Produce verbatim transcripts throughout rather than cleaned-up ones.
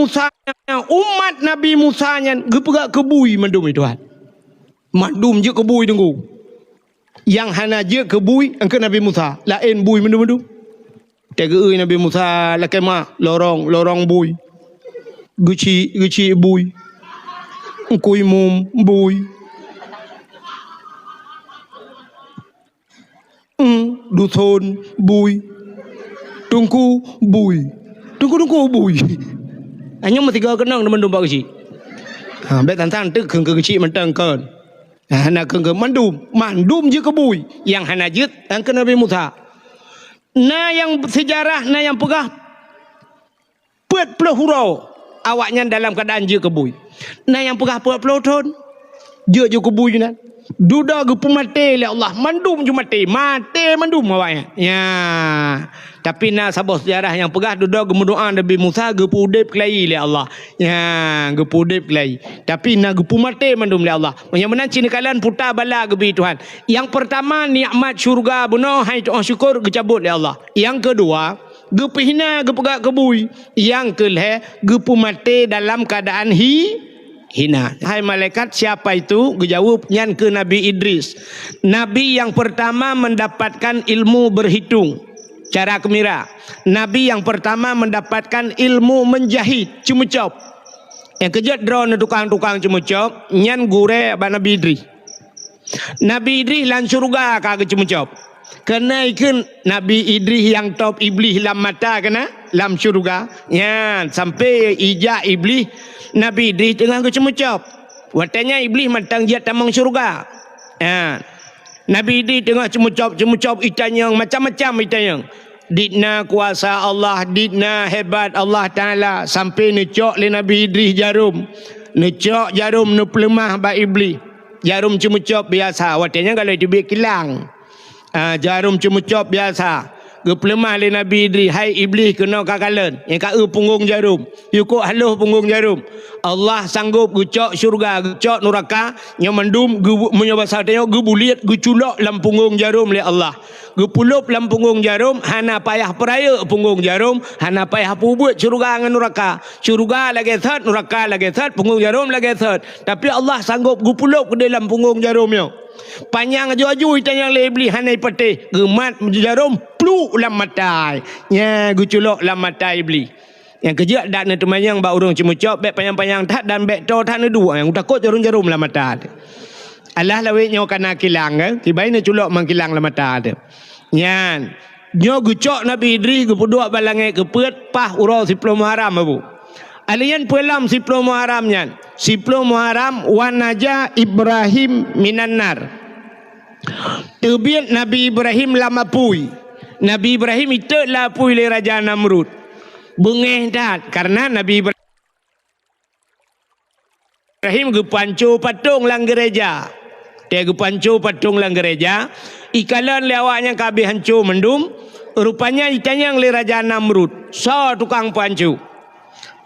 Musa nyan, umat Nabi Musa nyan geupeugah keu bui mandum, Tuhan. Mandum jeuet keu bui, Teungku. Nyang hana jeuet keu bui, engkeu Nabi Musa, laén bui mandum-mandum. Teugeue Nabi Musa lakée mah, lorong, lorong bui. Geuchik, geuchik bui. Engkui mum bui. Eng, duson bui. Teungku bui. Teungku-teungku bui. Hanya meusigoe keunong teuma dumpak geuchik. Ha, bék tantang teuk keu geuchik mantong kon. Ha, hana keu mandum, mandum jeuet keu bui. Nyang hana jeuet, engkeu Nabi Musa. Na nyang seujarah, na nyang peugah peuet ploh uroe awaknyan dalam keuadaan jeuet keu bui. Na nyang peugah peuet ploh thon jeuet, jeuet keu bui nyan. Dudoe geupeumaté lé Allah, mandum ju maté, maté mandum awaknyan. Ya. Tapi na saboh seujarah nyang peugah dudoe geumeudoá Nabi Musa geupeuudeb keulayi lé Allah. Ya, geupeuudeb keulayi. Tapi na geupeumaté mandum lé Allah. Meunyoe meunan cit neukalon puta bala geubi Tuhan. Nyang peurtama, nikmat syeuruga bunoe hai tu'oh syukur geucabot lé Allah. Nyang keudua, geupeuhina, geupeugah keu bui. Nyang keulhée, geupeumaté dalam keuadaan hi-, hina. Hai malaikat, siapa itu? Geujaweueb, nyan keuh Nabi Idris. Nabi nyang peurtama mendapatkan ilmu berhitung, cara keumira. Nabi nyang peurtama mendapatkan ilmu menjahit, ceumeucop. Nyang keujeuet droeneuh tukang-tukang ceumeucop, nyan gurée bak Nabi Idris. Nabi Idris lam syeuruga ka geuceumeucop. Keuneuk ikheun Nabi Idris nyang top Iblih lam mata keunan lam syeuruga. Nyan, sampoe ijak Iblih, Nabi Idris teungoh geuceumeucop. Watée nyan Iblih mantong jeuet tamong syeuruga. Nyan. Nabi Idris teungoh ceumeucop-ceumeucop itanyong, macam-macam itanyong. Dit na kuasa Allah, dit na hebat Allah Taala, sampoe neucok lé Nabi Idris jarom. Neucok jarom, neupeuleumah bak Iblih. Jarom ceumeucop biasa, watée nyan galak teubiet kilang. Ah, jarom ceumeucop biasa. Geupeuleumah lé Nabi Idris, "Hai Iblih, keunoe kakalon, nyang ka eu punggong jarom. Yue kok haloh punggong jarom. Allah sanggop geucok syeuruga, geucok nuraka, nyoe mandum geu-, meunyoe basa tanyoe geubuliet, geuculok lam punggong jarom lé Allah. Geupeulop lam punggong jarom, hana payah peurayeuk punggong jarom, hana payah peubuet syeuruga ngon nuraka. Syeuruga lagée that, nuraka lagée that, punggong jarom lagée that. Tapi Allah sanggop geupeulop keudeh lam punggong jarom nyoe." Panyang aju-aju itanyong lé Iblih hana ipatéh, geumat jarom pluk lam mata. Nya geuculok lam mata Iblih. Nyang keujeuet dak neuteumanyong bak ureuëng ceumeucop, bék panyang-panyang that dan bék toe that neuduek, nyang takot jarom-jarom lam mata. Alah lawét nyoe kana kilang, kan? Kibai neuculok mang kilang lam mata teuh. Nyan, nyoe geucok Nabi Idris geupeuduek bak langét keupeuet paih uroe siploh Muharram, Abu. Alien peue lom siploh Muharram nyan? Siploh Muharram, "Wa naja Ibrahim minan nar." Teubiet Nabi Ibrahim lam apui. Nabi Ibrahim itot lam apui lé Raja Namrud. Beungéh that, karena Nabi Ibrahim Ibrahim geupanco patong lam geureja. Tée geupanco patong lam geureja, ikalon lé awaknyan ka habéh hanco mandum, rupanya itanyong lé Raja Namrud, "Soe tukang panco?"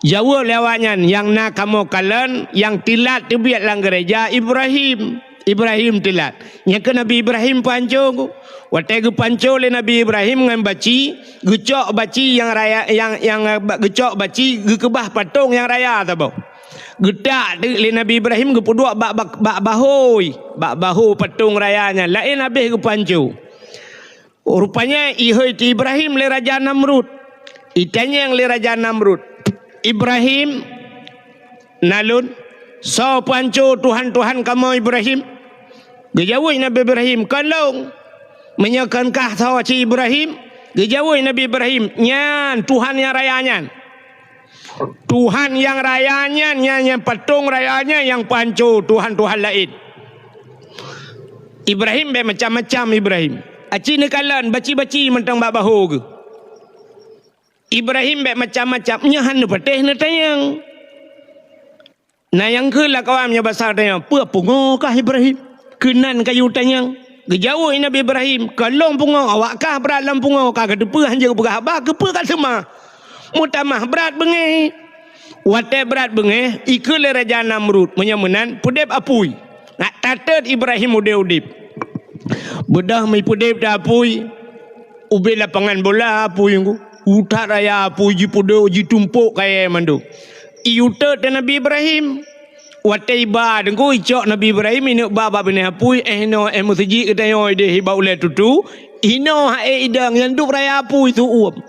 Jaweueb lé awaknyan, "Nyang na kamoe kalon, nyang teulat teubiet lam geureja Ibrahim." Ibrahim teulat. Nyan keuh Nabi Ibrahim panco. Watée geupanco lé Nabi Ibrahim ngon baci, geucok baci nyang raya, nyang, nyang, eh, ba-, geucok baci geukeubah patong nyang raya saboh. Geutak teuk lé Nabi Ibrahim geupeuduek bak, bak, bak bahôi, bak bahô patong raya nyan, laén habéh geupanco. Rupanya ihôi teu Ibrahim lé Raja Namrud. Itanyong lé Raja Namrud, "Ibrahim, na lôn, soe panco tuhan-tuhan kamoe Ibrahim?" Geujaweueb Nabi Ibrahim, "Kon lôn." "Meunyoe kon kah soe cit Ibrahim?" Geujaweueb Nabi Ibrahim, "Nyan tuhan nyang raya nyan." Tuhan nyang raya nyan, nyan, nyan patong raya nyan nyang panco tuhan-tuhan laén. Ibrahim bék macam-macam Ibrahim. Aci neukalon baci-baci mantong bak bahô geuh. Ibrahim bék macam-macam, nyoe hana neupatéh neutanyong. Na nyang kheun lam kawan meunyoe basa tanyoe, "Peue pungoe kah Ibrahim? Keunan kayue tanyong." Geujaweueb Nabi Ibrahim, "Kon lôn pungoe, awak kah brat lam pungoe, ka kateupeue hanjeuet peugah haba, keupeue ka seumah? Meutamah brat beungéh." Watée brat beungéh, ikheun lé Raja Namrud, "Meunyoe meunan, peudeb apui. Nak tatot Ibrahim udeb-udeb." Beudôh meupeudeb teuh apui, ubé lapangan bola apui nyoe. Utak raya apui jipeuduek, jitumpok kayée mandum. Iyue teuk teuh Nabi Ibrahim. Watée iba deungoe icok Nabi Ibrahim ineuk ba bak binéh apui, eh, inoe, eh, meuseujid geutanyoe ideh bak ulée tutu, inoe hai idong nyang duek raya apui su uem.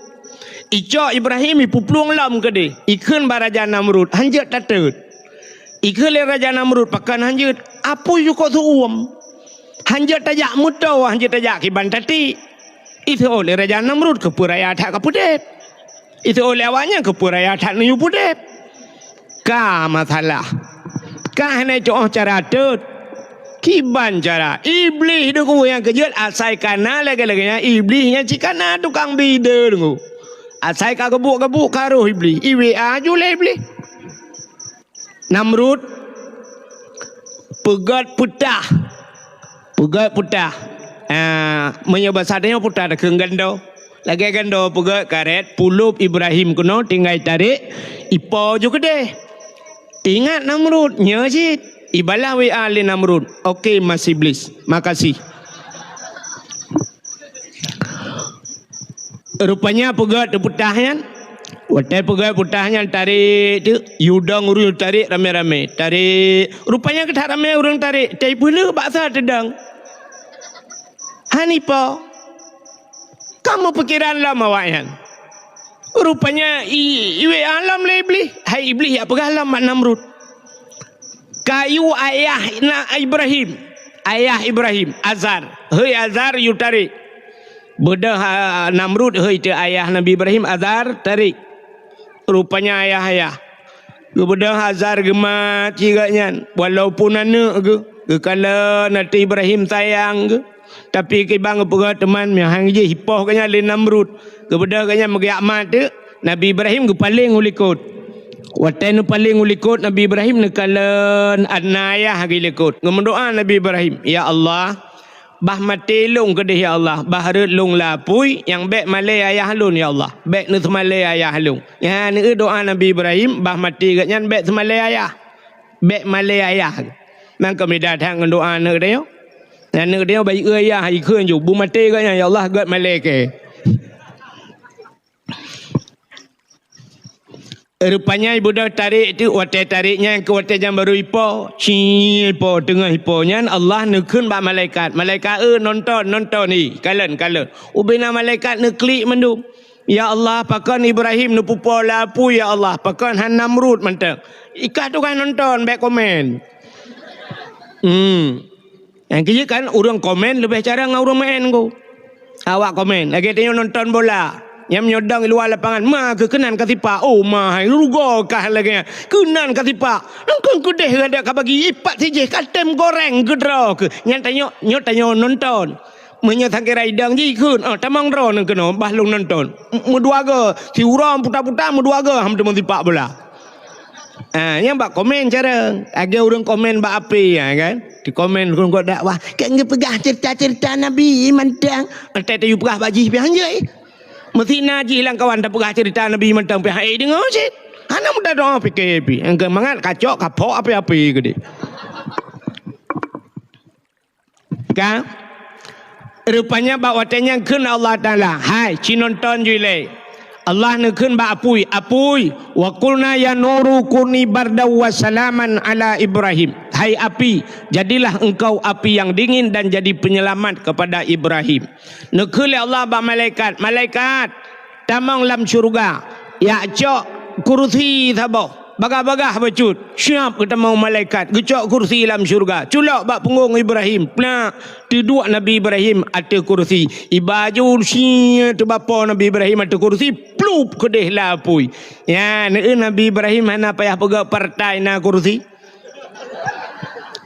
Icok Ibrahim ipeuplueng lom keudeh, ikheun bak Raja Namrud, "Hanjeuet tateut." Ikheun lé Raja Namrud, "Pakon hanjeuet? Apui jukok su uem. Hanjeuet tajak meutoe, hanjeuet tajak kiban tatiek." Iseuôt lé Raja Namrud, "Keupeue raya that ka peudeb?" Iseuôt lé awaknyan, "Keupeue raya that neuyue peudeb?" Ka masalah. Ka hana cok cara teut. Kiban cara. Iblih deungoe nyang keujeuet asai kana lagée-lagée nyan. Iblih nyan cit kana tukang bi ide deungoe. Asai ka geubuk-geubuk ka roh Iblih. I W A ju lé Iblih. Namrud peugét peutah. Peugét peutah. Ah, meunyoe basa tanyoe peutah takheun gando. Lagée gando peugét karet, pulop Ibrahim keunoe tinggai tarek, ipo ju keudeh. Ingat Namrud, nyoe cit. Ibalah W A lé Namrud. "Oke, Mas Iblis. Makasih." Rupanya peugét teupeutah nyan. Watée peugét peutah nyan tarek teuk, yue dong ureuëng tarek ramé-ramé. Tarek, rupanya keu that ramé ureuëng tarek, tai peuleueh bak sa teudong. Hana ipo. Ka meupikeran lom awaknyan. Rupanya i, i W A lom lé Iblih. Hai Iblih, jak peugah lom bak Namrud. Ka yue ayah na Ibrahim, ayah Ibrahim, Azar. "Hei Azar, yue tarek." Beudôh, ah, Namrud, hei teuh ayah Nabi Ibrahim, "Azar, tarek." Rupanya ayah-ayah. Geubeudôh Azar geumat cit geuh nyan, walaupun aneuëk geuh, geukalon ateueh Ibrahim sayang geuh. Tapi kiban geupeugah teuma meuhang jih ipoh geuh nyan lé Namrud. Geubeudôh geuh nyan meugeujak mat teuk, Nabi Ibrahim geupaleng u likot. Watée neupaleng u likot, Nabi Ibrahim neukalon na ayah geuh likot. Geumeudoá Nabi Ibrahim, "Ya Allah, bah maté lôn keudeh ya Allah, bah rhot lôn lam apui, nyang bék malée ayah lôn ya Allah, bék neuseumalée ayah lôn." Nyan neudoá Nabi Ibrahim, bah maté geuh nyan bék seumalée ayah, bék malée ayah. Nang keumidah that ngon doá aneuëk tanyoe. Aneuëk tanyoe bayeue ayah, ikheun ju, beumaté geuh nyan, "Ya Allah, gét malée kée." Rupanya ibeudôh tarek teuk, watée tarek nyan keu watée nyan barô ipo, ci ipo, teungoh ipo nyan Allah neukheun bak malaikat. Malaikat, "Eh, nonton, nonton, eh, kalon, kalon." Ubena malaikat neuklik mandum. "Ya Allah, pakon Ibrahim neupeupo lam apui, ya Allah, pakon han Namrud mantong." Ikah tugaih nonton, bék komen. Hmm. Nyang keujeuet kan, ureuëng komen leubeh carông ngon ureuëng maén ko. Awak komen, lagée tanyoe nonton bola. Nyang meunyoe dong luwa lapangan, "Ma keuh keunan ka sipak, oh ma hai, rugoe kah lagée nyan, keunan ka sipak." Nang kon keudeh gadek ka bagi, ipat sijih ka tem goreng keudroe keuh. Nyan tanyoe, nyoe tanyoe nonton. Meunyoe sangkira idong jih kheun, "Oh, tamong droeneuh keunoe, bah lôn nonton." M-, meudua goe, siuroe puta-puta meudua goe, ham teumon sipak bola. Ah, nyang bak komen carông. Lagée ureuëng komen bak H P, ya kan? Dikomen ureuëng kok dakwah, "Keu geupeugah cerita-cerita Nabi mantong." Entah tayue peugah bak jih pih hanjeuet. Meusti na jih lam kawan tapeugah cerita Nabi mantong pih hai deungoe cit. Hana mudah doá pike pih. Nyang keu mangat kacok, kapok api-api keudeh. Ka? Rupanya bak watée nyan kheun Allah Taala, "Hai, ci nonton ju ilée." Allah neukheun bak apui, "Apui, wa qulna ya nuru kuni bardaw wa salaman ala Ibrahim." "Hai api, jadilah engkau api yang dingin dan jadi penyelamat kepada Ibrahim." Neukheun lé Allah bak malaikat, "Malaikat, tamong lam syeuruga, jak cok kurusi saboh, bagah-bagah bacut." Siap geutamong malaikat, geucok kurusi lam syeuruga, culok bak punggong Ibrahim, plak, teuduek Nabi Ibrahim ateueh kurusi. Iba ju sie teubapo Nabi Ibrahim ateueh kurusi, plup keudeh lam apui. Nyan, eh, Nabi Ibrahim hana payah peugah partai na kurusi.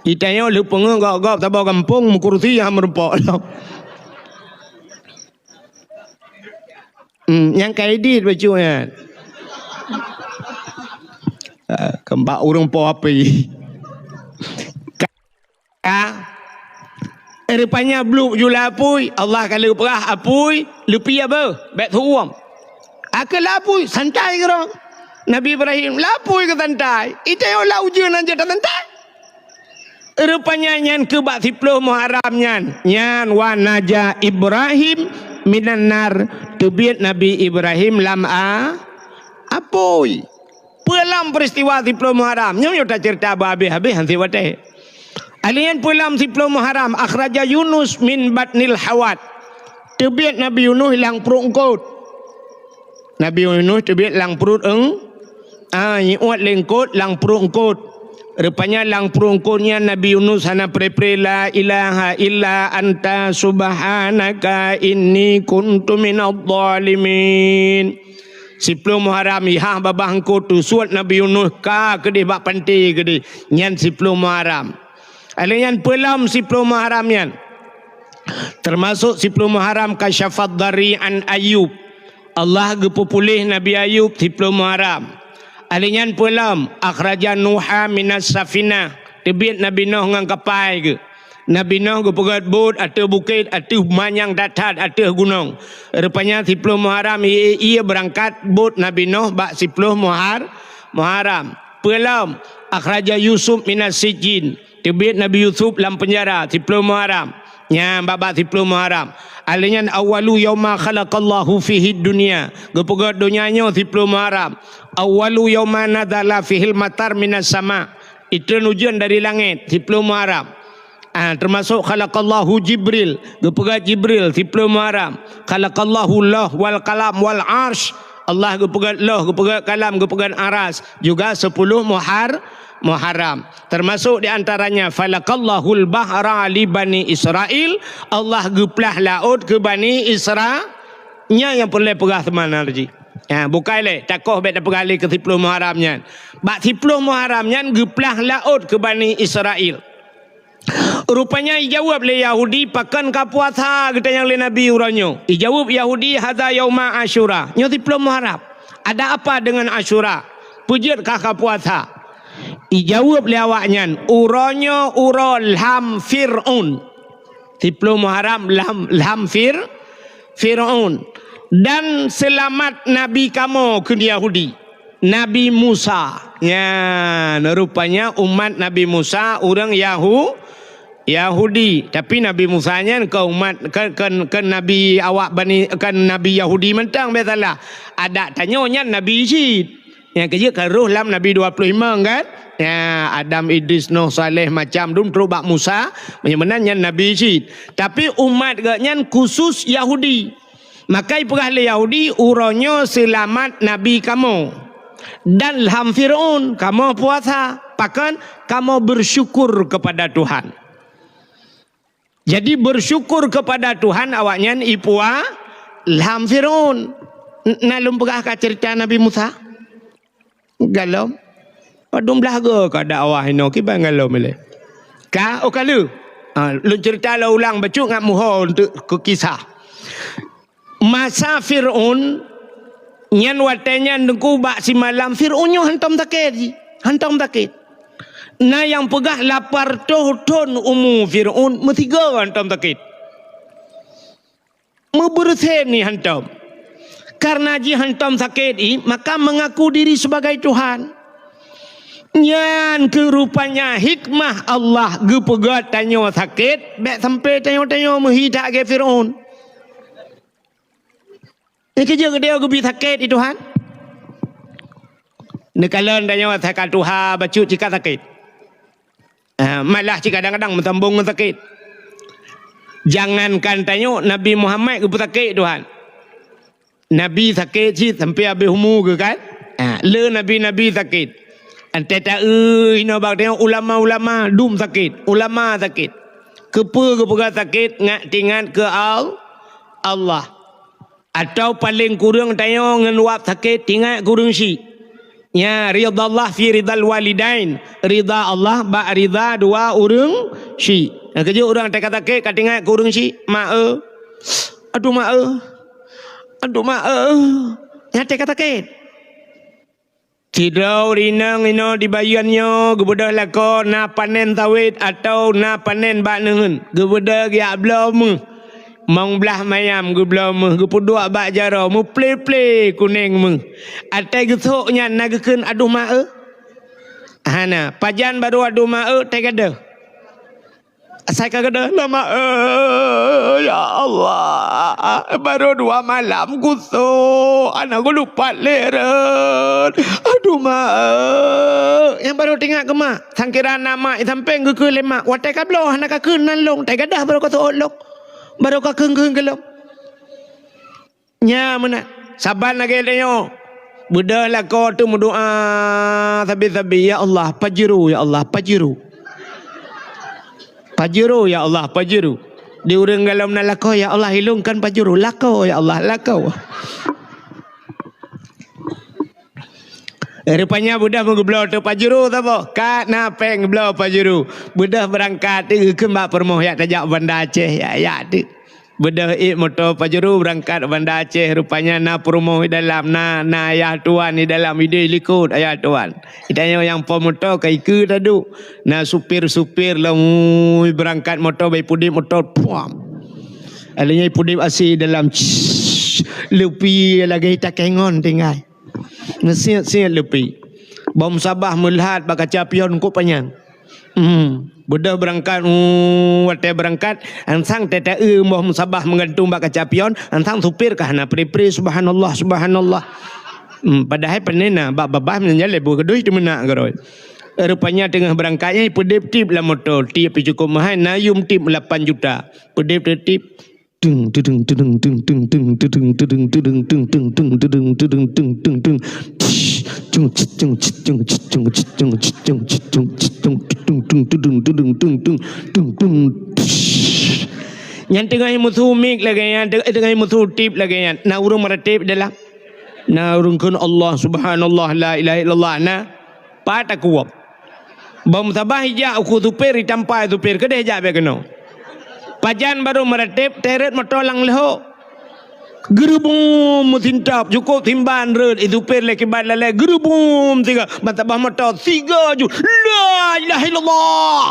Itanyoe lheueh peungeuh gob-gob saboh gampông meukurusi nyang meurumpok lom. Hmm, nyang ka edit bacut nyan. Ah, keumbak ureuëng po api. Ka, eh, rupanya blup ju lam apui, Allah ka lheueh peugah apui, "Leupie beuh, bék teuuem." Akhé lam apui, santai keudroe. Nabi Ibrahim, lam apui keuh santai. Itanyoe lam ujeuen hanjeuet tasantai. Rupanya nyan keuh bak siploh Muharram nyan, nyan wa naja Ibrahim minan nar, teubiet Nabi Ibrahim lam a-, apui. Peue lom peristiwa siploh Muharram? Nyoe, nyoe taceurita beuhabéh-habéh, han sép watée. Alheuh nyan peue lom siploh Muharram, akhraja Yunus min batnil hawat. Teubiet Nabi Yunus lam pruet eungkot. Nabi Yunus teubiet lam pruet eung-, ah, iuet lé eungkot, lam pruet eungkot. Rupanya lam pruet eungkot nyan Nabi Yunus hana pre-pre, "La ilaha illa anta subhanaka inni kuntu minadh dhalimin." Siploh Muharram, ihah babah eungkot teusuet Nabi Yunus ka keudeh bak panté keudeh. Nyan siploh Muharram. Alheuh nyan peue lom siploh Muharram nyan. Teumasok siploh Muharram kasyafad dhari an Ayub. Allah geupeupuléh Nabi Ayub siploh Muharram. Alheuh nyan peue lom, akhraja Nuha minas safinah. Teubiet Nabi Nuh ngon kapai geuh. Nabi Nuh geupeugét bot ateueh bukét, ateueh manyang that-that, ateueh gunong. Rupanya siploh Muharram ie-ie beurangkat bot Nabi Nuh bak siploh Muhar-, Muharram. Peue lom, akhraja Yusuf minas sijjin. Teubiet Nabi Yusuf lam peunjara siploh Muharram. Nyan bak-bak siploh Muharram. Alheuh nyan awwalu yauma khalaqallahu fihid dunya. Geupeugét donya nyoe siploh Muharram. Awwalu yauma nazala fihil matar minas sama. Itreun ujeuen dari langét siploh Muharram. Ah, teumasok khalaqallahu Jibril, geupeugét Jibril siploh Muharram. Khalaqallahu Lauh wal Qalam wal Arsy. Allah geupeugét Lauh, geupeugét Kalam, geupeugét Aras. Juga sepuluh Muhar-, Muharram. Teumasok di antaranya, falakallahul bahra li Bani Israil, Allah geuplah laôt keu Bani Isra-, nyan nyang peureulée peugah seumanal jih. Ha, bukai lé, takoh bék tapeugah lé keu siploh Muharram nyan. Bak siploh Muharram nyan geuplah laôt keu Bani Israil. Rupanya ijaweueb lé Yahudi, "Pakon ka puasa geutanyoe lé Nabi uroe nyoe?" Ijaweueb Yahudi, "Hadza yauma Asyura." Nyoe siploh Muharram. Ada apa dengan Asyura? Peue jeuet kah ka puasa? Ijaweueb lé awaknyan, "Uroe nyoe uroe lham Fir'aun." Siploh Muharram lham, lham Fir-, Fir'aun. Dan seulamat Nabi kamoe, kheun Yahudi. Nabi Musa. Nyan, rupanya umat Nabi Musa ureuëng Yahu-, Yahudi. Tapi Nabi Musa nyan kon umat, kon, kon, kon nabi awak Bani, kon nabi Yahudi mantong, biasalah. Adak tanyoe nyan nabi cit. Nyang keujeuet ka rhoh lam nabi dua puluh lima kan? Ya, Adam, Idris, Nuh, Saleh, macam dum trok bak Musa, meunyoe meunan nyan nabi cit. Tapi umat geuh nyan khusus Yahudi. Maka ipeugah lé Yahudi, "Uroe nyoe seulamat nabi kamoe dan lham Fir'aun, kamoe puasa, pakon kamoe bersyukur kepada Tuhan." Jadi bersyukur kepada Tuhan awaknyan ipua lham Fir'aun. N-, na lôn peugah ka cerita Nabi Musa? Galom. Padum blah go ka dakwah inoe kiban galom ilée. Ka, oh ka lheueh. Ha, lôn cerita lôn ulang bacut ngat muho untuk keu kisah. Masa Fir'aun, nyan watée nyan teungku bak simalam Fir'aun nyoe hantom sakét jih, hantom sakét. Na nyang peugah lapan reutôh thon umu Fir'aun meusigoe hantom sakét. Meubeureusen jih hantom. Karena jih hantom sakét jih, maka mengaku diri sebagai Tuhan. Nyan keuh rupanya hikmah Allah geupeugét tanyoe sakét, bék sampai tanyoe-tanyoe meuhi that lagée Fir'aun. Nyan keujeuet geutanyoe geubi sakét di Tuhan. Neukalon tanyoe saka tuha bacut cit ka sakét. Ah, malah cit kadang-kadang meusambong ngon sakét. Jangankan tanyoe, Nabi Muhammad geupeusakét Tuhan. Nabi sakét cit sampai habéh umu geuh kan? Ah, le nabi-nabi sakét. Antée taeu inoe bak tanyoe ulama-ulama dum sakét, ulama sakét. Keupeue geupeugah sakét? Ngat teuingat keu Al-, Allah. Atawa paleng kureueng tanyoe ngon wab sakét teuingat keu ureuëng syiek. Nya, ridallah fi ridal walidain. Rida Allah bak rida dua ureuëng syiek. Nyang keujeuet ureuëng teuka sakét ka teuingat keu ureuëng syiek, "Mak eu. Aduh mak eu. Aduh mak eu." Nyan teuka sakét. Sidroe ureuëng inong inoe di Bayeuen nyoe geubeudôh lakoe na panen sawét atawa na panen bak neuheun. Geubeudôh geujak bloe méuh. Mong blaih mayam geubloe méuh, geupeuduek bak jaroe, meuple-ple kuneng méuh. Watée geusok nyan na geukheun, "Aduh mak eu." Hana, pajan barô "Aduh mak eu", teugadôh. Asai ka gadôh, "Lama, eh, ya Allah, baru dua malam kusok, aneuk gulupat leren. Aduh, ma, eh." Nyang baru teuingat keu mak, sangkira na mak, sampéng geukheun lé mak, "Watèe ka bloe hana kakheun nan lôn, watèe gadôh baru kaseuôt lôn. Baru kakheun-kheun keu lôn." Nya meunan. Saban lagèe tanyoe. Beudôh lakoe teuh meudoa sabe-sabe, "Ya Allah, Pajero, ya Allah, Pajero. Pajero, ya Allah, Pajero." Di ureueng galom na lakoe, "Ya Allah, ilôn kon Pajero, lakoe, ya Allah, lakoe." Rupanya beudôh meugeubloe teuh Pajero saboh. Ka na péng geubloe Pajero. Beudôh beurangkat teuh geukheun bak peurumoh, "Jak tajak Banda Aceh, jak, jak teuh." Beudôh ék moto Pajero beurangkat Banda Aceh, rupanya na peurumoh di dalam, na, na ayah tuan di dalam, idéh likot ayah tuan. Di tanyoe nyang po moto ka ikeue taduek. Na supir-supir lom, ui, beurangkat moto, bak ipudép moto, puam. Alèh nyan ipudép asi dalam, leupie lagèe takèe ngon tinggai. Meusiet-siet leupie. Boh musabah meuleuhat bak kaca pion kok panyang. Hmm, beudôh beurangkat, uh, watèe beurangkat, ansang teuta-eu boh musabah meugantung bak kaca pion, ansang supir ka hana pri-pri, "Subhanallah, subhanallah." Hmm, padahai pane na bak babah meunyan lé boh keudeh teumeunak keudroe. Rupanya teungoh beurangkat nyan ipeudép tip lam moto, tip pih cukôp meuhai, na yum tip lapan juta. Peudép tip. Tung, tudung, tudung, tung, tung, tung, tudung, tudung, tudung, tung, tung, tung, tudung, tudung, tung, tung, tung. Cung, cit, cung, cit, cung, cit, cung, cit, cung, cit, cung, cit, cung, tung, tung, tudung, tudung, tung, tung, tung, tung. Nyan teungoh musu mik lagèe nyan, teungoh musu tip lagèe nyan. Na ureueng meuratéb dalam. Na ureueng kheun Allah, subhanallah, la ilaha illallah. Na. Pat takue. Boh musabah ijak ukeue supir, itampa supir, keudeh jak bèk keunoe. Pajan barô meuratéb, teuret moto lam leuhô. Geurubum meusintap, cukôp simban rhot, i supir lé kiban lalè, geurubum siga, ban sabah moto, siga ju, la ilaha illallah.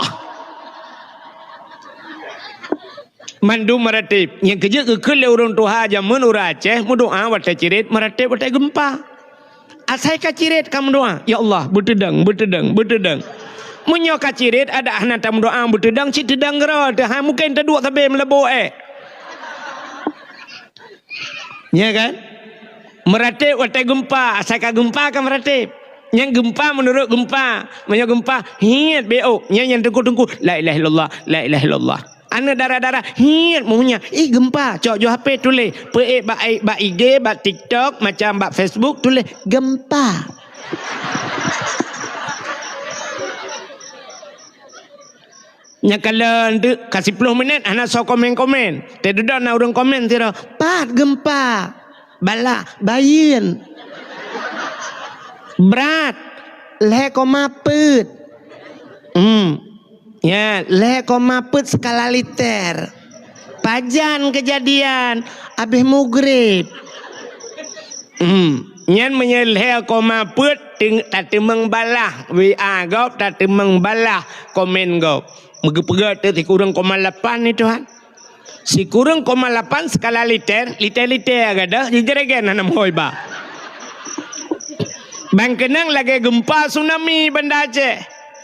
Mandum meuratéb. Nyang keujeuet geukheun lé ureueng tuha jameun ureueng Aceh meudoa watèe cirét, meuratéb watèe geumpa. Asai ka cirét ka meudoa, "Ya Allah, beuteudong, beuteudong, beuteudong." Meunyoe ka cirét adak hana tameudoa beuteudong, cit teudong keudroe teuh, hai mungken taduek sabe meulabô èk. Nya kan? Meuratéb watèe geumpa, asai ka geumpa ka meuratéb. Nyang geumpa meunurot geumpa. Meunyoe geumpa, hiet beuôt. Nyang, nyang teungku-teungku, "La ilaha illallah, la ilaha illallah." Aneuk dara-dara, hiet meuhnya. Ih, geumpa. Cok ju H P tuléh. Peuék bak, bak I G, bak TikTok, macam bak Facebook, tuléh, "Geumpa." Nyang kalon tu, ka siploh minét, hana soe komen-komen. Teududoe na ureueng komen sidroe, "Pat geumpa?" Balah, bayeuen. Brat, lhèe koma peuet. Hmm. Ya, lhèe koma peuet skala liter. Pajan keujadian, abéh mugrib. Hmm. Nyan meunyoe lhèe koma peuet, teung-, tateumeung balah W A gob, tateumeung balah komen gob. Meugeupeugah teuh sikureueng koma lapan ni, Tuhan. Sikureueng koma lapan skala liter, liter-liter gadôh, jijeuregen hana meuhôi ba. Ban keunong lagèe geumpa tsunami Banda Aceh.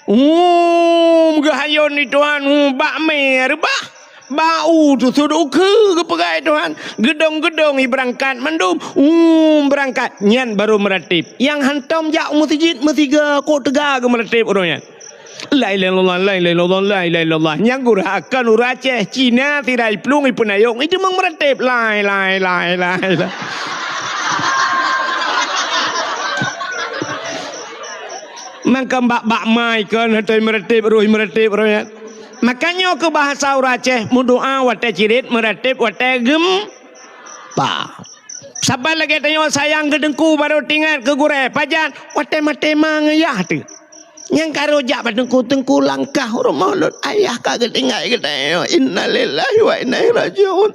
Hum, geuhayôn di Tuhan, hum, bak mé reubah. Bak u teusut ukeue geupeugah Tuhan. Geudong-geudong i beurangkat mandum, hum, beurangkat. Nyan barô meuratéb. Nyang hantom jak u meuseujid meusiga kok teuga geumeuratéb uroe nyan. La ilaha illallah, la ilaha illallah, la ilaha illallah. Nyang gurah akan ureueng Aceh, Cina, sira iplueng, ipeunayong, iteumeung meuratéb. Lai, lai, lai, lai, lai. Mangkang bak, bak mai kon, hatôi meuratéb, roh meuratéb, roh nyan. Makanya keu bahasa ureueng Aceh, meudoa watèe cirét, meuratéb watèe geumpa. Saban lagèe tanyoe sayang keu teungku barô teuingat keu gurèe, pajan watèe maté ma ngon yah teuh. Nyang ka rhot jak bak teungku, "Teungku, langkah u rumoh lôn, ayah ka geutinggai geutanyoe. Innalillahi wa inna ilaihi rajiun."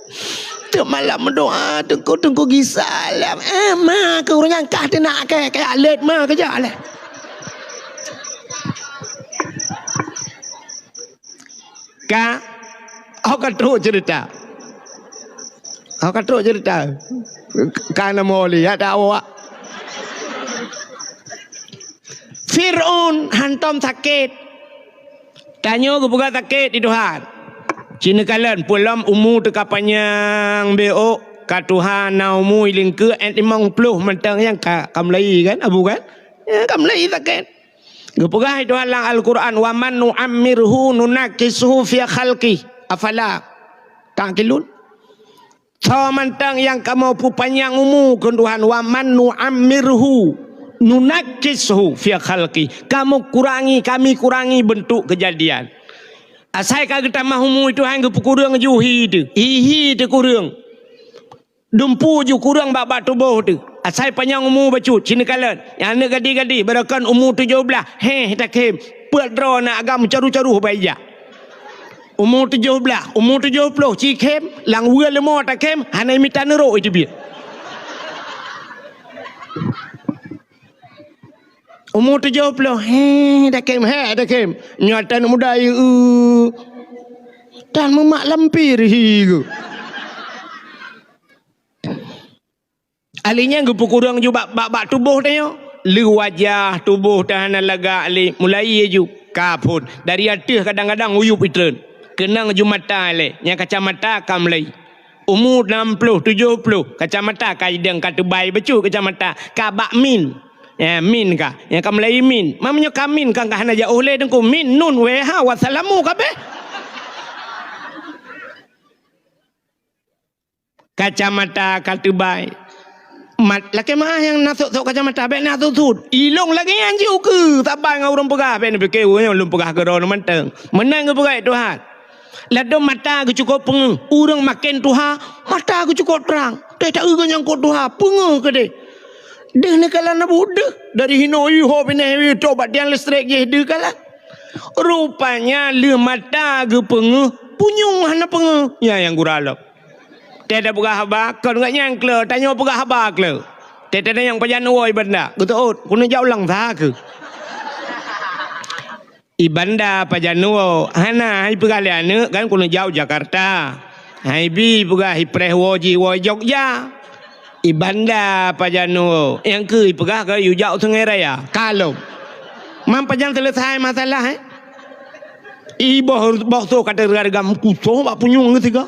Teuk malam meudoa, "Teungku, teungku gisa lam." Eh, ma keu ureueng nyang kah teunak kèe, kaya lét ma keujak lé. Ka, oh, ka trok cerita. Oh, ka trok cerita. Ka na moli, ya, tak awak. Fir'aun hantom sakét. Tanyoe geupeugah sakét di Tuhan. Ci neukalon, peulom umu teuka panyang beu, ka tuha na umu ilingkeue et limong ploh mantong nyang ka, ka mulai kan, Abu kan? Ya, ka mulai sakét. Geupeugah Tuhan lam Al-Quran, "Wa man nu'ammirhu nunakkishu fi khalqi, afala ta'qilun." Soe mantong nyang kamoe peupanyang umu keu Tuhan, "Wa man nu'ammirhu nunakkishu fi khalqi." Kamoe kurangi, kami kurangi bentuk kejadian. Asai ka geutamah umu Tuhan geupeukureueng ju hi teuh. Hi-hi teuh kureueng. Dumpu ju kureueng bak-bak tuboh teuh. Asai panyang umu bacut, ci neukalon. Nyang aneuk gadih-gadih, barokon umu tujoh blaih, héh, takhem. Peuet droe na agam caru-caru bak ija. Umu tujoh blaih, umu tujoh ploh, ci khem, lam weue leumo takhem, hana mita neurok iteubiet. Umu tujoh ploh, heh, takhem, heh, takhem. Nyoe tan muda, eu, tan mumak lampir hi geuh. Ahli nyan geupeukureueng ju bak, bak, bak tuboh tanyoe. Lheueh wajah tuboh teuh hana lagak lé, mulai ju ka phon. Dari ateueh kadang-kadang uyueb itreun. Keunong ju mata lé, nyang kacamata ka mulai. Umu nam ploh, tujoh ploh, kacamata ka idong ka teubai bacut kacamata, ka bak min. Ya, min ka. Nyang ka mulai min. Meunyoe ka min ka, ka hana jiôh lé teungku. Min, nun, wéh, ha, wassalamu kabéh. Kacamata ka teubai. Mat, lakée meu'ah nyang na sot-sot kacamata, bék na sot-sot. Ilong lagée nyan jiôh keu, saban ngon ureuëng peugah, bék neupike ureuëng nyan lôn peugah keudroe mantong. Meunan geupeugah Tuhan. Ladôm mata geucukôp peungeuh, ureuëng maken tuha, mata geucukôp trang. Teuh taeu geuh nyangkot tuha, peungeuh keudeh. Deuh neukalon na buet deuh, dari hinoe iho binéh iho bak tiang listrik jih deuh kalon. Rupanya lheueh mata geupeungeuh, punyueng hana peungeuh. Nyan nyang gura lom. Teuh tapeugah haba, kon geuh nyang kleu, tanyoe peugah haba kleu. Teuh tatanyong pajan woe i banda, geuteuôt, keuneuk jak u Langsa keuh. I banda pajan woe, hana, hai peugah lé aneuk kan keuneuk jak u Jakarta. Hai bi peugah i preh woe jih woe Jogja. I banda pajan woe, nyang keu i peugah ka yue jak u Sungai Raya. Ka lom. Man pajan seuleusai masalah, eh? I boh, boh soe ka teureugah-reugah meukusoh bak punyueng geuh sigoe.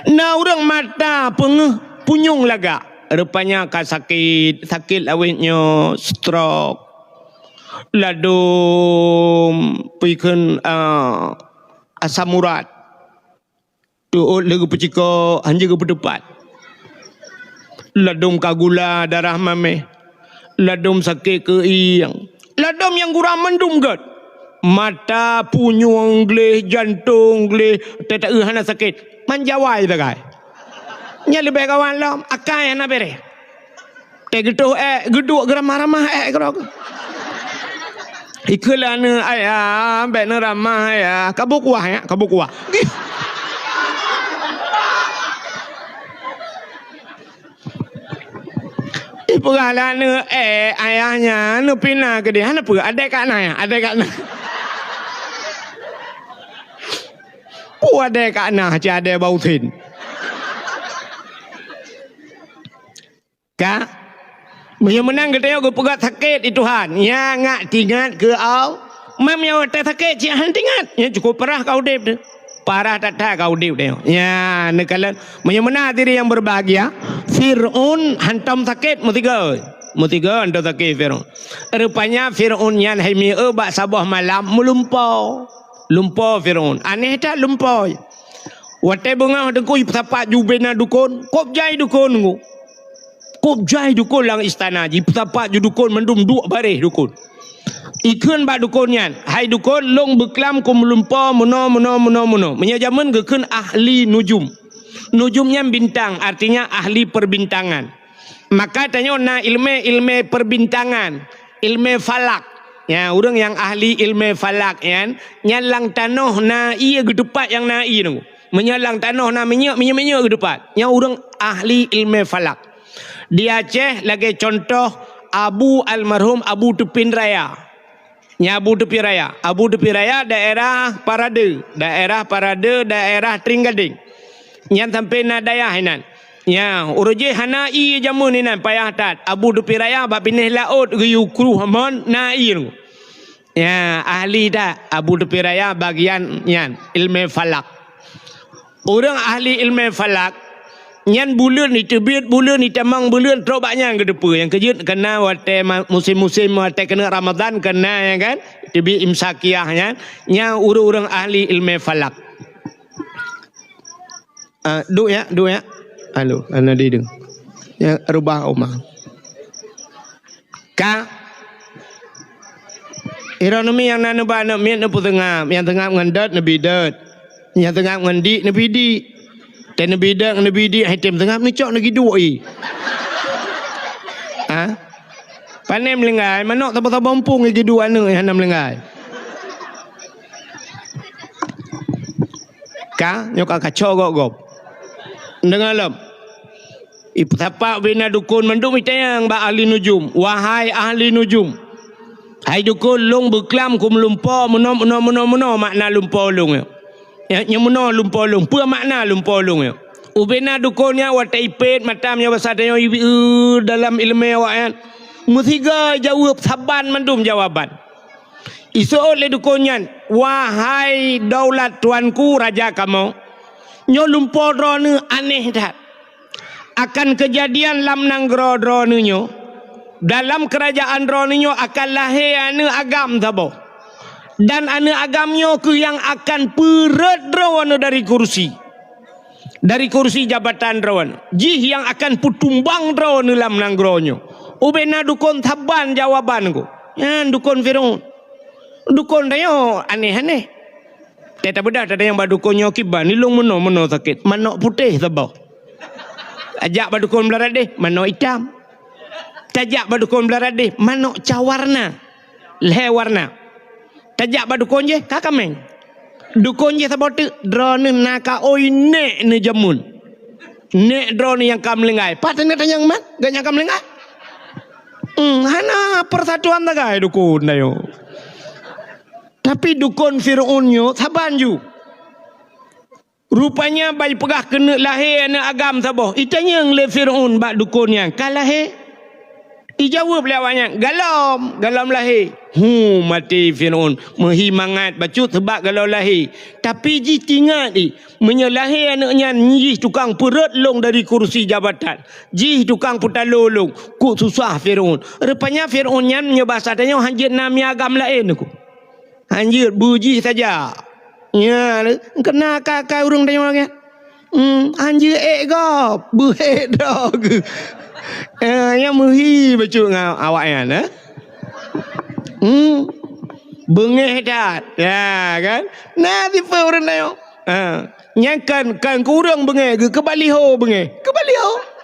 Na ureuëng mata peungeuh punyueng lagak. Rupanya ka sakét, sakét awét nyoe stroke. Ladôm peue kheun, ah, asam urat. Teuôt lé geupeucikok, hanjeuet geupeuteupat. Ladôm ka gula darah maméh. Ladôm sakét keuieng. Ladôm nyang gura mandum gét. Mata, punyueng, gleh, jantong, gleh, teuh taeu hana sakét. Man jawai sagai. Nyan leubeh kawan lom, akai hana béreh. Teuh geutoh ék, geuduek geuramah-ramah ék keudroe. Ikheun lé aneuk, "Ayah, bék neuramah, Ayah. Ka boh kuah, ya, ka boh kuah." Ipeugah lé aneuk, "Eh, ayah nyan neupina keudeh." Hana peue, adék ka na, ya, adék ka na. Peue adék ka na, cit adék bak usen. Ka? Meunyoe meunan geutanyoe geupeugah sakét di Tuhan, nyan ngak tingat keu Allah. Meunyoe watée sakét cit hana tingat, nyan cukôp parah ka udeb teuh. Parah that-that ka udeb teuh. Nyan neukalon, meunyoe meunan hadirin yang berbahagia, Fir'aun hantom sakét meusigoe. Meusigoe hantom sakét Fir'aun. Rupanya Fir'aun nyan hai mieu bak saboh malam meulumpo. Lumpo Fir'aun. Aneh that lumpo. Watée beungoh teungku jipeusapat ju bubena dukon, kôb jai dukon teungku. Kôb jai dukon lam istana, jipeusapat ju dukon mandum duek baréh dukon. Ikheun bak dukon nyan, "Hai dukon, lôn beuklam keu meulumpo meunoe, meunoe, meunoe, meunoe." Meunyoe jameun geukheun ahli nujum. Nujum nyan bintang, artinya ahli perbintangan. Maka tanyoe na ileumé-ileumé perbintangan, ileumé falak. Ya, ureuëng nyang ahli ileumé falak nyan, nyan lam tanoh na ié geuteupat nyang na ié nyoe. Meunyoe lam tanoh na minyeuk, minyeuk-minyeuk geuteupat. Nyan ureuëng ahli ileumé falak. Di Aceh lagée contoh Abu almarhum Abu Teupin Raya. Nyan Abu Teupin Raya. Abu Teupin Raya daerah Parade. Daerah Parade, daerah Tring Gadeng. Nyan sampoe na dayah inan. Nyan, ureuëng jih hana ié jameun inan payah that. Abu Teupin Raya bak binéh laôt geuyue kruh amon na ié. Ya, ahli dah Abu Tepi Raya bagian nyan, ilmu falak. Ureuëng ahli ilmu falak, nyan buleuen iteubiet, buleuen itamong, buleuen trok bak nyan geuteupeue. Nyang keujeuet keuna watée ma-, musim-musim watée keuneuk Ramadan keuna, ya kan? Teubiet imsakiah nyan, nyan ureuëng-ureuëng ahli ilmu falak. Ah, duek ya, duek ya. Halo, ana dideng. Ya, rubah uma. Ka. Ironomi nyang na neuba aneuk miet neupeuseungab, nyang seungab ngon dot neubi dot. Nyang seungab ngon dik neubi dik. Teuh neubi dot neubi dik, hai tem seungab neucok neugi duek i. Ha? Pane meulinggai, manok saboh-saboh mumpung i geudu aneuk nyang hana meulinggai. Ka, nyoe ka kaco gob-gob. Deungoe lom. Ipeusapat ubena dukon mandum itanyong bak ahli nujum, "Wahai ahli nujum, hai dukon, lôn beuklam keu meulumpo meunoe, meunoe, meunoe, meunoe makna lumpo lôn nyoe." Ya, nyang meunoe lumpo lôn, peue makna lumpo lôn nyoe? Ubena dukon nyan watée ipét mata meunyoe basa tanyoe ibi dalam ileumé awaknyan. Meusigoe jaweueb saban mandum jawaban. Iseuôt lé dukon nyan, "Wahai daulat tuanku raja kamoe, nyoe lumpo droeneuh aneh that. Akan keujadian lam nanggroe droeneuh nyoe, dalam keurajaan droeneuh nyoe akan lahé aneuk agam saboh. Dan aneuk agam nyoe kheueh nyang akan peureuet droeneuh dari kursi. Dari kursi jabatan droeneuh. Jih nyang akan peutumbang droeneuh lam nanggroe nyoe." Ubena dukon saban jawaban ku. Nyan dukon Firaun. Dukon tanyoe aneh-aneh. Teutabeudah tatanyong bak dukon nyoe kiban, nilong meunoe-meunoe sakét. Manok putéh saboh. Tajak bak dukon Beularang Deh, manok itam. Tajak bak dukon Beularang Deh, manok cawarna. Lhée warna. Tajak bak dukon jéh, ka kaméng. Dukon jéh saboh teuk, droeneuh na ka oi nék neujameun. Nék droeneuh nyang ka meulinggai. Pat teuneuk tanyong man, gobnyan ka meulinggai. Hmm, hana persatuan sagai dukon tanyoe. Tapi dukon Firaun nyoe saban ju. Rupanya ban jipeugah keuneuk lahé aneuk agam saboh. Itanyong lé Firaun bak dukon nyan, "Ka lahé?" Ijaweueb lé awaknyan, "Galom, galom lahé." Hu, maté Firaun, meuhi mangat bacut seubab galom lahé. Tapi jih teuingat i, meunyoe lahé aneuk nyan jih tukang peureuet lôn dari kursi jabatan, jih tukang peutalo lôn, kok susah Firaun. Rupanya Firaun nyan meunyoe basa tanyoe hanjeuet na mié agam laén ku. Hanjeuet beu jih saja. Nya, keuna ka-ka ureuëng tanyoe lagée. Hmm, hanjeuet ék gob, beu ék droe geuh. Eh, nyang meuhi bacut ngon awaknyan, eh? Hmm. Beungéh that. Ya, kan? Na tipe ureuëng tanyoe. Ha. Nyang kan, kan keu ureuëng beungéh geuh, keu baliho beungéh. Keu baliho.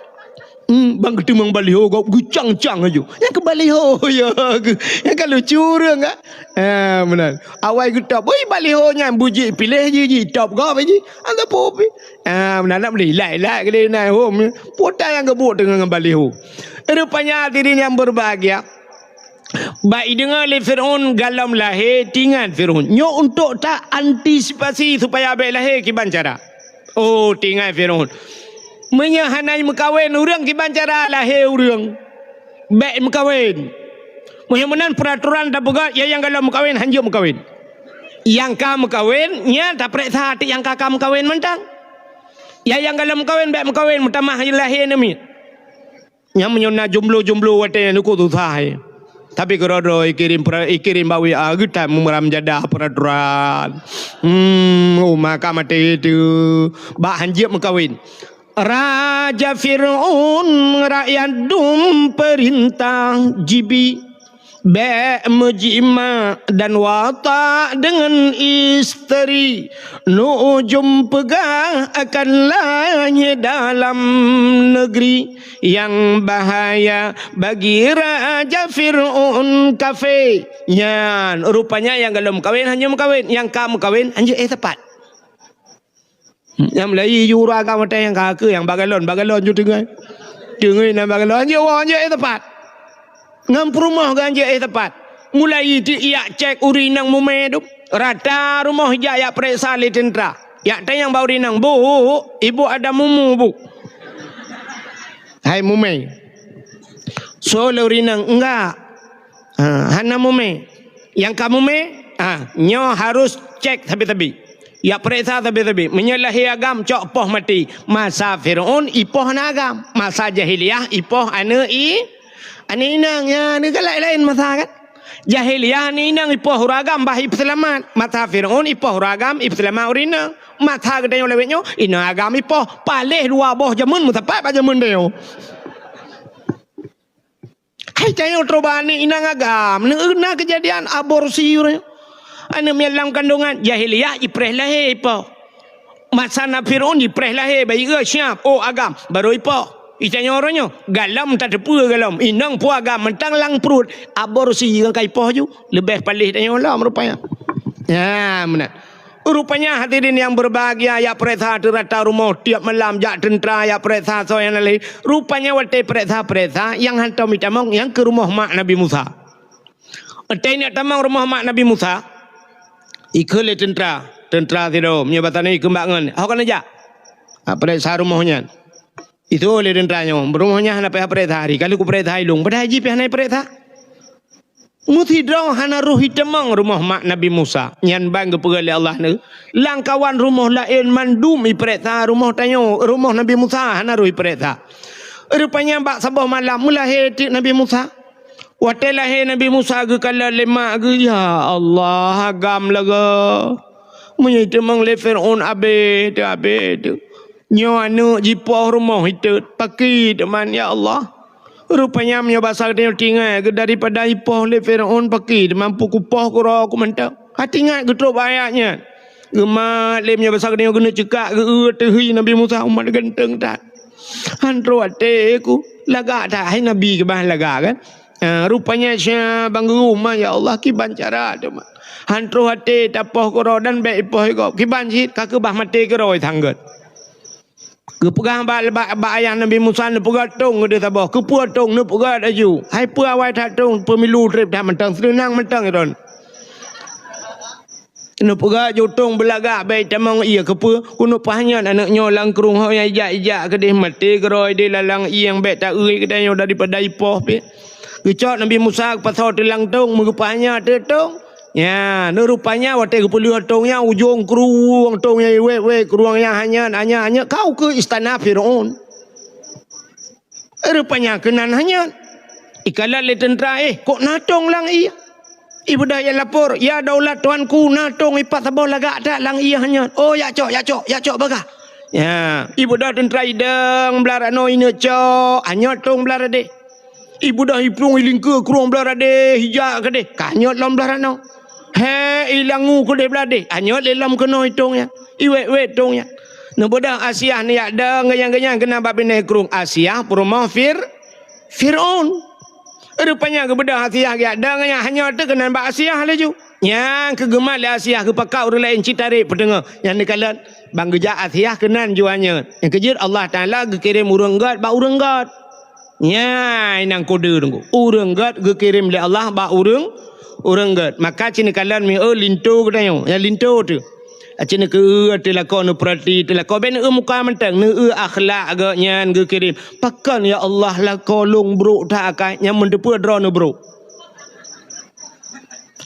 Hmm, bang geuteumong baliho gob geucang-cang aju. Nyang keu baliho ya geuh. Nyang ka lucu ureuëng ka. Ha, meunan. Awai geutop. Ui, baliho nyan bujik piléh ji, ji top gob ji. Anda popi. Ha, meunan nak beli. Lai-lai gede na hom. Putai nyang geubuk teungoh ngon baliho. Rupanya hadirin yang berbahagia. Bak ideungoe lé Firaun galom lahé, teuingat Firaun. Nyoe untuk ta antisipasi supaya bék lahé kiban cara. Oh, teuingat Firaun. Meunyoe hana meukawen ureuëng kiban cara lahé ureuëng. Bék meukawen. Meunyoe meunan peraturan tapeugah, ya nyang galom meukawen hanjeuet meukawen. Nyang ka meukawen, nyan tapeuriksa até nyang ka, ka meukawen mantong. Ya nyang galom meukawen bék meukawen, meutamah lahé aneuk miet. Nyang meunyoe na jomblo-jomblo watée nyan uku susah, eh. Tapi keudroe-droe ikirém pra-, ikirém bak W A geutan meuram jadah peraturan. Hmm, uma ka maté teuh. Bak hanjeuet meukawen. Raja Firaun rakyat dum peurintah jibi. Bék meujimak dan watak deungon isteri, nujum peugah akan lahé dalam negeri. Nyang bahaya bagi Raja Firaun kafé. Nyan, rupanya nyang galom meukawen hanjeuet meukawen, nyang ka meukawen hanjeuet éh sapat. Nyang meulayi ju ureuëng agam watée nyang ka keu nyang bagalon, bagalon ju teungoh. Teungoh na bagalon, hanjeuet woe, hanjeuet éh teumpat. Ngon peurumoh geuh hanjeuet éh teumpat. Meulayi teuk ijak cék ureuëng inong mumé dum. Rata rumoh ijak ijak peuriksa lé teuntra. Ijak tanyong bak ureuëng inong, "Bu, ibu ada mumu, Bu?" Hai mumé. Soe lé ureuëng inong, "Enggak." Ha, hana mumé. Nyang ka mumè, ah, nyoe harus cek sabe-sabe. Ya peuriksa sabe-sabe. Meunyoe lahé agam cok poh maté. Masa Firaun ipoh hana agam. Masa jahiliyah ipoh aneuk i, aneuk inong. Ya, ni kan laén-laén masa kan? Jahiliyah aneuk inong ipoh ureueng agam bah ipeuselamat. Masa Firaun ipoh ureueng agam ipeuselamat ureueng inong. Masa geutanyoe lawét nyoe, inong agam ipoh. Paléh dua boh jameun meusapat bak jameun tanyoe. Hai tanyoe troh bak aneuk inong agam, na keujadian aborsi uroe nyoe. Aneuk miet lam kandungan, jahiliyah ipreh lahé ipoh. Masa na Firaun ipreh lahé, bayi siap, oh agam, baru ipoh. Itanyoe uroe nyoe, galom tateupeue galom, inong peue agam, mantong lam pruet, aborsi nyang ka ipoh ju, leubeh paléh tanyoe lom rupanya. Ya, meunan. Rupanya hadirin yang berbahagia, jak peuriksa teurata rumoh tiep malam, jak teuntra jak peuriksa soe nyang na lé. Rupanya watèe peuriksa-peuriksa nyang hantom jitamong nyang keu rumoh mak Nabi Musa. Watèe neuk tamong rumoh mak Nabi Musa, ikheun lé teuntra, teuntra sidroe, meunyoe basa nyoe ikheun bak ngon, "Ho keuneuk jak?" Ah, peuriksa rumoh nyan. Itu lé teuntra nyoe, rumoh nyan hana payah peuriksa, hari ka lheueh kupeuriksa ilong, padahai jih pih hana peuriksa. Meusidroe hana roh jitamong rumoh mak Nabi Musa. Nyan ban geupeugah lé Allah neu, lam kawan rumoh laén mandum jipeuriksa, rumoh tanyoe, rumoh Nabi Musa hana roh jipeuriksa. Rupanya bak saboh malam meulahé teuk Nabi Musa. Watèe lahé Nabi Musa geukalon lé mak geuh, "Ya Allah, agam lagèe. Meunyoe jitamong lé Firaun abéh teuh, abéh teuh. Nyoe aneuk jipoh rumoh itot, pakri teuma, ya Allah." Rupanya meunyoe basa geutanyoe tinggai geuh daripada ipoh lé Firaun pakri teuma, peue kupoh keudroe ku mantong. Ka teuingat geutrok bak ayat nyan. Geumat lé meunyoe basa geutanyoe keuneuk ceukak geu-eu teuh hi Nabi Musa, umat ganteng that. Han troh até ku, lagak that, hai Nabi keubah lagak kan. Ah, rupanya sya ban geuruma, ya Allah, kiban cara teuma. Han troh até tapoh keudroe dan bèk ipoh gob. Kiban cit ka keubah maté keudroe sanggot. Geupeugah bak, bak, bak ayah Nabi Musa, neupeugah tong keudeh saboh. Keupeue tong? Neupeugah laju. Hai peue awai that tong, peumilu trép that mantong, seunang mantong droen. Neupeugah ju tong beulagak bèk tamong ie. Keupeue? Keuneuk paih nyan aneuk nyoe lam krueng ho nyang ijak-ijak keudeh maté keudroe di lalang ie nyang bèk ta-eu geutanyoe daripada ipoh pih. Geucok Nabi Musa geupasoe teuh lam tong, meugeupahnya teuh tong. Nya, neurupanya watèe geupeuleueh tong nyan, ujong krueng tong nyan iwèt-wèt, krueng nyan hanyot, hanyot, hanyot, ka ukeue istana Firaun. Rupanya keunan hanyot. Ikalon lé teuntra, "Eh, kok na tong lam ie?" Ibeudôh jak lapor, "Ya daulat tuanku, na tong ipat saboh lagak that lam ie hanyot." "Oh, jak cok, jak cok, jak cok bagah." Ya, ibeudôh teuntra idong blah ranoe ineuk cok, hanyot tong blah radeh. Ibeudôh iplueng ilingkeue krueng blah radeh, ijak keudeh, ka hanyot lom blah ranoe. He, ilangu keudeh blah deh, hanyot lé lom keunoe itong nyan. Iwèt-wèt tong nyan. Neubeudôh Asiah neujak dong geunyang-geunyang keunan bak binéh krueng. Asiah peurumoh Fir-, Firaun. Rupanya geubeudôh Asiah geujak dong geunyang hanyot teuh keunan bak Asiah laju. Nyang keu geumat lé Asiah geupakat ureueng laén cit tarek peuteungoh. Nyang neukalon ban geujak Asiah keunan ju hanyot. Nyang keujeuet Allah Taala geukirém ureueng gèt bak ureueng gèt. Nyan nyang kode teungku. Ureueng gèt geukirém lé Allah bak ureueng, ureueng gèt. Maka ci neukalon mi, oh, linto geutanyoe, nyang linto teuh. Aci neukeu teuh lakoe neupeurati teuh lakoe, bèk neu muka mantong, neu akhlak gèt nyan geukirém. Pakon ya Allah lakoe lôn brok that akai, nyan meuteupeue droeneuh brok.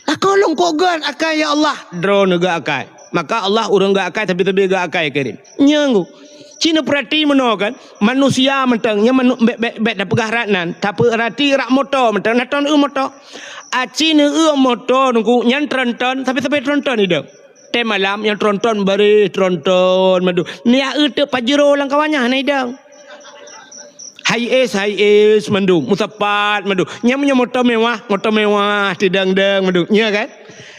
Lakoe lôn kok gèt akai ya Allah, droeneuh gèt akai. Maka Allah ureueng gèt akai, tapi-tapi gèt akai kirém. Nyan teungku. Ci neupeurati meunoe kan, manusia mantong, nyan manu-, bèk, bèk, bèk tapeugah rat nan, tapeurati rak moto mantong, na tong eu moto. Aci neu eu moto teungku, nyan tronton, tapi-tapi tronton idong. Tém malam nyang tronton bareh tronton madu. Nyak eu teuk Pajero lam kawan nyan hana idong. Hiace, Hiace madu, meusapat madu. Nyang meunyoe moto mewah, moto mewah, tidang-dang madu. Nya kan?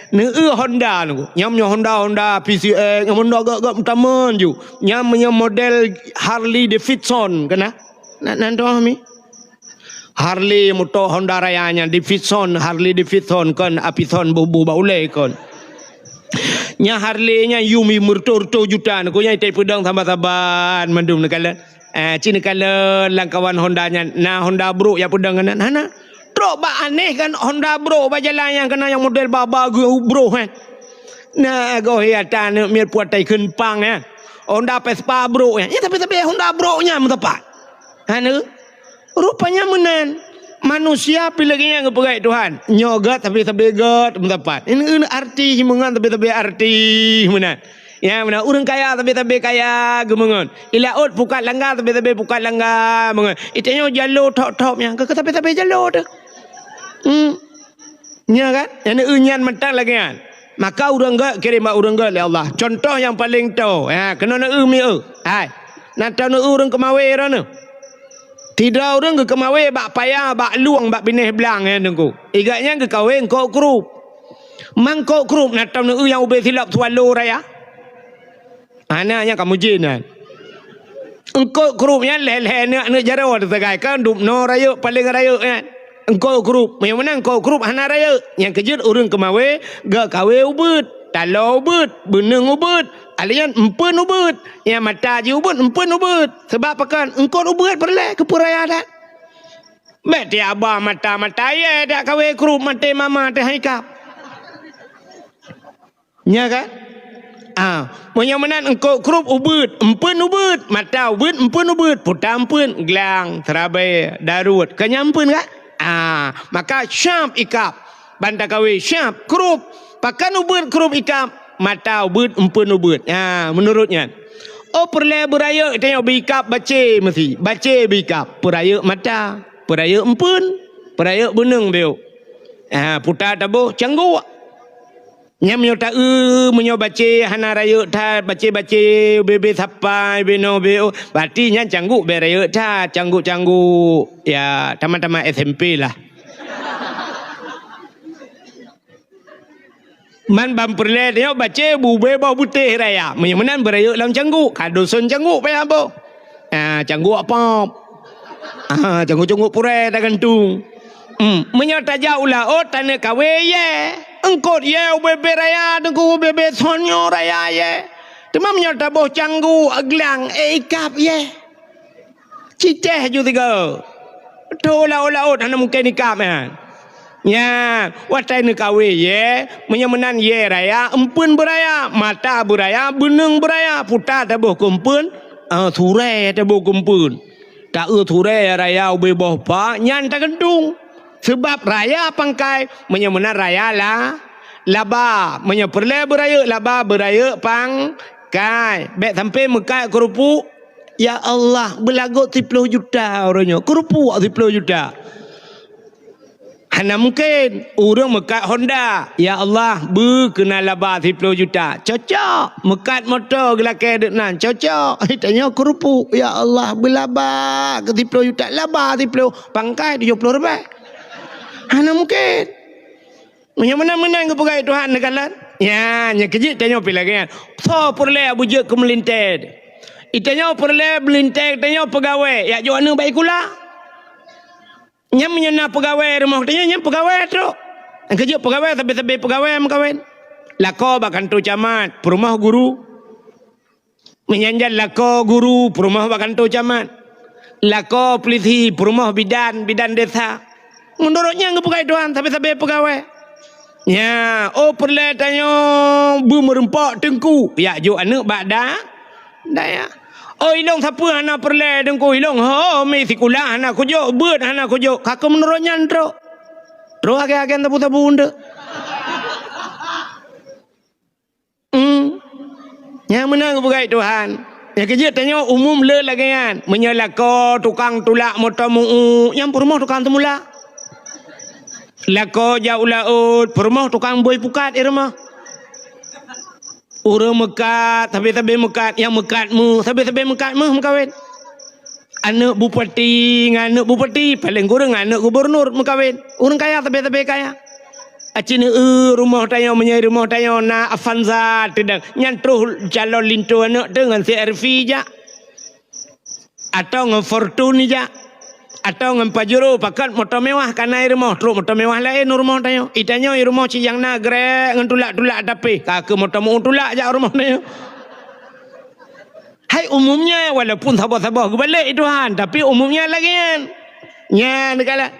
Neu eu Honda nunggu. Nyang meunyoe Honda, Honda P C X, nyang Honda gak-gak meutamon ju. Nyang meunyoe model Harley Davidson kena. Nak nan doh mi. Harley moto Honda Raya nyan Davidson, Harley Davidson kon Apison boh-boh bak ulèe kon. Nya Harley nyan yum i meureutoh-reutoh juta nunggu nyang itai peudong saban-saban mandum neukalon. Eh, ci neukalon lam kawan Honda nyan, na Honda brok jak peudong keunan? Hana. Trok bak aneh kan Honda brok bak jalan nyang keunan nyang model ba-ba geu brok, eh. Na goh ata aneuk miet puatai kheun pang, eh. Honda Vespa brok, eh. Ya, tapi-tapi Honda brok nyan meusapat. Hana. Rupanya meunan. Manusia pih lagèe nyan geupeugah Tuhan. Nyoe gèt sabe-sabe gèt meusapat. Ini, ini arti himungan sabe-sabe arti meunan. Ya, meunan ureueng kaya sabe-sabe kaya geumeungon. Ilaôt pukat langga sabe-sabe pukat langga meungon. Itanyoe jalo thop-thop nyan keu sabe-sabe jalo teuh. Hmm. Nya kan? Nyang neu nyan mantong lagèe nyan. Maka ureueng gèt kirém bak ureueng gèt lé Allah. Contoh nyang paleng toe. Ha, keunoe neu mieu. Hai. Na tanoe ureueng keumawé droeneuh. Sidroe ureueng geukeumawé bak paya, bak lueng, bak binéh blang nyan teungku. Igèt nyan geukawé eungkôt krup. Mangkôt krup na tanoe nyang ubé silop Swallow raya. Hana nyang kamoe jén nyan. Eungkôt krup nyan lhèe-lhèe aneuk-aneuk jaroe teusagai kan dubnoe rayeuk paleng rayeuk nyan. Eungkôt krup, meunyoe meunan eungkôt krup hana rayeuk. Nyang keujeuet ureueng keumawé, geukawé ubeuet, taloe ubeuet, beuneueng ubeuet, alèh nyan empeuen ubeuet. Nyang mata jih ubeuet, empeuen ubeuet. Seubab pakon? Eungkôt ubeuet peureulèe keu peuraya that. Bèk tiaba mata-mata yèe dak kawé krup maté mama teuh hai kap. Nya kan? Ah, meunyoe meunan eungkôt krup ubeuet, empeuen ubeuet, mata ubeuet, empeuen ubeuet, puta empeuen, glang, seurabai, daruet, ka nyan empeuen kan? Ah, maka syab ikab. Ban takawé syab, krup. Pakon ubeuet krup ikab, mata ubeuet, empeuen ubeuet. Ha, meunurot nyan. Oh, peureulèe beurayeuk tanyoe beu ikab bacé meusi. Bacé beu ikab, peurayeuk mata, peurayeuk empeuen, peurayeuk beuneueng beu. Ha, puta taboh cangguk. Nyan meunyoe taeu, meunyoe bacé hana rayeuk that, bacé-bacé, ubé-bé sapai, ubé noe, ubé oh, berarti nyan cangguk bèk rayeuk that, cangguk-cangguk, ya, tamat-tamat S M P lah. Man ban peureulèe tanyoe bacé beu ubé boh beutéh raya. Meunyoe meunan beurayeuk lam cangguk, ka doson cangguk payah boh. Ah, cangguk apam. Ah, cangguk-cangguk purèe tagantung. Hmm, meunyoe tajak u laôt taneuk kawé yèe. Eungkôt yèe ubé-bé raya teungku, ubé-bé son nyoe raya yèe. Teuma meunyoe taboh cangguk glang, eh, ikab yèe. Cicéh ju tiga. Tho laôt-laôt hana mungken ikab nyan. Nyan, watèe neukawé yèe, meunyoe meunan yèe raya, empeuen beuraya, mata beuraya, beuneueng beuraya, puta taboh keu empeuen, eh, surèe taboh keu empeuen. Taeu surèe raya ubé boh pa, nyan tagantung. Seubab raya pangkai, meunyoe meunan raya la, laba. Meunyoe peureulèe beurayeuk laba, beurayeuk pangkai. Bèk sampé meukat keurupuk, "Ya Allah, beulagot siploh juta uroe nyoe." Keurupuk siploh juta. Hana mungken. Ureueng meukat Honda, "Ya Allah, beu keunan laba siploh juta." Cocok. Meukat moto geulakèe deuk nan. Cocok. Tanyoe keurupuk, "Ya Allah, beulaba keu siploh juta." Laba siploh, pangkai tujoh ploh ribèe. Hana mungken. Meunyoe meunan-meunan geupeugah Tuhan neukalon. Nyan, nyang keujeuet tanyoe pih lagèe nyan. Soe peureulèe beujeuet keu meulintèe? Itanyoe peureulèe meulintèe tanyoe peugawèe, jak jok aneuk bak sikula. Nyan meunyoe na peugawèe rumoh tanyoe, nyan peugawèe trok. Nyang keujeuet peugawèe, sabe-sabe peugawèe meukawen. Lakoe bak kantô camat, peurumoh guru. Meunyan jan lakoe guru peurumoh bak kantô camat. Lakoe pulisi peurumoh bidan, bidan desa. Meunurot nyan geupeugah Tuhan sabe-sabe peugawèe. Nya, oh peureulèe tanyoe beumeureumpok teungku, jak jok aneuk bak da-, dayah. Oh ilông sapeue hana peureulèe teungku, ilông ho mi sikula hana kujok, beuet hana kujok, ka keuh meunurot nyan trok. Trok agen-agen sabu-sabu eunteuk. Hmm. Nyang meunan geupeugah Tuhan. Nyang keujeuet tanyoe umum le lagèe nyan. Meunyoe lakoe tukang tulak moto meu-uek, nyan peurumoh tukang teumulak. Lakoe jak u laôt, peurumoh tukang bôi pukat i rumoh. Ureueng meukat, sabe-sabe meukat, nyang meukat meu, sabe-sabe meukat meuh meukawen. Aneuk bupati ngon aneuk bupati, paleng kureueng aneuk gubunur meukawen. Ureueng kaya sabe-sabe kaya. Aci neu-eu rumoh tanyoe, meunyoe rumoh tanyoe na Avanza teudang, nyan troh calon linto aneuk teuh ngon C R V jak. Atau ngon Fortuner jak. Atau ngon Pajero, pakat moto mewah ka na i rumoh, trok moto mewah laén u rumoh tanyoe. I tanyoe i rumoh cit nyang na grek ngon tulak-tulak tapi, ka keuh moto meu-uek tulak jak u rumoh tanyoe. Hai umumnya, walaupun saboh-saboh geubalek i Tuhan, tapi umumnya lagèe nyan. Nyan, neukalon.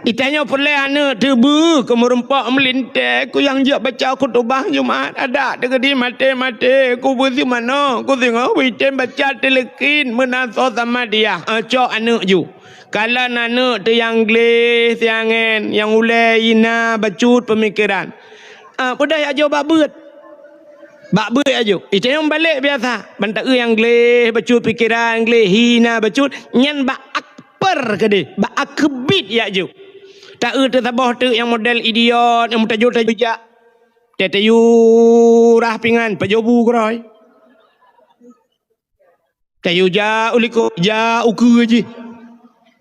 I tanyoe peureulèe aneuk teuh beu keu meureumpok meulintèe, keu nyang jeuet baca khutubah Jumat, adak teukeudi maté-maté, keu beuseumanoe, keu singoh beuitem baca tileukin meunan soe sama dia. Ah, cok aneuk ju. Kalon aneuk teuh nyang gleh, siangen, nyang ulèe, hina, bacut peumikeran. Ah, peudeh jak jok bak beuet. Bak beuet jak jok. Itanyong balek biasa. Ban taeu nyang gleh, bacut pikeran, gleh, hina, bacut. Nyan bak akbar keudeh. Bak akbit jak jok. Taeu teuh saboh teuk nyang model idiot, nyang meutajô-tajô jak. Teu tayue rah pingan, pajoh bu keurôi. Tayue jak u likot, jak u keue jih.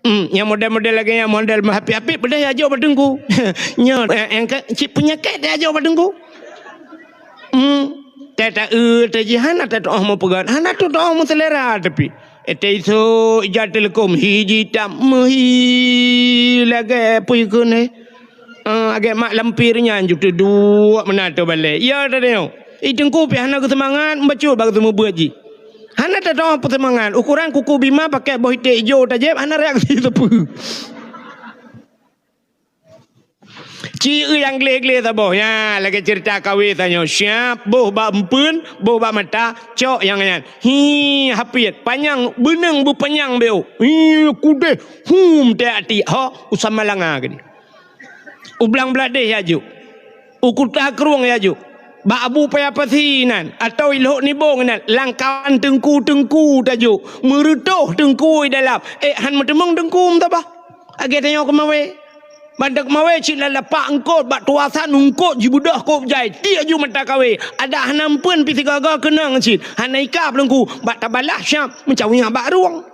Hmm, nyang model-model lagèe nyan, model meuhapit-hapit, peudeh jak jok bak teungku. Nyoe, eh, eh, ka, cit peunyakét jak jok bak teungku. Hmm, teu taeu teu jih hana tatu'oh meupeugah, hana tatu'oh meuseulera tapi. Eh, teu isok ija teuleukom, hi jitam, meuhi lagèe peue keuneuk. Ah, agak mak lampir nyan ju teuduek meunan teuh balek. Ya, teudeungoe. I teungku pih hana geuseumangat, bacut bak geuseumeubeuet jih. Hana teutoh peuseumangat. Ukuran kuku bima pakai boh iték ijo tajép, hana reaksi sapeue. Ci nyang gleh-gleh saboh. Ya, lagèe cerita kawé tanyoe. Siap, boh bak empeuen, boh bak mata, cok nyang nyan. Hi, hapiet. Panyang, beuneueng beupanyang beu. Hi, kudeh. Hum, tiak-tiak. Ho, usam malanga gini. U Blang Bladeh jak jok. U Kuta Krueng jak jok. Bak Abu Paya Pasi nan, atau i Lhok Nibong nan, lam kawan teungku-teungku tajok. Meureutoh teungku i dalam. Eh, han meuteumeung teungku meutabah. Lagèe tanyoe keumawé. Ban teuk keumawé cit lam lapak eungkot, bak tuasan eungkot jibeudôh kôb jai. Tiek ju mata kawé. Adak hana empeuen pih sigaga keunong cit. Hana ikab teungku. Bak tabalah siap, meucawiyak bak rueng.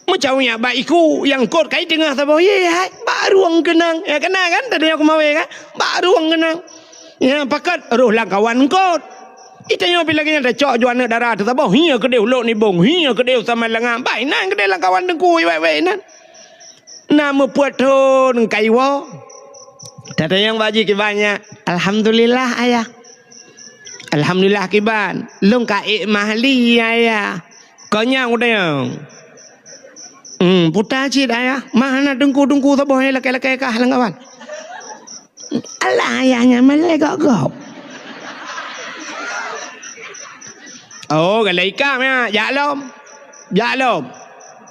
Meucawiyak bak iku nyang kot kai teungoh saboh, ye hai, bak rueng keunong. Ya, keunan kan, tadi aku mawé kan? Bak rueng keunong. Ya, pakat roh lam kawan kot. Itanyoe pih lagèe nyan tacok ju aneuk dara teuh saboh, hi keudeh u Lhok Nibong, hi keudeh u Samalanga. Bah inan keudeh lam kawan teungku, iwèk-wèk inan. Na meupeuet thon kai woe. Tatanyong bak jih kiban nyan, "Alhamdulillah, Ayah." "Alhamdulillah kiban, lôn ka ék mah lé, Ayah." Keu nyang udeueng. Hmm, puta cit, Ayah. Mah na teungku-teungku saboh nyang lakèe-lakèe kah lam kawan. Alah, Ayah nyan malèe gop-gop. Oh, galai ikab nyan. Jak lom. Jak lom.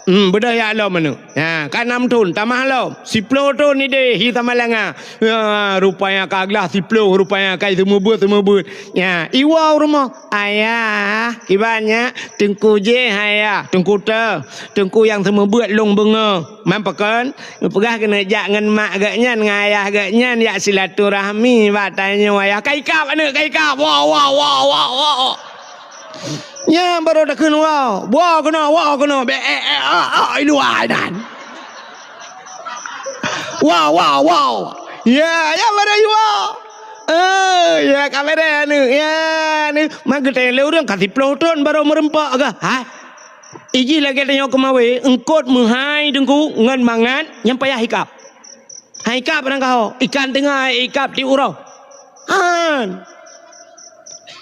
Hmm, beudôh jak lom aneuk. Ha, ka nam thon, tamah lom. Siploh thon idéh, hi Samalanga. Ya, rupanya ka glah siploh, rupanya ka seumeubeuet-seumeubeuet. Ya, iwoe u rumoh. "Ayah, kiban nyak, teungku jih, Ayah, teungku teuh, teungku nyang seumeubeuet lôn beungoh." Man pakon? Geupeugah keuneuk jak ngon mak geuh nyan, ngon ayah geuh nyan, jak silaturahmi bak tanyoe, Ayah. Ka ikab aneuk, ka ikab. Woe, woe, woe, woe, woe. Nyan barô takheun woe. Woe keunoe, woe keunoe. Bèk, eh, eh, ah, ah, i luwa nyan. Woe, woe, woe. Ya, ya, barô i woe. Eh, ya, ka beureh aneuk. Ya, aneuk. Man geutanyong lé ureueng ka siploh thon barô meureumpok geuh. Hai. Ijih lagèe tanyoe keumawé, eungkot meuhai teungku ngon mangat nyang payah ikab. Hai ikab barangkaho, ikan teungoh ikab tiep uroe. Han.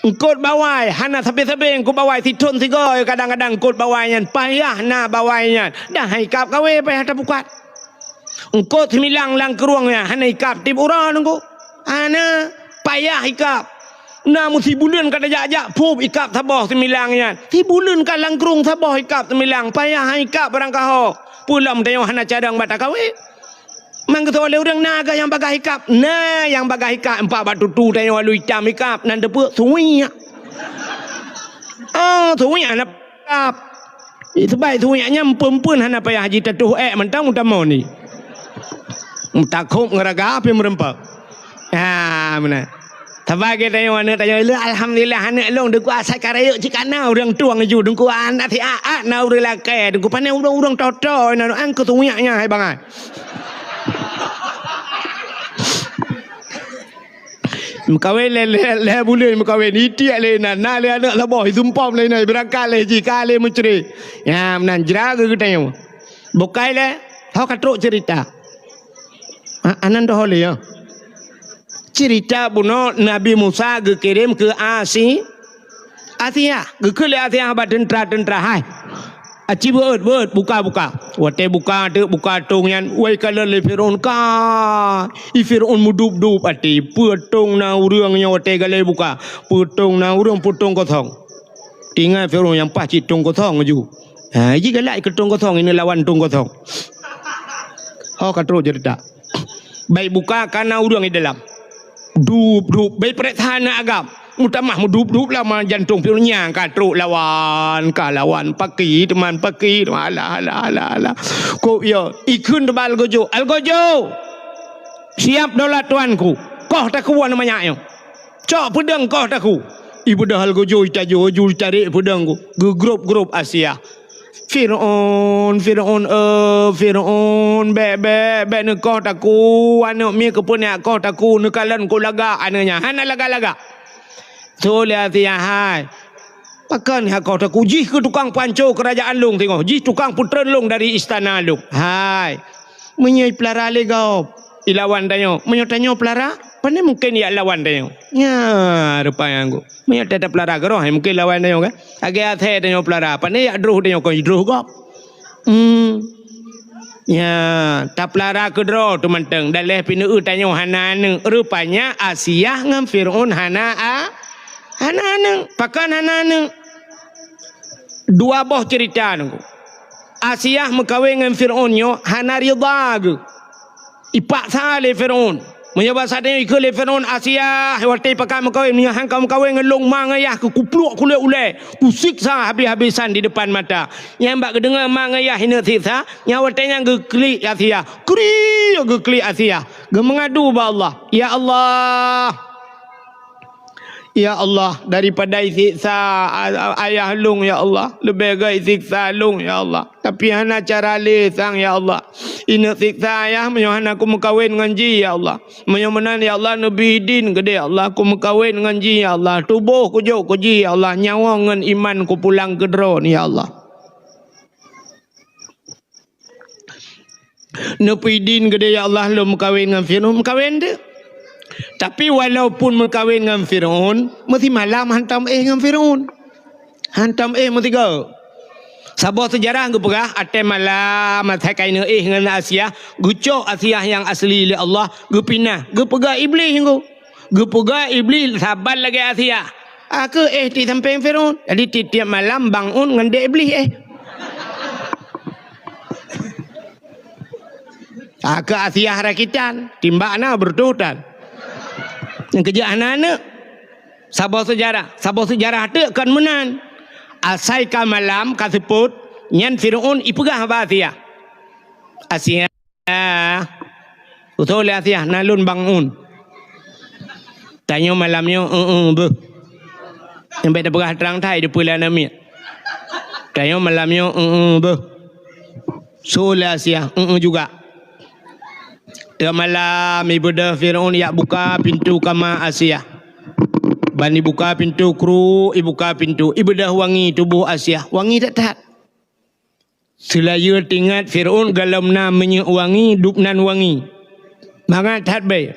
Eungkot bawai, hana sabe-sabe eungkot bawai, sithon sigoe kadang-kadang eungkot bawai nyan, payah na bawai nyan. Dah hai ikab kawé, payah tapukat. Eungkot similang lam krueng nyan, hana ikab tiep uroe teungku. Hana, payah ikab. Na meusibuleuen ka tajak-jak, phup ikab saboh similang nyan. Sibuleuen ka lam krueng saboh ikab similang, payah hai ikab barangkaho. Peue lom tanyoe hana cadang bak takawé. Man geusoe lé ureueng na geuh nyang bagaih ikab. Na nyang bagaih ikab, empat bak tutu tanyoe alu itam ikab, nan teupeue suwiek. Ah, suwiek hana ikab. Seubab suwiek nyan empeuen-empeuen hana payah jitatoh èk mantong meutamong ni. Meutakhob ngon raga pih meureumpok. Ha, meunan. Sabai geutanyoe aneuk tanyoe, "Lé, alhamdulillah aneuk lôn, teungku asai ka rayeuk cit ka na ureueng tueng ju, teungku aneuk siat-at na ureueng lakèe, teungku pané ureueng-ureueng toto, na an keu suwiek nyan hai bangai." Meukawen lé, lé, lé buleuen meukawen, itiek lé inan, na lé aneuk saboh, isumpom lé inan, beurangkat lé jih, ka lé meucré. Ya, meunan jra geutanyoe. Bukai lé, ho ka trok cerita. Ha, anan doh lé, ya. Cerita bunoe Nabi Musa geukirém keu Asi-, Asiah, geukheun lé Asiah bak teuntra-teuntra, "Hai, aci beuet, beuet, buka, buka." Watèe buka, teuk buka tong nyan, wai kalon lé Firaun ka. I Firaun meudup-dup até, peue tong na ureueng nyoe watèe galai buka, peue tong na ureueng, peue tong kosong. Teuingat Firaun nyang paih cit tong kosong ju. Ha, ji galak keu tông kosong, ini lawan tông kosong. Ho ka trok cerita. Baik buka kana ureuëng di dalam. Dup, dup. Baik pereksa aneuk agam. Mutamah meudup-dup lama jantông pion nyang ka trok lawan, ka lawan. Paki, teman, paki, teman. Alah, alah, alah, alah. Kok ya, ikheun teuba algojo. Algojo! Siap daulat tuanku. Koh takue aneuk manyak nyoe. Cok peudeueng koh takue. Ibeudôh algojo itajo, ju itarek peudeueng ku. Geugrop-grop Asiah. Fir'aun, Fir'aun, eh, Fir'aun, bèk, bèk, bèk neukoh takue, aneuk miet keupeue neukoh takue, neukalon ku lagak aneuk nyan. Hana lagak-lagak. Tho lé Asiah, hai. Pakon hana koh takue, jih keu tukang panco keurajaan lôn singoh, jih tukang peutreun lôn dari istana lôn. Hai. Meunyoe ipeulara lé gob, ilawan tanyoe. Meunyoe tanyoe peulara, pane mungken yak lawan tanyoe. Nya, rupa nyang ku. Meunyoe ta-, tapeulara keudroe, mungken lawan tanyoe kan. Lagèe asèe tanyoe peulara, pane yak droh tanyoe kon droh gob. Hmm. Nya, tapeulara keudroe tu mantong. Daleh pineue tanyoe hana aneuk. Rupanya Asiah ngon Fir'aun hana a-, hana aneuk. Pakon hana aneuk? Dua boh cerita nunggu. Asiah meukawen ngon Fir'aun nyoe hana ridha geuh. Ipaksa lé Fir'aun. Meunyoe basa tanyoe ikheun lé Fir'aun, "Asiah, watèe pakat meukawen, meunyoe han ka meukawen ngon lôn ma ngon yah keu kupluek kulét ulèe, kusiksa habis-habisan di depan mata." Nyan bak geudeungoe ma ngon yah ineuk siksa, nyan watèe nyan geuklik Asiah. Kri geuklik Asiah. Geumeungadu bak Allah, "Ya Allah, ya Allah, daripada isiksa a-, a-, ayah lôn, ya Allah, leubeh gèt isiksa lôn, ya Allah. Tapi hana cara lé sang, ya Allah. Ineuk siksa ayah meunyoe hana kumeukawen ngon jih, ya Allah. Meunyoe meunan, ya Allah, neubri idin keudéh, ya Allah, kumeukawen ngon jih, ya Allah. Tuboh kujok keu jih, ya Allah. Nyawöng ngon iman kupulang keu droeneuh, ya Allah." Neupeuidin keudéh, "Ya Allah, lôn meukawen ngon Fir'aun." Meukawen teuh. Tapi walaupun meukawen ngon Fir'aun, meusimalam hantom éh ngon Fir'aun. Hantom éh meusigoe. Saboh seujarah geupeugah, watèe malam, asai ka ineuk éh ngon Asiah, geucok Asiah nyang asli lé Allah, geupinah, geupeugah Iblih nyoe. Geupeugah Iblih saban lagèe Asiah. Aku éh di sampéng Fir'aun. Jadi tiep-tiep malam bangun ngon dek Iblih éh. Aku Asiah rakitan, timbak na beureutoh tan. Nyang keujeuet hana aneuk. Saboh seujarah, saboh seujarah teuk kon meunan. Asai ka malam ka seupôt, nyan Fir'aun ipeugah bak Asiah. Asiah, "Usoe lé Asiah, na lôn bangun. Tanyoe malam nyoe, eu-eu beuh. Nyang bèk tapeugah trang that, dipeue lé aneuk miet. Tanyoe malam nyoe, eu-eu beuh." Soe lé Asiah, eu-eu juga. Teuma malam ibeudôh Fir'aun yak buka pintoe kama Asiah. Ban ibuka pintoe kru, ibuka pintoe, ibeudôh wangi tuboh Asiah. Wangi that-that. Seulayeue teuingat Fir'aun gohlom na minyeuk wangi, dub nan wangi. Mangat that bèe.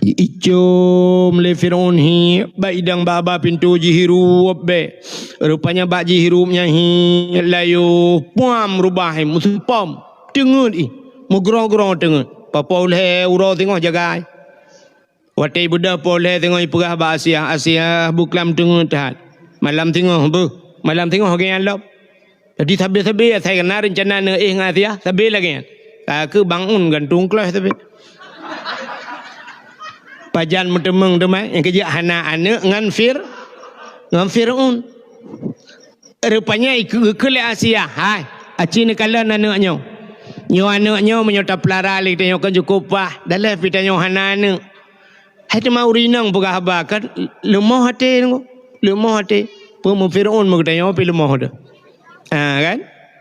Icom lé Fir'aun hi, bak idang bak haba pintoe jihirup bèe. Rupanya bak jihirup nyan hi, layoh, puam rubah hi, meuseupom. Teungeut ih, meugroe-groe teungeut. Papoh lhèe uroe singoh jagai. Watèe ibeudôh poh lhèe singoh ipeugah bak Asiah, "Asiah, beuh klam teungeut that. Malam singoh beuh. Malam singoh lagèe nyan lom." Jadi sabe-sabe asai na reuncana neuéh ngon Asiah, sabe lagèe nyan. Ka keuh bangun gantung kloh sabe. Pajan meuteumeung teuma nyang keujeuet hana aneuk ngon Fir-, ngon Fir'aun. Rupanya ikeu-, ikeu lé Asiah, "Hai, aci neukalon aneuk nyoe. Nyoe aneuk nyoe meunyoe tapeulara lé tanyoe kan cukôp paih, daleh pih tanyoe hana aneuk." Hai teuma ureueng inong peugah haba kan leumoh até nyoe, leumoh até. Peue meu Fir'aun meu geutanyoe pih leumoh teuh. Ha kan?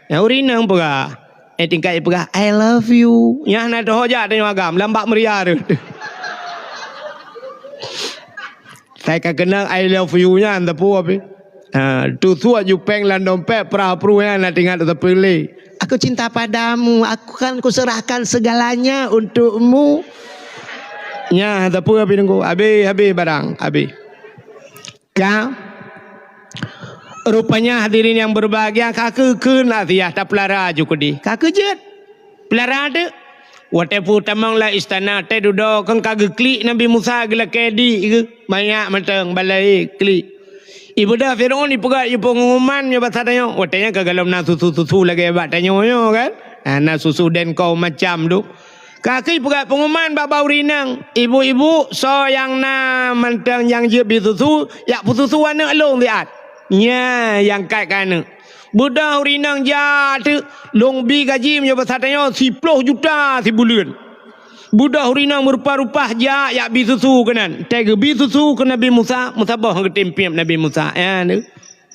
Nyang ureueng inong peugah, eh tingkat peugah, "I love you." Nyan na teuhojak tanyoe agam lam bak meuria teuh. Sai ka keunong "I love you" nyan teupeu pih. Ha, tusuak jupeng lam dompet, prah-pruh nyan na teuingat teupeu lé. "Aku cinta padamu, aku kan kuserahkan segalanya untukmu." Nyan teupeu pih nunggu. Habéh, habéh barang, habéh. Ka. Rupanya hadirin yang berbahagia, ka keukeuen Asiah tapeulara ju keudéh. Ka keujeuet. Peulara teuk. Watèe peutamong lam istana, watèe dudoe kan ka geuklik Nabi Musa geulakèe di geuh. Manyak mantong balai klik. Ibeudôh Firaun ipeugah ié peunguman nyoe basa tanyoe. Watée nyan ka gohlom na susu-susu lagée bak tanyoe nyoe kan. Ha, na susu dan kaum macam tu. Ka keuh ipeugah peunguman bak bak ureuëng inong, "Ibu-ibu, soe nyang na mantong nyang jeuet bi susu, jak peususu aneuëk lôn siat." Nyan nyang kat keu aneuëk. Beudôh ureuëng inong jak teuk, lôn bi gaji meunyoe basa tanyoe siploh juta sibuleuen. Beudôh ureuëng inong meurupa-rupa jak, jak bi susu keunan. Tée geubi susu keu Nabi Musa, meusaboh geutem piep Nabi Musa. Ya, tu.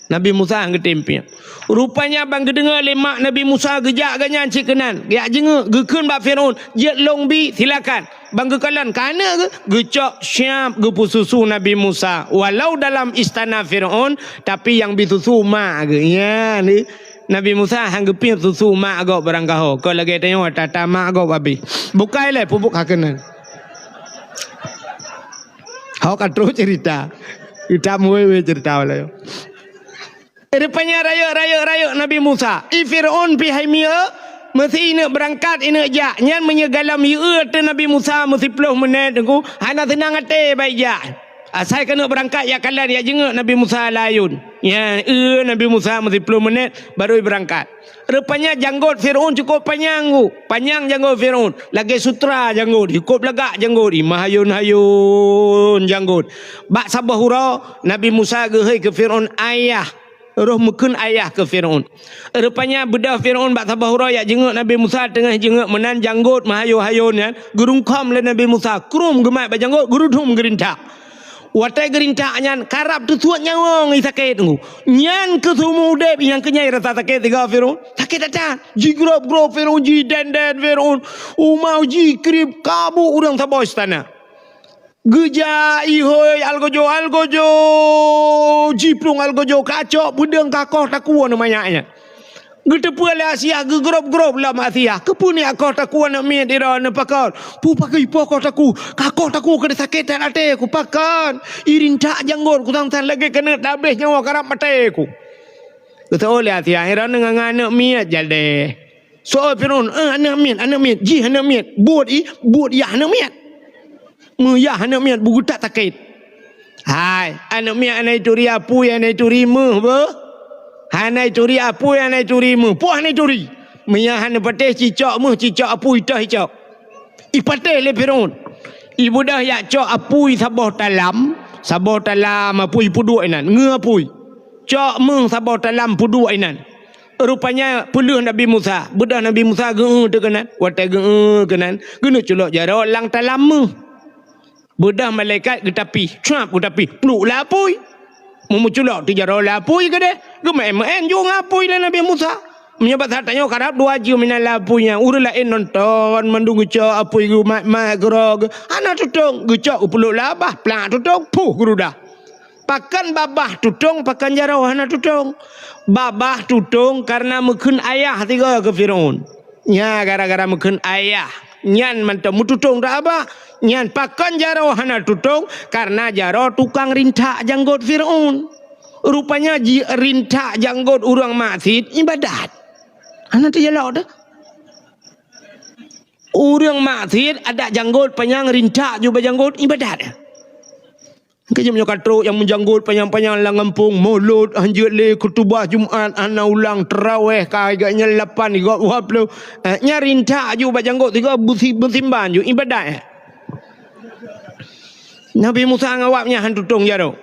Nabi Musa geutem piep. Rupanya ban geudeungoe lé mak Nabi Musa geujak geuh nyan cit keunan. Jak jingeuk, geukheun bak Firaun, "Jeuet lôn bi, silakan." Ban geukalon keu aneuëk geuh, geucok siab geupeususu Nabi Musa. Walau dalam istana Firaun, tapi nyang bi susu mak geuh. Ya, ni. Nabi Musa han geupiep susu mak gob barangkaho. Kon lagée tanyoe ata-ata mak gob abéh. Bukai lé pupuk ka keunan. Hok ka trok cerita. Kita muwe-we cerita wala. Rupanya rayeuk, rayeuk, rayeuk Nabi Musa. I Firaun pih hai mieu, meusi ineuëk beurangkat, ineuëk jak. Nyan meunyoe gohlom yue ateueh Nabi Musa meusiploh meunét teungku, hana seunang até baik jak. Asai keuneuk beurangkat jak kalon, jak jingeuk Nabi Musa lam ayun. Ya, eu Nabi Musa meusiploh meunét baru beurangkat. Rupanya janggot Firaun cukup panyang, ku. Panyang janggot Firaun. Lagée sutra janggot, cukup lagak janggot, i meuhayun-hayun janggot. Bak saboh uroe Nabi Musa geuhôi keu Firaun, "Ayah." Roh meukheun ayah keu Firaun. Rupanya beudôh Firaun bak saboh uroe jak jingeuk Nabi Musa, teungoh jingeuk meunan janggot meuhayun-hayun nyan, geurungkhom lé Nabi Musa, krum geumat bak janggot, geurudum geurintak. Watée geurintak nyan karab teusuet nyawöng i sakét teungku. Nyan keuh seumeu udeb nyang keunyai rasa sakét sigoe Firaun. Sakét that-that. Jigrob-grob Firaun, jiden-den Firaun. Uma jikrieb, kabu ureuëng saboh istana. Geujak ihôi algojo-algojo, jiplueng algojo kacok peudeueng kakoh takue aneuk manyak nyan. Geuteupeue lé Asiah geugrob-grob lom Asiah. Keupeue nyak koh takue aneuk miet droe aneuk pakon? Peue pakri poh koh takue? Kakoh takue keuneuk sakét that até ku pakon. Irintak janggot ku sang-sang lagée keuneuk tabeh nyawa karab maté ku. Geuteupeue lé Asiah droe ngon aneuk miet jadeh. Soe Firaun, "Eh, aneuk miet, aneuk miet, jih aneuk miet, buet i, buet yah aneuk miet." Meuyah aneuk miet beugeutak sakét. Hai, aneuk miet hana ituri apui, hana ituri méuh beuh. Hana ituri apui, hana ituri méuh. Poh hana ituri. Meuyah hana patéh cicok méuh, cicok apui toh icok. Ipatéh lé Firaun. Ibeudôh jak cok apui saboh talam, saboh talam apui peuduek inan, ngeue apui. Cok méuh saboh talam peuduek inan. Rupanya peuleueh Nabi Musa. Beudôh Nabi Musa geu-eu teuh keunan. Watée geu-eu keunan, geuneuk culok jaroe lam talam méuh. Beudôh malaikat geutapih, cuap geutapih, pluek lam apui. Meumeuculok teuh jaroe lam apui keudeh, geumeuén-meuén ju ngon apui lé Nabi Musa. Meunyoe bak that tanyoe karab dua jeuem inan lam apui nyan, ureuëng laén nonton mandum geucok apui geumat-mat keudroe geuh. Hana tutong, geucok geupluek lam babah, plak tutong, puh geurudah. Pakon babah tutong, pakon jaroe hana tutong. Babah tutong kareuna meukheun ayah sigoe keu Firaun. Nya gara-gara meukheun ayah. Nyan mantong meututong dak babah. Nyan pakon jaroe hana tutong, kareuna jaroe tukang rintak janggot Firaun. Rupanya ji-, rintak janggot ureuëng maksiet ibadat. Hana teujalok teuh. Ureuëng maksiet adak janggot panyang rintak ju bak janggot ibadat. Keu jeuem nyoe ka trok nyang meujanggot panyang-panyang lam gampông, mulod hanjeuet lé, khutubah Jumat hana ulang, teurawéh ka gobnyan lapan, gob dua ploh. Eh, nyan rintak ju bak janggot, tiga beusi-, beusimban ju ibadat. Nabi Musa ngon awaknyan han tutong jaroe.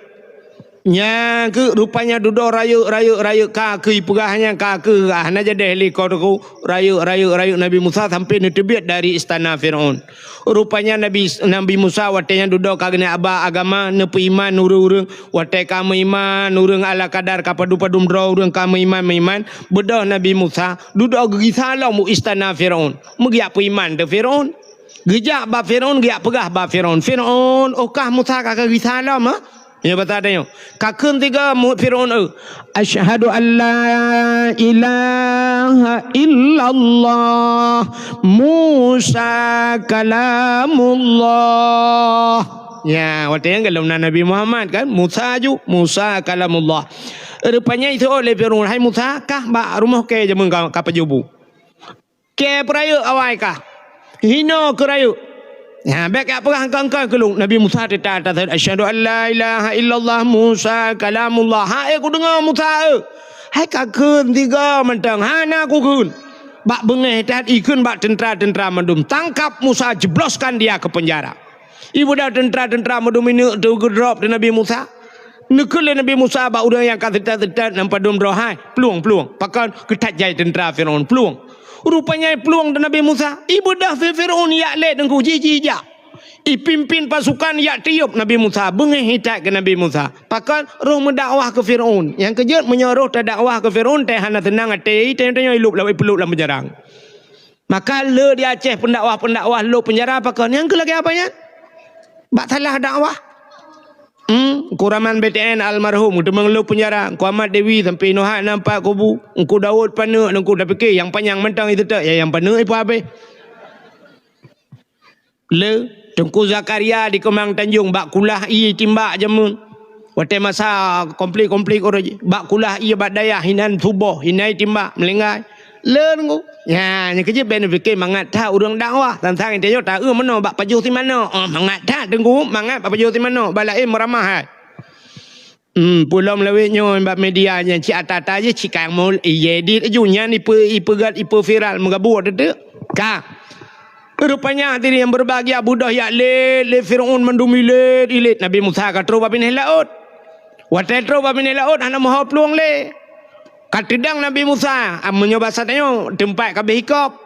Nyan keuh rupanya dudoe rayeuk, rayeuk, rayeuk ka keuh ipeugah nyan ka keuh hana jadeh lé koh teuku. Rayeuk, rayeuk, rayeuk Nabi Musa sampai neuteubiet dari istana Firaun. Rupanya Nabi, Nabi Musa watée nyan dudoe ka geuneuk aba agama, neupeuiman ureuëng-ureuëng. Watée ka meuiman ureuëng ala kadar ka padum-padum droe ureuëng ka meuiman-meuiman, beudôh Nabi Musa dudoe geugisa lom u istana Firaun. Meugeuyak peuiman teuh Firaun. Geujak bak Firaun, geujak peugah bak Firaun, "Firaun, oh kah Musa ka geugisa lom, ha?" Nyoe basa tanyoe. Ka kheun tiga mu-, Firaun, eu, "Asyhadu an la ilaha illallah, Musa kalamullah." Ya, watée nyan gohlom na Nabi Muhammad kan, Musa ju, Musa kalamullah. Rupanya iseuôt lé Firaun, "Hai Musa, kah bak rumoh kèe jameun ka, ka pajoh bu." Kèe peurayeuk awai kah. Hinoe keu rayeuk. Ha, bék jak peugah engkau-engkau keulong. Nabi Musa teutap atas, "Asyhadu an la ilaha illallah Musa kalamullah." Hai, kudeungoe Musa, eh. Hai ka kheun tiga mantong, hana kukheun. Bak beungéh that ikheun bak teuntara-teuntara mandum, "Tangkap Musa, jebloskan dia ke penjara." Ibeudôh teuntara-teuntara mandum ineuk teugeudrop di Nabi Musa. Neukheun lé Nabi Musa bak ureuëng nyang ka seutôt-seutôt nyang padum droe, "Hai, plueng, plueng." Pakon? Keu that jai teuntara Firaun, plueng. Rupanya plueng di Nabi Musa. Ibeudôh Firaun jak lé teungku, jih-jih jak. Ipimpin pasukan jak tiôb Nabi Musa, beungéh that keu Nabi Musa. Pakon? Roh meudakwah keu Firaun. Nyang keujeuet meunyoe roh tadakwah keu Firaun, teuh hana seunang até, tanyoe-tanyoe ilôb lam, ipeulôb lam penjara. Maka le di Aceh pendakwah-pendakwah lôb penjara pakon? Nyang keu lagée apa nyan? Bak salah dakwah. Hmm, Kuraman B T N almarhum, teumang lôb penjara. Ku Ahmad Dewi sampai inoe hana nampak kubu. Engku Daud paneuk, engku tapike nyang panyang mantong itu tak, ya, nyang paneuk ipa habéh. Le, Teungku Zakaria di Keumang Tanjong bak kulah ié timbak jameun. Watée masa konflik-konflik uroe jih, bak kulah ié bak dayah hinan suboh, hinan timbak meulinggai. Le Teungku. Nya, nyang keujeuet bék neupike mangat that ureuëng dakwah, tantang tanyoe taeu meunoe bak pajoh si manok. Oh, mangat that Teungku, mangat bak pajoh si manok, bak laén meuramah hai. Hmm, peulom lawét nyoe bak media nyan cit ata-ata jih cit kang mul, ié dit aju nyan ipe, ipeugét, ipe viral meugabuk teuteu. Ka. Rupanya hadirin yang berbahagia, beudôh jak lét lé Firaun mandum ilét-ilét. Nabi Musa ka trok bak binéh laôt. Watée trok bak binéh laôt hana meuho plueng lé. Ka teudong Nabi Musa, ah, meunyoe basa tanyoe teumpat ka beuhikop.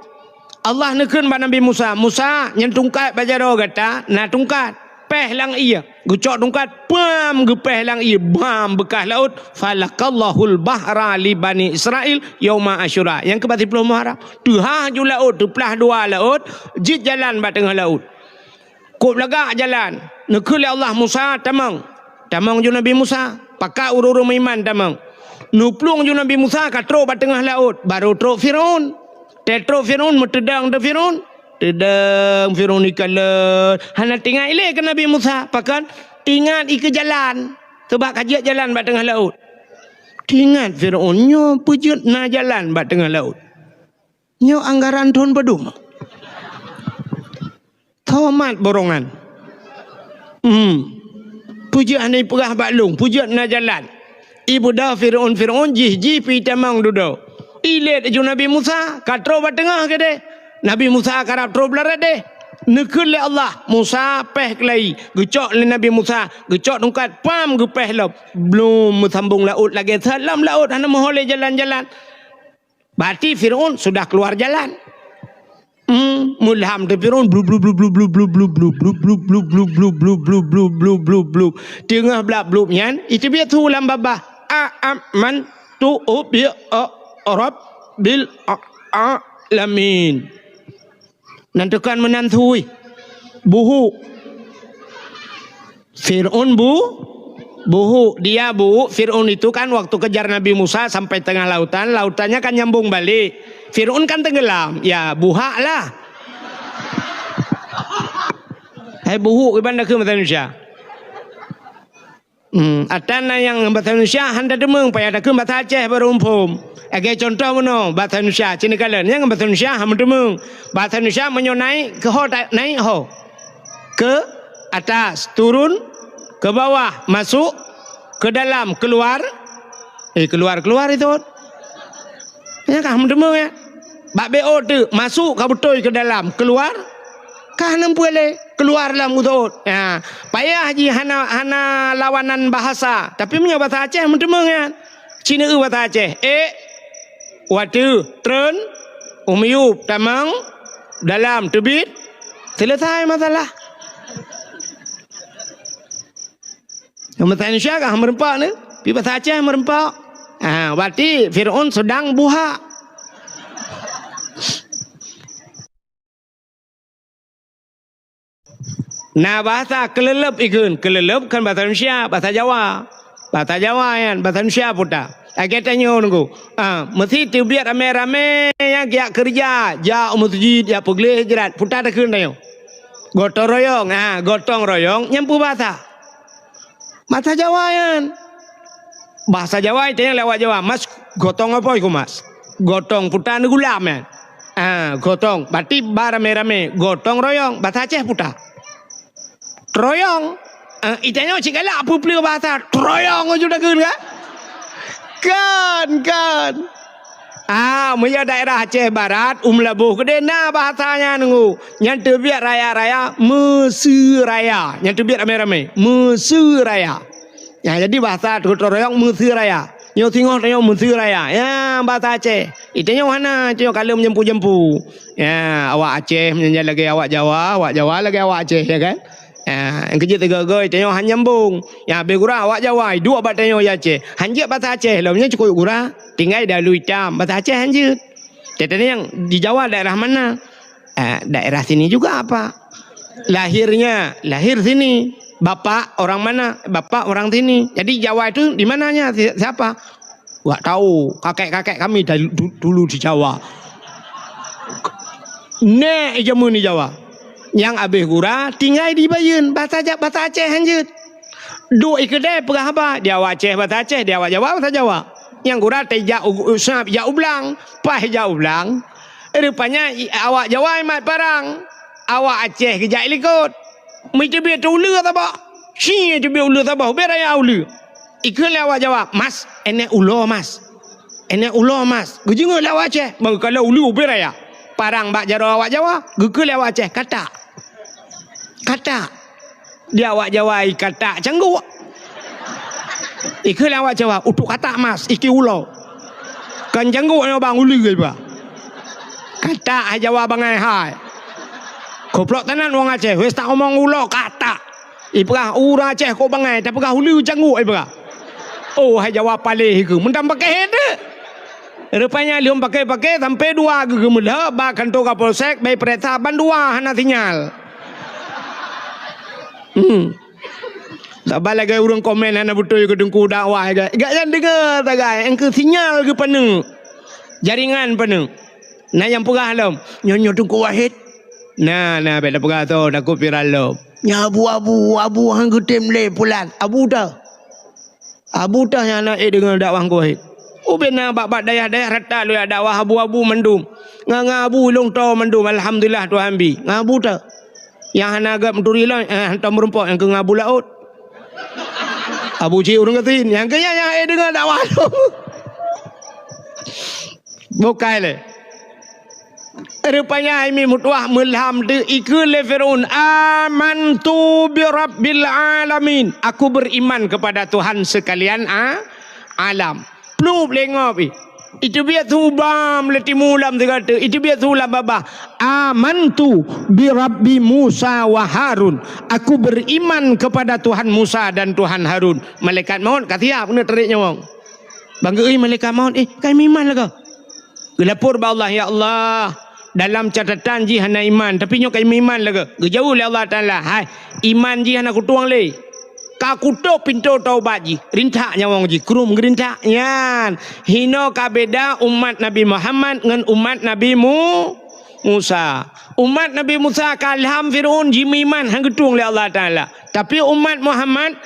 Allah neukheun bak Nabi Musa, "Musa, nyan tungkat bak jaroe gata na tungkat." Péh lam ié. Geucok tungkat, pam, geupéh lam ié, bam, beukah laôt. "Falakallahul bahra li Bani Israil yauma Asyura." Nyang keu bak siplôh Muharram. Teuhah ju laôt, teuplah dua laôt, jeuet jalan bak teungoh laôt. Kôb lagak jalan. Neukheun lé Allah Musa, "Tamong." Tamong ju Nabi Musa. Pakat ureuëng-ureuëng meuiman tamong. Neuplueng ju Nabi Musa ka trok bak teungoh laôt, barô trok Firaun. Teutrok Firaun, meuteudong teuh Firaun. Teudong Firaun ikalon. Hana teuingat ilée keu Nabi Musa. Pakon? Teuingat ikeu jalan. Sabab ka jeuet jalan bak teungoh laôt. Teuingat Firaun, nyoe peue jeuet na jalan bak teungoh laôt. Nyoe anggaran thon padum. Tomat borongan. Hmm. Peue jeuet hana ipeugah bak lôn, peue jeuet na jalan. Ibeudôh Firaun-Firaun jih, jih pih tamong dudoe. Ilét aju Nabi Musa, ka trok bak teungoh keudeh. Nabi Musa karab trok blah radeh. Neukheun lé Allah, Musa péh keulayi, geucok lé Nabi Musa, geucok tungkat, pam, geupéh lom. Blom meusambong laôt lagée that lam laôt, hana meuho lé jalan-jalan. Berarti Firaun sudah keluar jalan. Hmm, meulham teuh Firaun, blub, blub, blub. Teungoh blab blub nyan, iteubiet su lam babah. "A amantu bi rabbil alamin." Nan tukang meunan thui. Buhuk. Fir'aun bu-, buhuk. Dia buhuk. Fir'aun itu kan waktu kejar Nabi Musa sampai tengah lautan, lautannya kan nyambung balik. Fir'aun kan tenggelam. Ya, buhak lah. Hai buhuk iban dah ke masa Indonesia. Hmm, atan na nyang bahasa Indonesia han tateumeung, payah takheun bahasa Aceh baru muphom. Lagée contoh meunoe, bahasa Indonesia, cit neukalon, nyang bahasa Indonesia han meuteumeung. Bahasa Indonesia meunyoe naik, keu ho ta-, naik ho. Ke atas, turun, ke bawah, masuk, ke dalam, keluar. Eh, keluar, keluar itu. Nyan ka meuteumeung, ya. Bak B O teuk, masuk ka beutôi ke dalam, keluar ka hana peue lé, keluar lam utot. Ya, payah jih hana, hana lawanan bahasa. Tapi meunyoe bahasa Aceh meuteumeung, ya. Cit neueu bahasa Aceh. Eh, wateu, treun, u miyueb, tamong, dalam, teubiet, selesai masalah. Bahasa Indonesia kah meureumpok ni? Pi bahasa Aceh meureumpok. Ha, berarti Fir'aun sedang buhak. Nah, bahasa keuleuleub ikheun. Keuleuleub kan bahasa Indonesia, bahasa Jawa. Bahasa Jawa nyan, bahasa Indonesia puta. Lagée tanyoe nunggu. Ah, meusi teubiet ramé-ramé nyang jak keureuja, jak u meuseujid, jak peugleh jrat, puta takheun tanyoe. Gotong royong, ha, gotong royong nyan peue bahasa? Bahasa Jawa nyan. Bahasa Jawa itu nyang lewat Jawa. Mas, gotong apa iku, Mas? Gotong puta neugulam nyan. Ah, gotong. Berarti ba ramé-ramé. Gotong royong. Bahasa Aceh puta. Troyong. Ah, itanyoe cit galak peue-peue bahasa. Troyong aju takheun kan? Kan, kan. Ah, meunyo daerah Aceh Barat, u Meulaboh keudeh na bahasa nyan nunggu. Nyan teubiet raya-raya, Meuseu Raya. Nyan teubiet ramé-ramé. Meuseu Raya. Ya, jadi bahasa Gotong Royong Meuseu Raya. Nyoe singoh tanyoe Meuseu Raya. Ya, bahasa Aceh. Itanyoe hana, itanyoe ka lheueh meujampu-jampu. Ya, awak Aceh meunyan lagèe awak Jawa, awak Jawa lagèe awak Aceh, ya kan? Ya, nyang keujeuet teuga-ga itanyoe han nyambung. Ya, abéh gura awak Jawa, iduek bak tanyoe ya Aceh. Han jeuet bahasa Aceh lom, nyan cukôp gura. Tinggai dalu itam, bahasa Aceh han jeuet. Teuntèe nyang di Jawa daerah mana? Eh, daerah sini juga apa? Lahirnya, lahir sini. Bapak orang mana? Bapak orang sini. Jadi Jawa itu di mananya? Si-, siapa? Nggak tahu. Kakek-kakek kami dulu, dulu di Jawa. Nèk jameun di Jawa. Nyang abéh gura tinggai di Bayeuen. Bahasa Ja-, bahasa Aceh han jeuet. Duek i keudè peugah haba, di awak Aceh bahasa Aceh, di awak Jawa bahasa Jawa. Nyang gura teuh jak u, u, sab jak u blang, paih jak u blang. Rupanya i, awak Jawa imat parang, awak Aceh geujak i likot. Meuteubiet uleue saboh. Ci teubiet uleue saboh, ubé raya uleue. Ikheun lé awak Jawa, "Mas, enèk ulo, Mas. Enèk ulo, Mas." Geujeungeuk lé awak Aceh, bang kalau uleue ubé raya. Parang bak jaroe awak Jawa, geukheun lé awak Aceh, "Katak." Katak. Di awak Jawa i katak cangguk. Ikheun lé awak Jawa, "Utok katak, Mas, iki ulo." Kan cangguk nyoe bang uleue iba. Katak hai Jawa bangai hai. Goblok tenan wong Aceh, wes tak omong ulo katak. Ipeugah ureueng Aceh kok bangai, tapeugah uleue cangguk ipeugah. Oh, hai Jawa paléh keu, meunan pakéh teuh. Rupanya lheueh pakéh-pakéh sampai dua geugeumeulah bak kantor Kapolsek, bai peuriksa ban dua hana sinyal. Hmm. Saban lagèe ureueng komen hana beutôi keu teungku dakwah, gak, gak nyan deungoe sagai, engkeu sinyal geupaneuk. Jaringan paneuk. Na nyang peugah lom, "Nyoe, nyoe Teungku Wahid." Na, na, bèk tapeugah toh, takot viral lom. "Nyan abu-abu, abu han geutem lé pulan." Abu teuh. Abu teuh nyang na ék deungoe dakwah Teungku Wahid. Ubé na bak-bak dayah-dayah rata lôn jak dakwah abu-abu mandum. Ngon, ngon abu ilông toe mandum, alhamdulillah Tuhan bi. Ngon abu teuh. Nyang hana gèt meuturi lôn, eh, hantom meurumpok nyang keu ngon abu laôt. Abu cit ureueng gasien, nyang keu nyan nyang ék deungoe dakwah lôn. Bukai lé. Rupanya hai mi meutuah meulham teuh ikheun lé Firaun, "Amantu bi rabbil alamin." Aku beriman kepada Tuhan sekalian a-, alam. Plup lé ngop ih. Iteubiet su bam lé timu lam sigoe teuk. Iteubiet su lam babah. "Amantu bi rabbi Musa wa Harun." Aku beriman kepada Tuhan Musa dan Tuhan Harun. Malaikat maut ka siap keuneuk tarék nyawöng. Bang geuéh malaikat maut, "Eh, ka meuiman lagoe?" Geulapor bak Allah, "Ya Allah, dalam catatan jih hana iman, tapi nyoe ka meuiman lagoe." Geujaweueb lé Allah Taala, "Hai, iman jih hana kutueng lé. Ka kutôp pintoe taubat jih, rintak nyawöng jih, krueng geurintak." Nyan, hinoe ka beda umat Nabi Muhammad ngon umat Nabi Mu-, Musa. Umat Nabi Musa ka lham Firaun jimeuiman han geutueng lé Allah Taala. Tapi umat Muhammad,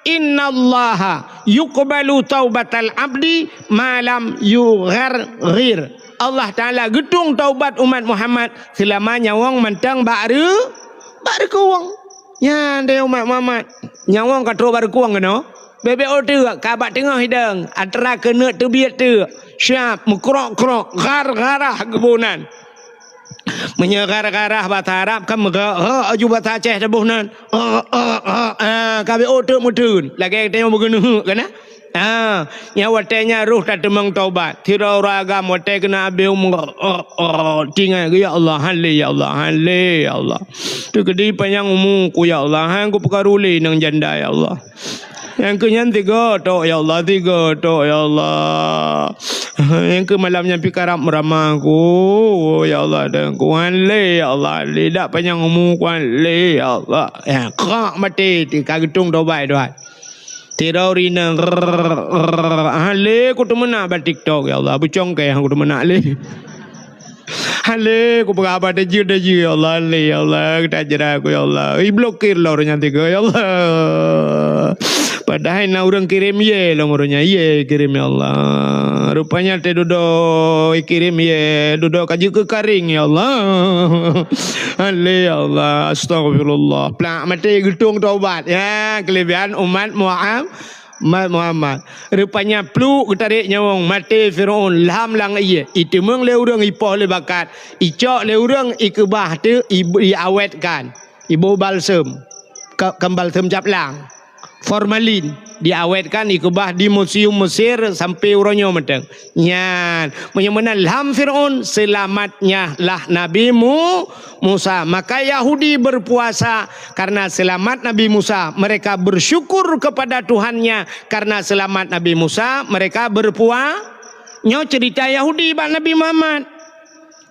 "Innallaha yuqbalu taubatal abdi ma lam yugharghir." Allah Taala geutueng taubat umat Muhammad seulama nyawöng mantong bak reu-, bak reukueng. Nyan deh umat Muhammad. Nyawöng ka trok bak reukueng keunoe. Bèk-bèk ôh teuk ka bak teungoh idong, atra keuneuk teubiet teuk. Siap meukrok-krok, ghar-gharah geuboh nan. Meunyoe ghar-gharah basa Arab kan meughok-ghok, aju basa Aceh taboh nan. Ghok, ghok, ghok. Ah, ka bèk ôh teuk meuteun. Lagèe tanyoe meugeuneuheuk kan, ah? Ah, nyang watèe nyan roh tateumeung taubat. Sidroe ureueng agam watèe keuneuk abéh umu, ghok, ghok, ghok. Tinggai, "Ya Allah, han lé, ya Allah, han lé, ya Allah. Teukeudi panyang umu ku, ya Allah. Han kupeukaru lé inong janda, ya Allah." Nyang keu nyan tiga tok, ya Allah, tiga tok, ya Allah. Nyang keu malam nyan pih karab meurama ku, ya Allah, dan ku han lé, ya Allah, lé dak panyang umu ku han lé, ya Allah. Ya, krak maté ti ka geutueng tobat doa. Tiroe rinang, han lé ku teumeunak bak TikTok, ya Allah, beucongkeh ku teumeunak lé. Han lé ku peugah haba tajeu-tajeu, ya Allah, han lé, ya Allah, tajra ku, ya Allah. Iblokir lom ureueng nyan tiga, ya Allah. Padahai na ureuëng kirém yé lom uroe nyan, yé kirém, ya Allah. Rupanya teududoe kirém yé, dudoe ka jeuet keu karéng, ya Allah. Ale, ya Allah, astagfirullah. Plak maté geutong taubat. Ya, kelebihan umat Muhammad. Umat Muhammad. Rupanya pluek geutarek nyawöng, maté Firaun, lham lam ié. Iteumeung lé ureuëng, ipoh lé bakat. Icok lé ureuëng, ikeubah teuk, i-, iawetkan. Iboh balsem. Ka-, kan balsem cap lang. Formalin. Diawetkan, ikeubah di museum Mesir sampai uroe nyoe mantong. Nyan, meunyoe meunan lham Firaun, selamatnya lah Nabi Mu-, Musa. Maka Yahudi berpuasa karena selamat Nabi Musa. Mereka bersyukur kepada Tuhannya karena selamat Nabi Musa. Mereka berpua-, nyoe cerita Yahudi bak Nabi Muhammad.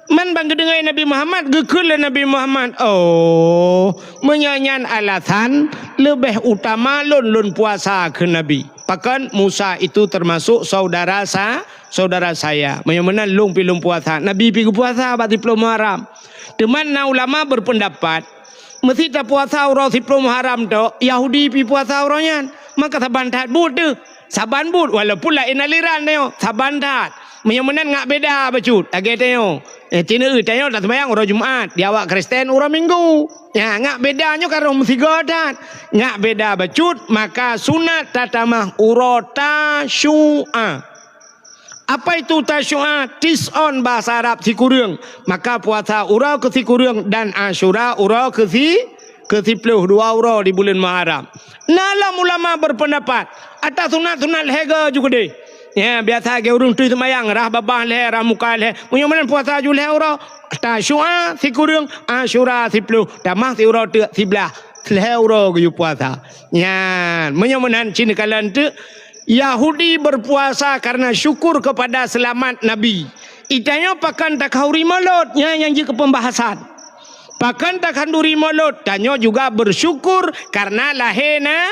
Man ban geudeungoe Nabi Muhammad, geukheun lé Nabi Muhammad, "Oh, meunyoe nyan alasan, leubeh utama lôn, lôn puasa," kheun Nabi. Pakon? Musa itu termasuk saudara sa-, saudara saya. Meunyoe meunan lôn pih lôn puasa. Nabi pih geupuasa bak siplôh Muharram. Teuma na ulama berpendapat, meusi tapuasa uroe siplôh Muharram tok, Yahudi pih puasa uroe nyan. Maka saban that buet teuh. Saban buet, walaupun laén aliran tanyoe, saban that. Meunyoe meunan ngak beda bacut, lagée tanyoe. Eh, tineuk tanyoe taseumayang uroe Jumat, di awak Kristen uroe Minggu. Ya, ngak beda nyoe ka roh meusigoe that. Ngak beda bacut, maka sunat tatamah uroe Tasyu'a. Apa itu Tasyu'a? Tis'on bahasa Arab sikureueng. Maka puasa uroe keu sikureueng dan Asyura uroe keu si-, keu siplôh, dua uroe di buleuen Muharram. Na lom ulama berpendapat, ata sunat-sunat lhée goe ju keudeh. Ya, biasa lagée ureuëng tui seumayang, rhah babah lhée, rhah muka lhée. Meunyoe meunan puasa ju lhée uroe, Tasyu'a sikureueng, Asyura siplôh, tamah siuroe teuk siblaih. Lhée uroe geuyue puasa. Nyan, meunyoe meunan cit neukalon teuk, Yahudi berpuasa karena syukur kepada selamat Nabi. Itanyoe pakon takhauri Molot, nyan nyang jeuet keu pembahasan. Pakon takhanduri Molot, tanyoe juga bersyukur karena lahé na-,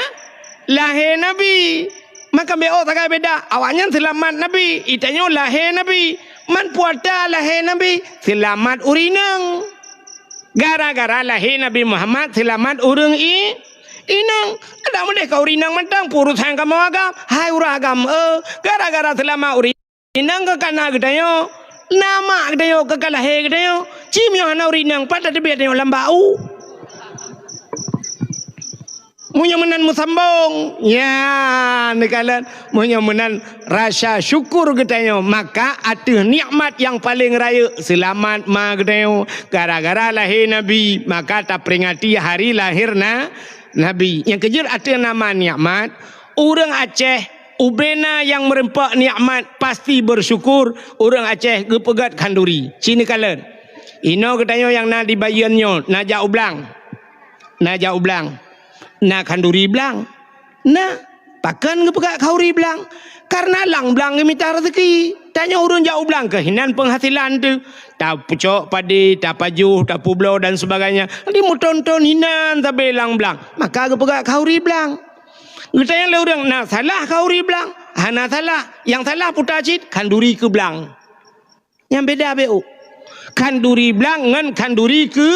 lahé Nabi. Maka beu sagai beda, awaknyan seulamat Nabi, itanyoe lahé Nabi. Man peue ata lahé Nabi? Seulamat ureuëng inong. Gara-gara lahé Nabi Muhammad seulamat ureuëng i-, inong. Adak meudeh ka ureuëng inong mantong, peurusan kamoe agam, hai ureuëng agam, eh, gara-gara seulamat ureuëng inong keu ka na geutanyoe, na mak geutanyoe, keu ka lahé geutanyoe. Ci meunyoe hana ureuëng inong, pat tateubiet tanyoe lam bak u. Meunyoe meunan meusambong, ya, neukalon. Meunyoe meunan rasa syukur geutanyoe, maka ateueh nikmat nyang paleng rayeuk, seulamat ma geutanyoe. Gara-gara lahé Nabi, maka taperingati hari lahé na-, Nabi. Nyang keujeuet ateueh nama nikmat, ureuëng Aceh Ubena nyang meureumpok nikmat pasti beusyukur, ureuëng Aceh geupeugét khanduri. Ci neukalon. Inoe geutanyoe nyang na di Bayeuen nyoe, na jak u blang. Na jak u blang. Na khanduri blang. Na. Pakon geupeugét khanduri blang? Kareuna lam blang geumita raseuki. Tanyoe ureuëng jak u blang keuh hinan peunghasilan teuh. Tapeucok padé, tapajoh, tapeubloe dan sebagainya. Di meuthon-thon hinan sabe lam blang. Maka geupeugét khanduri blang. Geutanyoe lé ureuëng na salah khanduri blang? Hana salah. Nyang salah puta cit khanduri keu blang. Nyang beda beu. Khanduri blang ngon khanduri keu,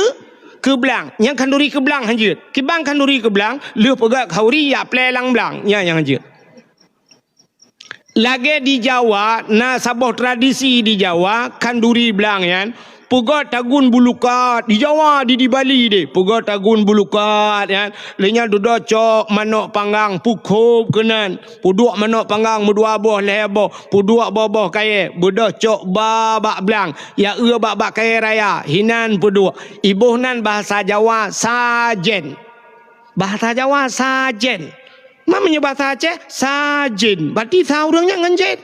keu blang. Nyang khanduri keu blang hanjeuet. Kiban khanduri keu blang, lheueh peugét khanduri jak plé lam blang. Nyan nyang hanjeuet. Lagée di Jawa, na saboh tradisi di Jawa, khanduri blang nyan, peugét tagun bulukat, di Jawa, di, di Bali deh, peugét tagun bulukat nyan, lheueh nyan dudoe cok manok panggang, peukhop keunan, peuduek manok panggang meudua boh, lhée boh, peuduek boh-boh kayée, beudôh cok ba bak blang, ya eu bak, bak kayée raya, hinan peuduek. Iboh nan bahasa Jawa sajen. Bahasa Jawa sajen. Ma meunyoe bahasa Aceh, sajen. Berarti sa ureuëng nyan ngon jen.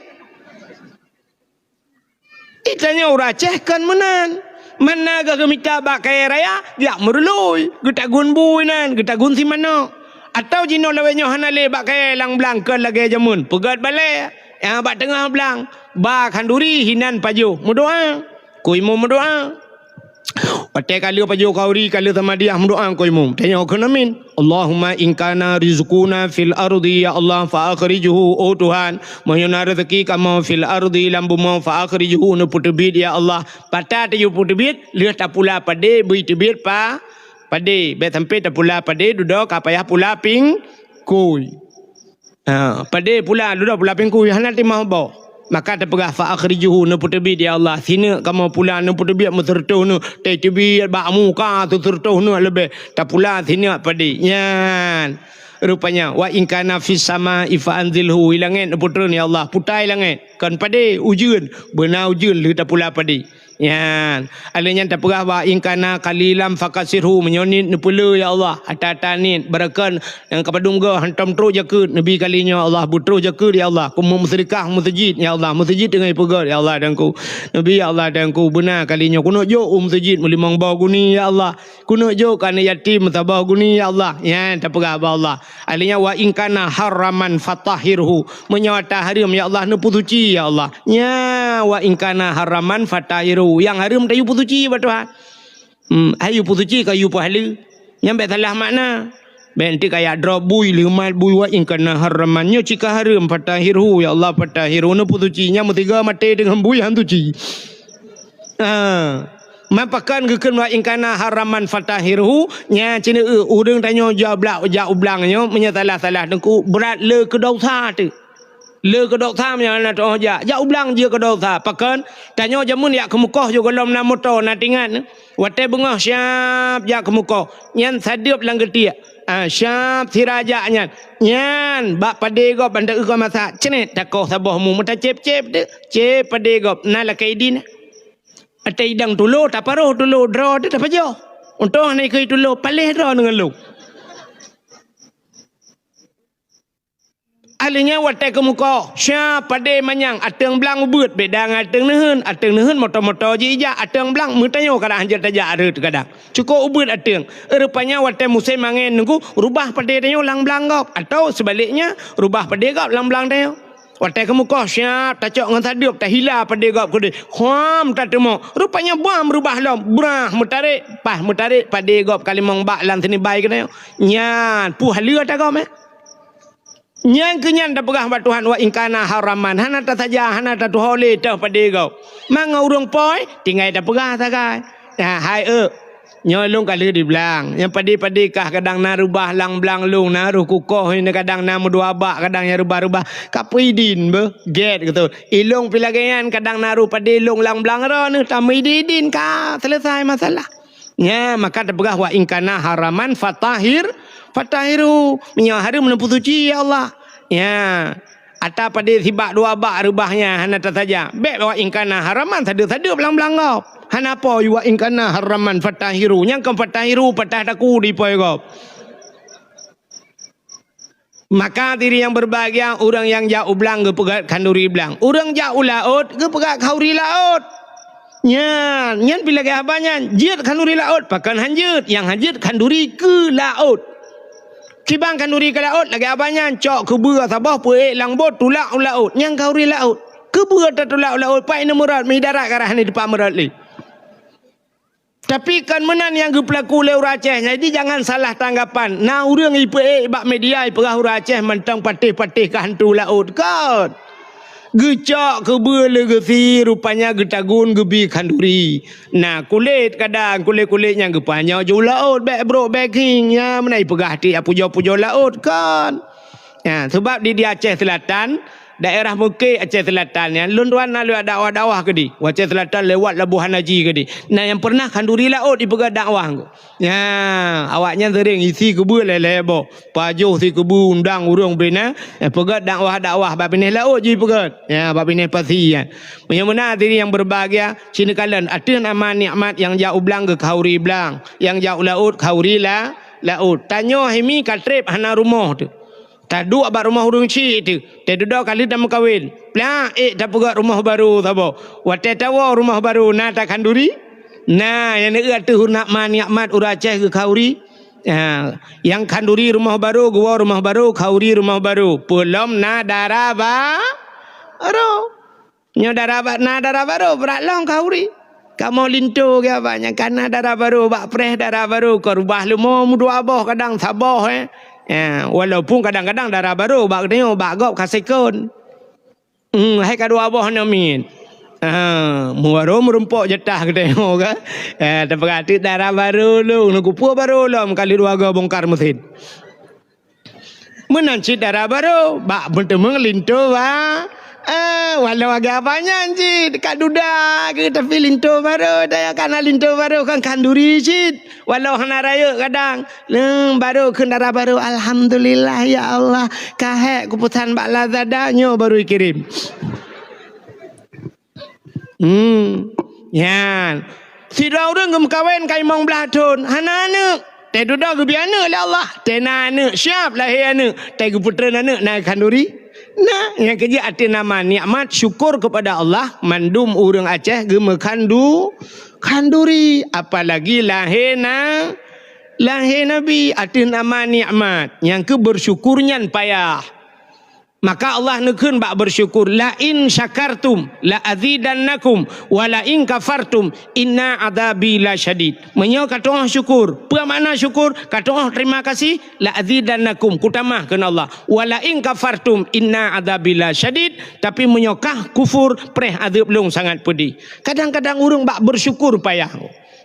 Itanyoe ureuëng Aceh kon meunan. Mana geuh geumita bak kayée raya, jak meurului, geutagun bui nan, geutagun si manok. Atawa jinoe lawét nyoe hana lé bak kayée lam blang kon lagée jameun, peugét balée, nyang bak teungoh blang, ba khanduri hinan pajoh, meudoá. Keu imum meudoá. Watée ka lheueh pajoh khanduri, ka lheueh samadiah, meudoá keu imum. Tanyoe kheun amin. Allahumma in kana rizquna fil ardi, ya Allah, fa akhrijhu, oh Tuhan, meunyoe na raseuki kamoe fil ardi, lam bumoe, fa akhrijhu, neupeuteubiet, ya Allah. Pat tapeuteubiet, lheueh tapula padé, beu teubiet pa-, padé. Bék sampai tapula padé, dudoe ka payah pula pingkui. Ha, padé pula, dudoe pula pingkui, hana timah boh. Maka teupeugah, "Fa akhrijuhu," neupeuteubiet, ya Allah. Sineuk kamoe pula neupeuteubiet meuseureutoh neuk, teubiet bak muka teuseureutoh neuk leubeh. Tapula sineuk padé. Nyan. Rupanya, "Wa in kana fis sama'i fa anzilhu," i langét neupeutreun, ya Allah. Putai langét. Kon padé, ujeuen. Beuna ujeuen lheueh tapula padé. Nyan, alèh nyan tapeugah, "Wa in kana qalilan fakasirhu," meunyoe niet neupeulé, ya Allah, ata-ata niet, beureukon nyang ka padum goe hantom trok jakeuet, neubi kali nyoe, Allah, beutrok jakeuet, ya Allah, keu meuseudeukah meuseujid, ya Allah, meuseujid teungoh ipeugöt, ya Allah, Teungku. Neubi, ya Allah, Teungku, beuna kali nyoe, keuneuk jok u meuseujid meulimong boh guni, ya Allah, keuneuk jok keu aneuk yatim meusaboh guni, ya Allah. Nyan tapeugah bak Allah. Alèh nyan, "Wa in kana haraman fatahhirhu." Meunyoe ata hareuem, ya Allah, neupeusuci, ya Allah. Nya, "Wa in kana haraman fatahhirhu." Nyang hareuem tayue peusuci bak Tuhan. Hmm, ayue peusuci ka yue peuhaleue. Nyan bèk salah makna. Bèk nanti kaya droe bui, leumat bui, "Wa in kana haraman." Nyoe cit ka hareuem, fatahhirhu, ya Allah, fatahhirhu. Neupeusuci. Nyan meusigoe maté deungon bui han suci. Ha. Man pakon geukheun, "Wa in kana haraman fatahhirhu," nyan cit, eu, ureueng tanyoe jak u blang, jak u blang nyoe, meunyoe salah-salah Teungku, brat le keu dosa teuk. Le keu dosa meunyoe hana teuoh jak. Jak u blang jeuet keu dosa. Pakon? Tanyoe jameun jak keumeukoh yoh gohlom na moto, na tingat. Watèe beungoh siap jak keumeukoh. Nyan sadeup lam geutiek. Ah, siap sira jak nyan. Nyan, bak padé gob ban ta-eu gob masak. Ceunet, takoh saboh mu, meutacép-cép teuk. Cép padé gob. Na lakèe idin. Watèe idang tulo, taparoh tulo, droe teuk tapajoh. Untông hana ikheun tulo, paléh droe deungon lôn. Alèh nyan watèe keumeukoh, siap padé manyang, ateueng blang ubeuet, beda ngon ateueng neuheun. Ateueng neuheun moto-moto jijak, ateueng blang meutanyoe kadang hanjeuet tajak rhot kadang. Cukôp ubeuet ateueng. Rupanya watèe musém angèn Teungku, rubah padé tanyoe lam blang gob. Atau sebaliknya, rubah padé gob lam blang tanyoe. Watèe keumeukoh siap tacok ngon sadeup, tahila padé gob keudeh. Huam tateumok. Rupanya bam reubah lom. Brah meutarek. Paih meutarek padé gob ka limong bak lam sinibai keunoe. Nyan, puih lheueh ata gob, eh. Nyan keuh nyan tapeugah bak Tuhan, "Wa in kana haraman." Hana tasaja, hana tatuho lé teuh padé gob. Mangat ureueng poi, tinggai tapeugah sagai. Nah, hai, eu. Nyoe lôn ka lheueh di blang. Nyang padé-padé kah kadang na reubah lam blang lôn, na roh kukoh, kadang na meudua bak, kadang nyang reubah-reubah. Ka peuidin beuh, gét gitu. Ilôn pih lagèe nyan, kadang na roh padé lôn lam blang droeneuh, tameuidin-idin ka selesai masalah. Nya, maka tapeugah, "Wa in kana haraman fatahhir, fatahhirhu." Meunyoe hareuem neupeusuci, ya Allah. Nya. Ata padé sibak dua bak reubah nyan hana tasaja. Bèk wa in kana haraman sadeup-sadeup lam blang gob. Hana po wa in kana haraman fatahhiru. Nyang kon fatahhiru patah taku di poi gob. Maka diri nyang berbahagia, ureueng nyang jak u blang geupeugöt khanduri blang. Ureueng jak u laôt geupeugöt khauri laôt. Nyan, nyan pih lagèe haba nyan, jeuet khanduri laôt, pakon han jeuet, nyang han jeuet khanduri keu laôt. Kiban khanduri keu laôt, lagèe haba nyan, cok keubeue saboh peuék lam bot tulak u laôt, nyang khanduri laôt. Keubeue tatulak u laôt, pat ineuk meurot, meudarat ka rhah hana teupah meurot lé. Tapi kon meunan nyang geupeulaku lé ureueng Aceh, jadi jangan salah tanggapan. Na ureueng ipeuék bak media ipeugah ureueng Aceh mantong patéh-patéh keu hantu laôt, kon. Geucok keubeue lé geusie, rupanya geutagun geubi khanduri. Na kulét kadang, kulét-kulét nyang geupanyoe jeuet u laôt, bèk brok bèk khieng, nyan meunan ipeugah tiep pujoe-pujoe laôt, kon. Nyan, seubab di, di Aceh Selatan, daerah Meuke Aceh Selatan nyan, lôn tuan na lôn dakwah-dakwah keudeh. U Aceh Selatan lewat Labuhan Haji keudeh. Na nyang pernah khanduri laôt ipeugah dakwah. Nyan, awaknyan seuring isi keubeue lhèe-lhèe boh. Pajoh si keubeue undang ureueng bri na, eh, peugöt dakwah-dakwah bak binéh laôt jih peugöt. Ya, bak binéh pasi nyan. Meunyoe meunan diri nyang berbahagia, sineukalen ateueh nama nikmat nyang jak u blang geukhauri blang, nyang jak u laôt khauri la, laôt. Tanyoe hai mi ka trép hana rumoh teuh. Taduek bak rumoh ureueng chik teuh. Teududoe ka lheueh tameukawen. Plak ék tapeugöt rumoh barô saboh. Watèe tawoe rumoh barô na takhanduri? Na, nyang neueu ateueh nama nikmat ureueng Aceh geukhauri. Ha, nyang khanduri rumoh barô, geuwoe rumoh barô, khauri rumoh barô. Peulom na dara ba-, barô. Nyoe dara ba-, na dara barô, brat lom khauri. Kamoe linto geuh abah nyang ka na dara barô, bak preh dara barô, kon reubah leumo meudua boh kadang saboh, eh. Ya, walaupun kadang-kadang dara barô bak geutanyoe, bak gob ka second. Hmm, hai ka dua boh namiet. Ha, meuwarô meurumpok jatah geutanyoe ka. Eh, tapeugah teuk dara barô lôn, nyoe kupeue barô lom kali dua goe bongkar mesin. Meunan cit dara barô, bak meuteumé linto ba, eh, walau agak banyak cit, ka duda ke, tapi linto barô, daya kana linto barô kan khanduri cit. Walau hana rayeuk kadang, leueng barô kheun dara barô, "Alhamdulillah ya Allah, ka hék kupesan bak Lazada, nyoe barô ikirém." Hmm. Nyan. Sidroe ureuëng geumeukawen ka limong blaih thon, hana aneuëk. Teududoe geubri aneuëk lé Allah. Tena aneuëk, siap lahé aneuëk. Teugeupeutrön aneuëk na khanduri. Nah, nyang keujeuet ateueh nama nikmat syukur kepada Allah, mandum ureuëng Aceh geumeukandu-, khanduri. Apalagi lahé na, lahé Nabi ateueh nama nikmat. Nyang keu bersyukur nyan payah. Maka Allah neukheun bak bersyukur, "La in syakartum la azidannakum wa la in kafartum inna adzabi lasyadid." Meunyoe ka tu'oh syukur, peue makna syukur? Ka tu'oh terima kasih, "La azidannakum," kutamah kheun Allah. "Wa la in kafartum inna adzabi lasyadid," tapi meunyoe kah kufur, preh azeub lôn sangat peudeh. Kadang-kadang ureuëng bak bersyukur payah.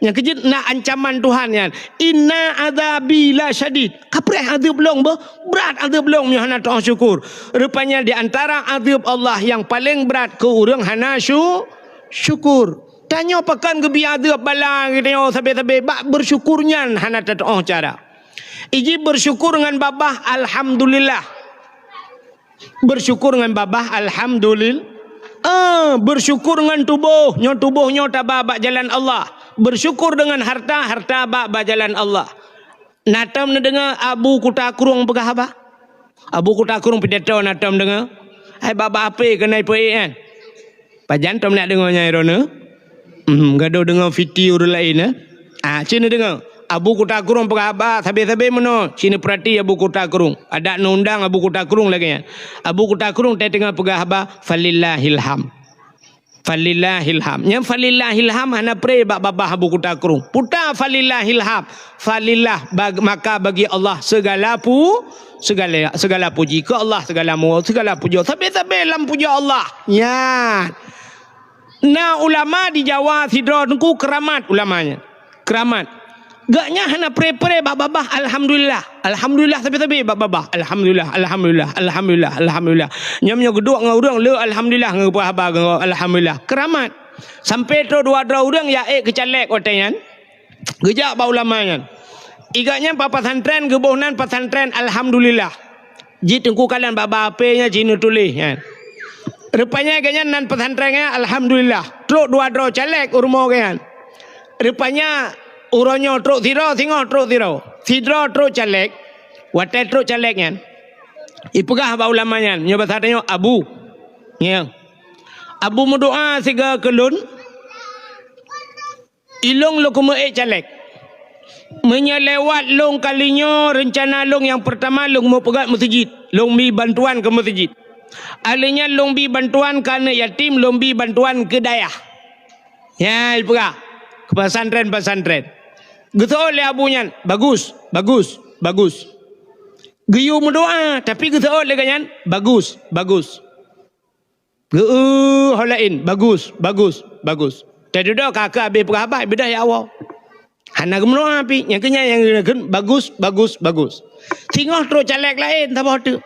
Nyang keujeuet na ancaman Tuhan nyan, "Inna adzabi lasyadid." Kapreh azeub lôn beuh, brat azeub lôn meunyoe hana tu'oh syukur. Rupanya di antara azeub Allah nyang paleng brat keu ureuëng hana syu-, syukur. Tanyoe pakon geubri azeub bala geutanyoe sabe-sabe, bak bersyukur nyan hana tatu'oh cara. Iji bersyukur ngon babah alhamdulillah. Bersyukur ngon babah, alhamdulil-, eh, bersyukur ngon tuboh, nyoe tuboh nyoe taba bak jalan Allah. Bersyukur dengan harta, harta bak, bak jalan Allah. Na tom neudeungoe Abu Kuta Krueng peugah haba? Abu Kuta Krueng pidato na tom deungoe? Hai bak-bak ape keuneuk ipeue kan? Pajan tom nak deungoe nyan droeneuh? Hmm, gadoh deungoe fiti ureuëng laén, eh? Ah, ci neudeungoe. Abu Kuta Krueng peugah haba sabe-sabe meunoe. Ci neupeurati Abu Kuta Krueng. Adak neuundang Abu Kuta Krueng lagée nyan. Abu Kuta Krueng teuh teungoh peugah haba, "Falillahil ham." Falillahil ham. Nyang falillahil ham hana pre bak babah Abu Kuta Krueng. Puta falillahil ham. Falillah bag-, maka bagi Allah segala pu-, segala, segala puji. Keu Allah segala mu-, segala puja. Sabe-sabe lam puja Allah. Nyan. Na ulama di Jawa sidroe teungku keramat ulama nyan. Keramat. Gobnyan hana pre-pre bak babah alhamdulillah. Alhamdulillah sabe-sabe bak babah. Alhamdulillah, alhamdulillah, alhamdulillah, alhamdulillah. Nyan meunyoe geuduek ngon ureuëng le alhamdulillah ngon peugah haba ngon alhamdulillah. Keramat. Sampai trok dua droe ureuëng jak ék keu caleg watée nyan. Geujak bak ulama nyan. Iga nyan bak pesantren geuboh nan pesantren alhamdulillah. Jih teungku kalon bak-bak ape nyan jih neutuléh nyan. Rupanya gobnyan nan pesantren nyan alhamdulillah. Trok dua droe caleg u rumoh gobnyan. Rupanya uroe nyoe trok sidroe, singoh trok sidroe. Sidroe trok caleg. Watée trok caleg nyan, ipeugah bak ulama nyan, nyoe basa tanyoe Abu. Nyoe. Abu meudoa siga keu lôn. Ilong lôn keumeue ék caleg. Meunyoe lewat lôn kali nyoe, reuncana lôn nyang peurtama lôn meupeugét meuseujid, lôn bi bantuan keu meuseujid. Alheuh nyan lôn bi bantuan keu aneuëk yatim, lôn bi bantuan keu dayah. Nyan ipeugah keu pesantren-pesantren. Geuseuôt lé Abu nyan, bagus, bagus, bagus. Geuyue meudoa, tapi geuseuôt lé gobnyan, bagus, bagus. Geu-, ho laén, bagus, bagus, bagus. Teududoe ka keu abéh peugah haba, beudôh ya Allah. Hana geumeudoa pih, nyang keu nyan nyang geukheun bagus, bagus, bagus. Singoh trok caleg laén saboh teuk.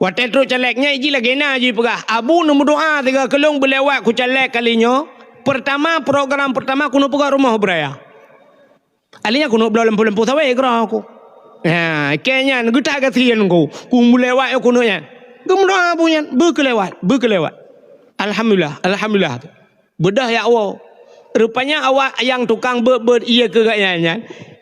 Watée trok caleg nyan jih lagée na jih peugah, "Abu neumeudoa siga keu lôn beulewat keu caleg kali nyoe. Peurtama, program peurtama keuneuk peugah rumoh beuraya." Alheuh nyan keuneuk bloe lampu-lampu sawét keudroe ku. Ha, keu nyan geutak gasien ku. Ku meulewat keuneuk nyan. Geumeudoa Abu nyan, beu keu lewat, beu keu lewat. Alhamdulillah, alhamdulillah. Beudôh ya Allah. Rupanya awak nyang tukang beuet-beuet ié keu gobnyan nyan.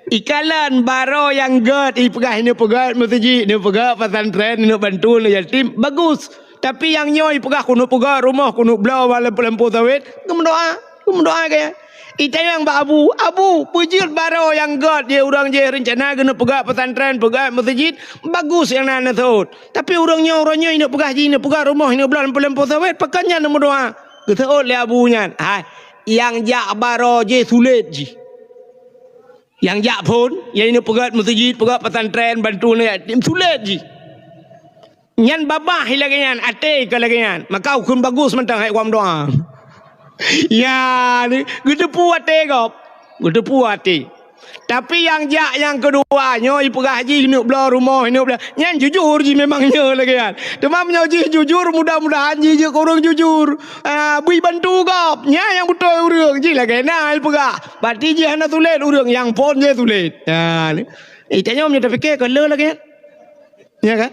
Ikalon barô nyang gét, ipeugah ineuk peugét meuseujid, ineuk peugét pesantren, ineuk bantu aneuk yatim, bagus. Tapi nyang nyoe ipeugah keuneuk peugét rumoh, keuneuk bloe lampu-lampu sawét, geumeudoa, geumeudoa gobnyan. Itanyong bak Abu, "Abu, peue jeuet barô nyang gét jih ureuëng jih reuncana keuneuk peugét pesantren, peugét meuseujid, bagus nyang na neuseuôt. Tapi ureuëng nyoe, ureuëng nyoe ineuk peugah jih, ineuk peugét rumoh, ineuk bloe lampu-lampu sawét, pakon nyan neumeudoa?" Geuseuôt lé Abu nyan, "Hai, nyang jak barô jih sulet jih. Nyang jak phon, nyang ineuk peugét meuseujid, peugét pesantren, bantu aneuk yatim, sulet jih." Nyan babah lagée nyan, até ka lagée nyan. Maka ukheun bagus mantong hai awak meudoa. Ya, ni, geuteupeue até gob. Geuteupeue até. Tapi nyang jak nyang keudua nyoe ipeugah jih neuk bloe rumoh, neuk bloe. Nyan jujur jih memang nyoe lagèe nyan. Teuma meunyoe jih jujur, mudah-mudahan jih jeuet keu ureueng jujur. Ah, bri bantu gob. Nyan nyang beutôi ureueng jih lagèe na ipeugah. Berarti jih hana sulet ureueng, nyang phôn jih sulet. Ha, ni. Eh, tanyoe meunyoe tapike ka le lagèe nyan. Ya kan?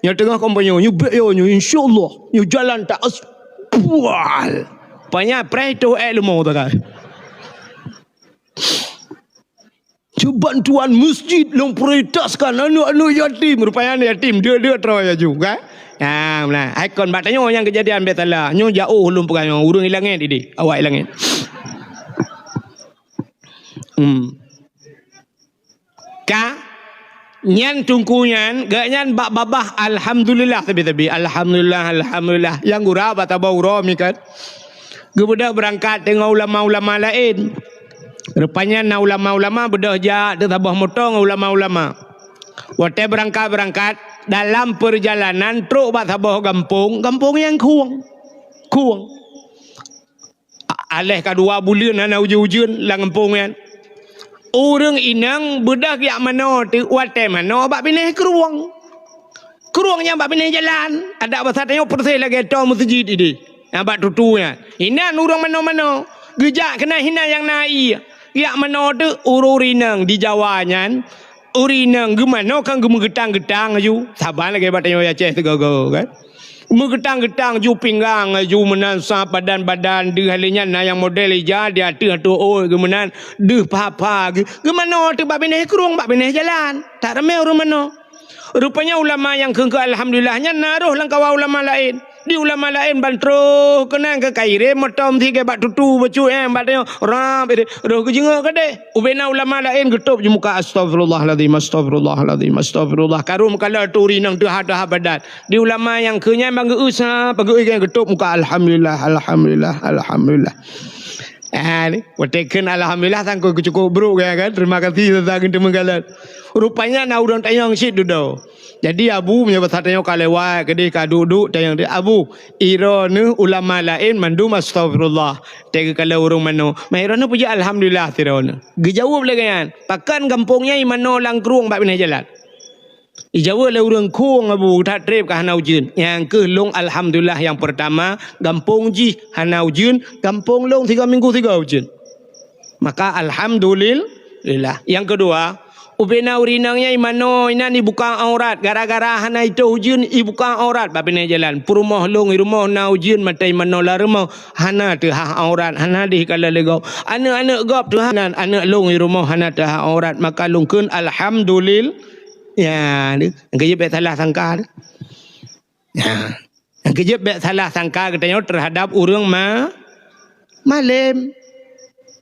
Nyoe teungoh kompeni nyoe, nyoe bèk yo, nyoe insyaallah, nyoe jalan tak as-, pual. Panya preh tu eh leumo tu kan. Cuba bantuan masjid lôn prioritaskan aneuk-aneuk yatim. Rupanya aneuk yatim, dia, dia terus laju, kan? Nah, nah. Hai kon bak tanyoe nyang kejadian bèk salah. Nyoe jauh lôn peugah nyoe, ureueng i langèt idéh, awak i langèt. Hmm. Ka nyan teungku nyan, geuh nyan bak babah alhamdulillah sabe-sabe. Alhamdulillah, alhamdulillah. Nyang gura bak saboh uroe mi kan. Geubeudôh beurangkat teungoh ulama-ulama laén. Rupanya na ulama-ulama beudôh jak teusaboh moto ngon ulama-ulama. Watèe beurangkat-beurangkat, dalam peurjalanan trok bak saboh gampông, gampông nyang khueng. Khueng. A-, aléh ka dua buleuen hana ujeuen-ujeuen lam gampông nyan. Ureueng inong beudôh jak manoe teuk, watèe manoe bak binéh krueng. Krueng nyan bak binéh jalan, adak basa tanyoe peureuseh lagèe toe meuseujid idéh. Nyang bak tutu nyan. Inan ureueng manoe-manoe, geujak keunan inan nyang na ie. Jak manoe teuk ureueng inong di Jawa nyan, ureueng inong geumanoe kan geumeugeutang-geutang laju. Saban lagèe bak tanyoe Aceh sigoe-goe kan. Meugeutang-geutang ju pinggang, ju meunan sab badan-badan, deuh lheueh nyan na nyang model ija di ateueh ateueh ôi, geumeunan deuh pha-pha, ge-, geumanoe teuk bak binéh krueng, bak binéh jalan. Tak ramé ureueng manoe. Rupanya ulama nyang kheun-kheun alhamdulillah nyan na roh lam kawan ulama laén. Di ulama laén ban troh keunan ka kairém moto meusigét bak tutu bacut, eh, bak tanyoe, rab, eh, roh geujeungok keudéh. Ubena ulama laén geutôb ju muka, "Astagfirullahalazim, astagfirullahalazim, astagfirullah." Ka rhom meukalon turi nyang teuha-teuha badan. Di ulama nyang keu nyan ban geu-eu sa, ban geu-eu nyang geutôb muka, "Alhamdulillah, alhamdulillah, alhamdulillah." Ah, ni, watèe kheun alhamdulillah, sangkot keucukôp brôk gaya kan. Terima kasih, sasa kheun teumeugalak. Rupanya na ureueng tanyong cit dudoe. Jadi Abu, meunyoe basa tanyoe ka lewat, keudéh ka duek-duek, tanyong dia, "Abu, droeneuh ulama laén mandum astagfirullah, teuka kalau ureueng manoe. Ma droeneuh peujeuet alhamdulillah sidroeneuh?" Geujaweueb lé gobnyan, "Pakon gampông nyan imanoe lam krueng bak binéh jalan?" Ijaweueb lé ureueng khueng, "Abu, that trép ka hana ujeuen. Nyang keuh lôn alhamdulillah nyang peurtama, gampông jih hana ujeuen, gampông lôn sigoe minggu sigoe ujeuen. Maka alhamdulillah." Nyang keudua, ubena ureueng inong nyan imanoe inan ibuka aurat, gara-gara hana itôh ujeuen ibuka aurat bak binéh jalan. Peurumoh lôn i rumoh na ujeuen mata imanoe lam rumoh, hana teuhah aurat, hana deuh kalon lé gob. Aneuk-aneuk gob teuhah nan, aneuk lôn i rumoh hana teuhah aurat, maka lôn kheun alhamdulillah. Ya, deuh. Nyang keujeuet bèk salah sangka deuh. Ya. Nyang keujeuet bèk salah sangka geutanyoe teuhadap ureueng ma-, malém.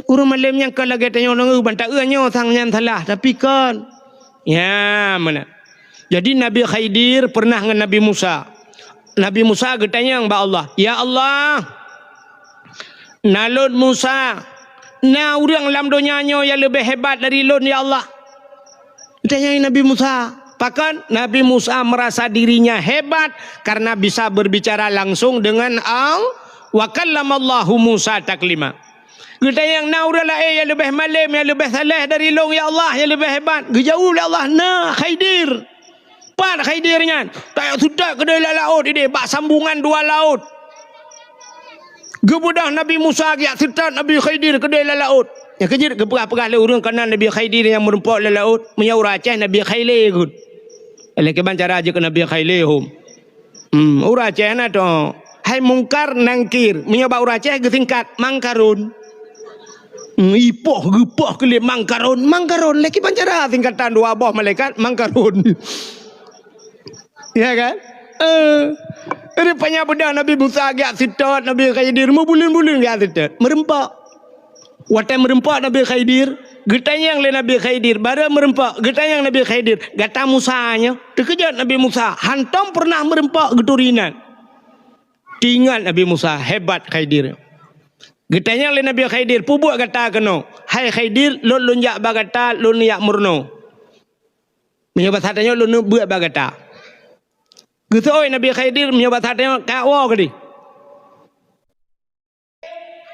Ureueng malém nyang kon lagèe tanyoe nanggroe ban taeu nyoe sang nyan salah, tapi kon. Ya, meunan. Jadi Nabi Khidir pernah ngon Nabi Musa. Nabi Musa geutanyong bak Allah, "Ya Allah, nalôn Musa, na ureueng lam donya nyoe nyang leubeh hebat dari lôn, ya Allah?" Geutanyong Nabi Musa. Pakon? Nabi Musa merasa dirinya hebat karena bisa berbicara langsung dengan Allah. "Wa kallamallahu Musa taklima." Geutanyong, "Na ureueng laén nyang leubeh malém, nyang leubeh saleh dari lôn, ya Allah, nyang leubeh hebat?" Geujaweueb lé Allah, "Na, Khidir." Pat Khidir nyan? Tajak seutôt keudéh lam laôt idéh, bak sambungan dua laôt. Geubeudôh Nabi Musa geujak seutôt Nabi Khidir keudéh lam laôt. Nyang keujeuet geupeugah-peugah lé ureueng keunan Nabi Khidir nyang meurumpok lam laôt, meunyoe ureueng Aceh Nabi Khaile kheun. Lé kiban cara jeuet keu Nabi Khaile hom. Hmm, ureueng Aceh na to. Hai Mungkar Nangkir. Meunyoe bak ureueng Aceh geusingkat Mangkarun. Hmm, ipoh geupoh keu lé Mangkarun. Mangkarun lé kiban cara singkatan dua boh malaikat Mangkarun. Ya kan? Eh, rupanya beudôh Nabi Musa geujak seutôt Nabi Khidir, meubuleuen-buleuen geujak seutôt. Meurumpok. Watèe meurumpok Nabi Khidir, geutanyong lé Nabi Khidir, barô meurumpok, geutanyong Nabi Khidir, "Gata Musa nyoe?" Teukeujot Nabi Musa, hantom pernah meurumpok geuturi inan. Teuingat Nabi Musa, hebat Khidir. Geutanyong lé Nabi Khidir, "Peue buet gata keunoe?" "Hai Khidir, lôn, lôn jak bak gata, lôn jak meurunoe. Meunyoe basa tanyoe, lôn beuet bak gata." Geuseuôt Nabi Khidir, meunyoe basa tanyoe, "Kawoe keudéh."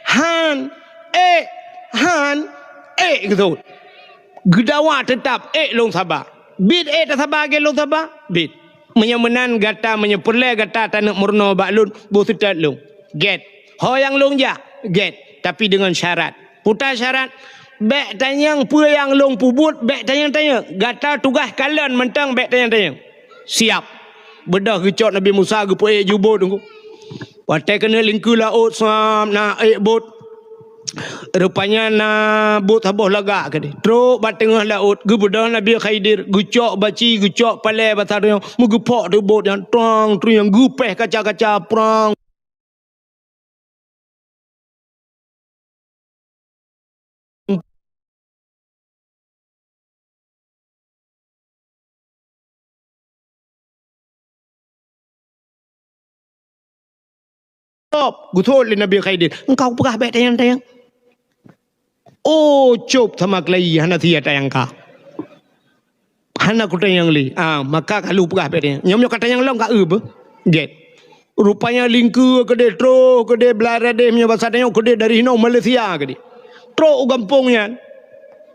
"Han, ék, han, ék," geuseuôt. Geudawa teutab, ék lôn saba. Bit ék tasaba lagée lôn saba? Bit. Meunyoe meunan gata, meunyoe peureulée gata taneuk meurunoe bak lôn, boh seutôt lôn. Gét. Ho nyang lôn jak? Gét. Tapi deungon syarat. Peue syarat? Bék tanyong peue nyang lôn peubuet, bék tanyong-tanyong. Gata tugaih kalon mantong, bék tanyong-tanyong. Siap. Beudôh geucok Nabi Musa geupeuék ju bot teungku. Watée keuneuk lingkeue laôt, sam na ék bot. Rupanya na bot saboh lagak keudeh. Trok bak teungoh laôt, geubeudôh Nabi Khidir, geucok baci, geucok palée basa tanyoe, meugeupok teuk bot nyan, trong, trieng, geupéh kaca-kaca, prang. Stop! Geuthôt lé Nabi Khidir, "Engkau peugah bék tanyong-tanyong." Oh, cop sama keulayi, hana sia tanyong ka. Hana kutanyong lé. Ah, maka ka lheueh peugah bék tanyong. Nyoe meunyoe katanyong lom ka eu beuh. Gét. Rupanya lingkeue keudeh, troh keudeh, blah radeh meunyoe basa tanyoe keudeh dari hinoe Malaysia keudeh. Trok u gampông nyan.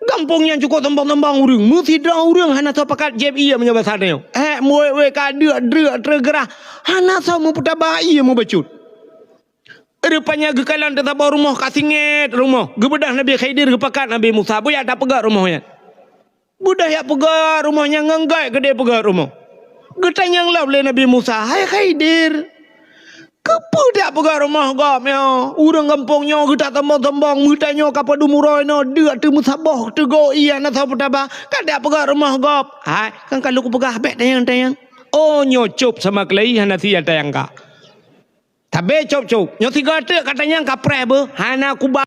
Gampông nyan cukôp sombong-sombong ureuëng. Meusidroe ureuëng hana soe pakat jieb ié meunyoe basa tanyoe. Hék, muwét-wét ka deuk-deuk treugeurah. Hana soe meupeutaba ié meubacut. Rupanya geukalon teusaboh rumoh ka singét rumoh. Geubeudôh Nabi Khidir geupakat Nabi Musa. Buya tapeugét rumoh nyan. Beudôh jak peugét rumoh nyang ngon gét keudeh peugét rumoh. Geutanyong lom lé Nabi Musa, "Hai Khidir, keupeue jak peugét rumoh gob nyoe? Ureuëng gampông nyoe geutak sombong-sombong, meutanyoe ka padum uroe nyoe, deuk teumeusaboh, teugoe ié hana soe peutaba, ka jak peugét rumoh gob." "Hai, kan ka lôn kupeugah bék tanyong-tanyong." Oh, nyoe cop sama keulayi hana sia tanyong ka. Tabe cop-cop. Nyoe sigoe teuk katanyong kapreh beuh, hana kuba.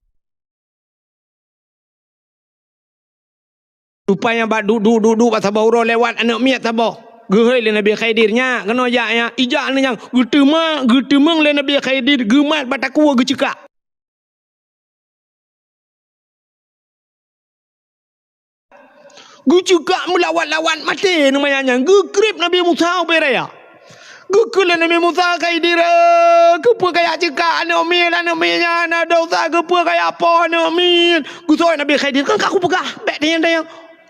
Rupanya bak duek-duek, duek-duek bak saboh uroe lewat aneuk miet saboh. Geuhôi lé Nabi Khidir, "Nyak, keunoe jak nyak." Ijak aneuk nyan, geuteumak, geuteumeung lé Nabi Khidir, geumat bak takue geuceukak. Geuceukak meulawat-lawat maté nyan, geukrieb Nabi Musa ubé raya. Geukheun lé Nabi Musa, "Khidir, eh, keupeue kajak ceukak aneuk miet, aneuk miet nyan hana desya, keupeue kajak poh aneuk miet?" Geuseuôt Nabi Khidir, "Kan ka kupeugah, bék tanyong-tanyong."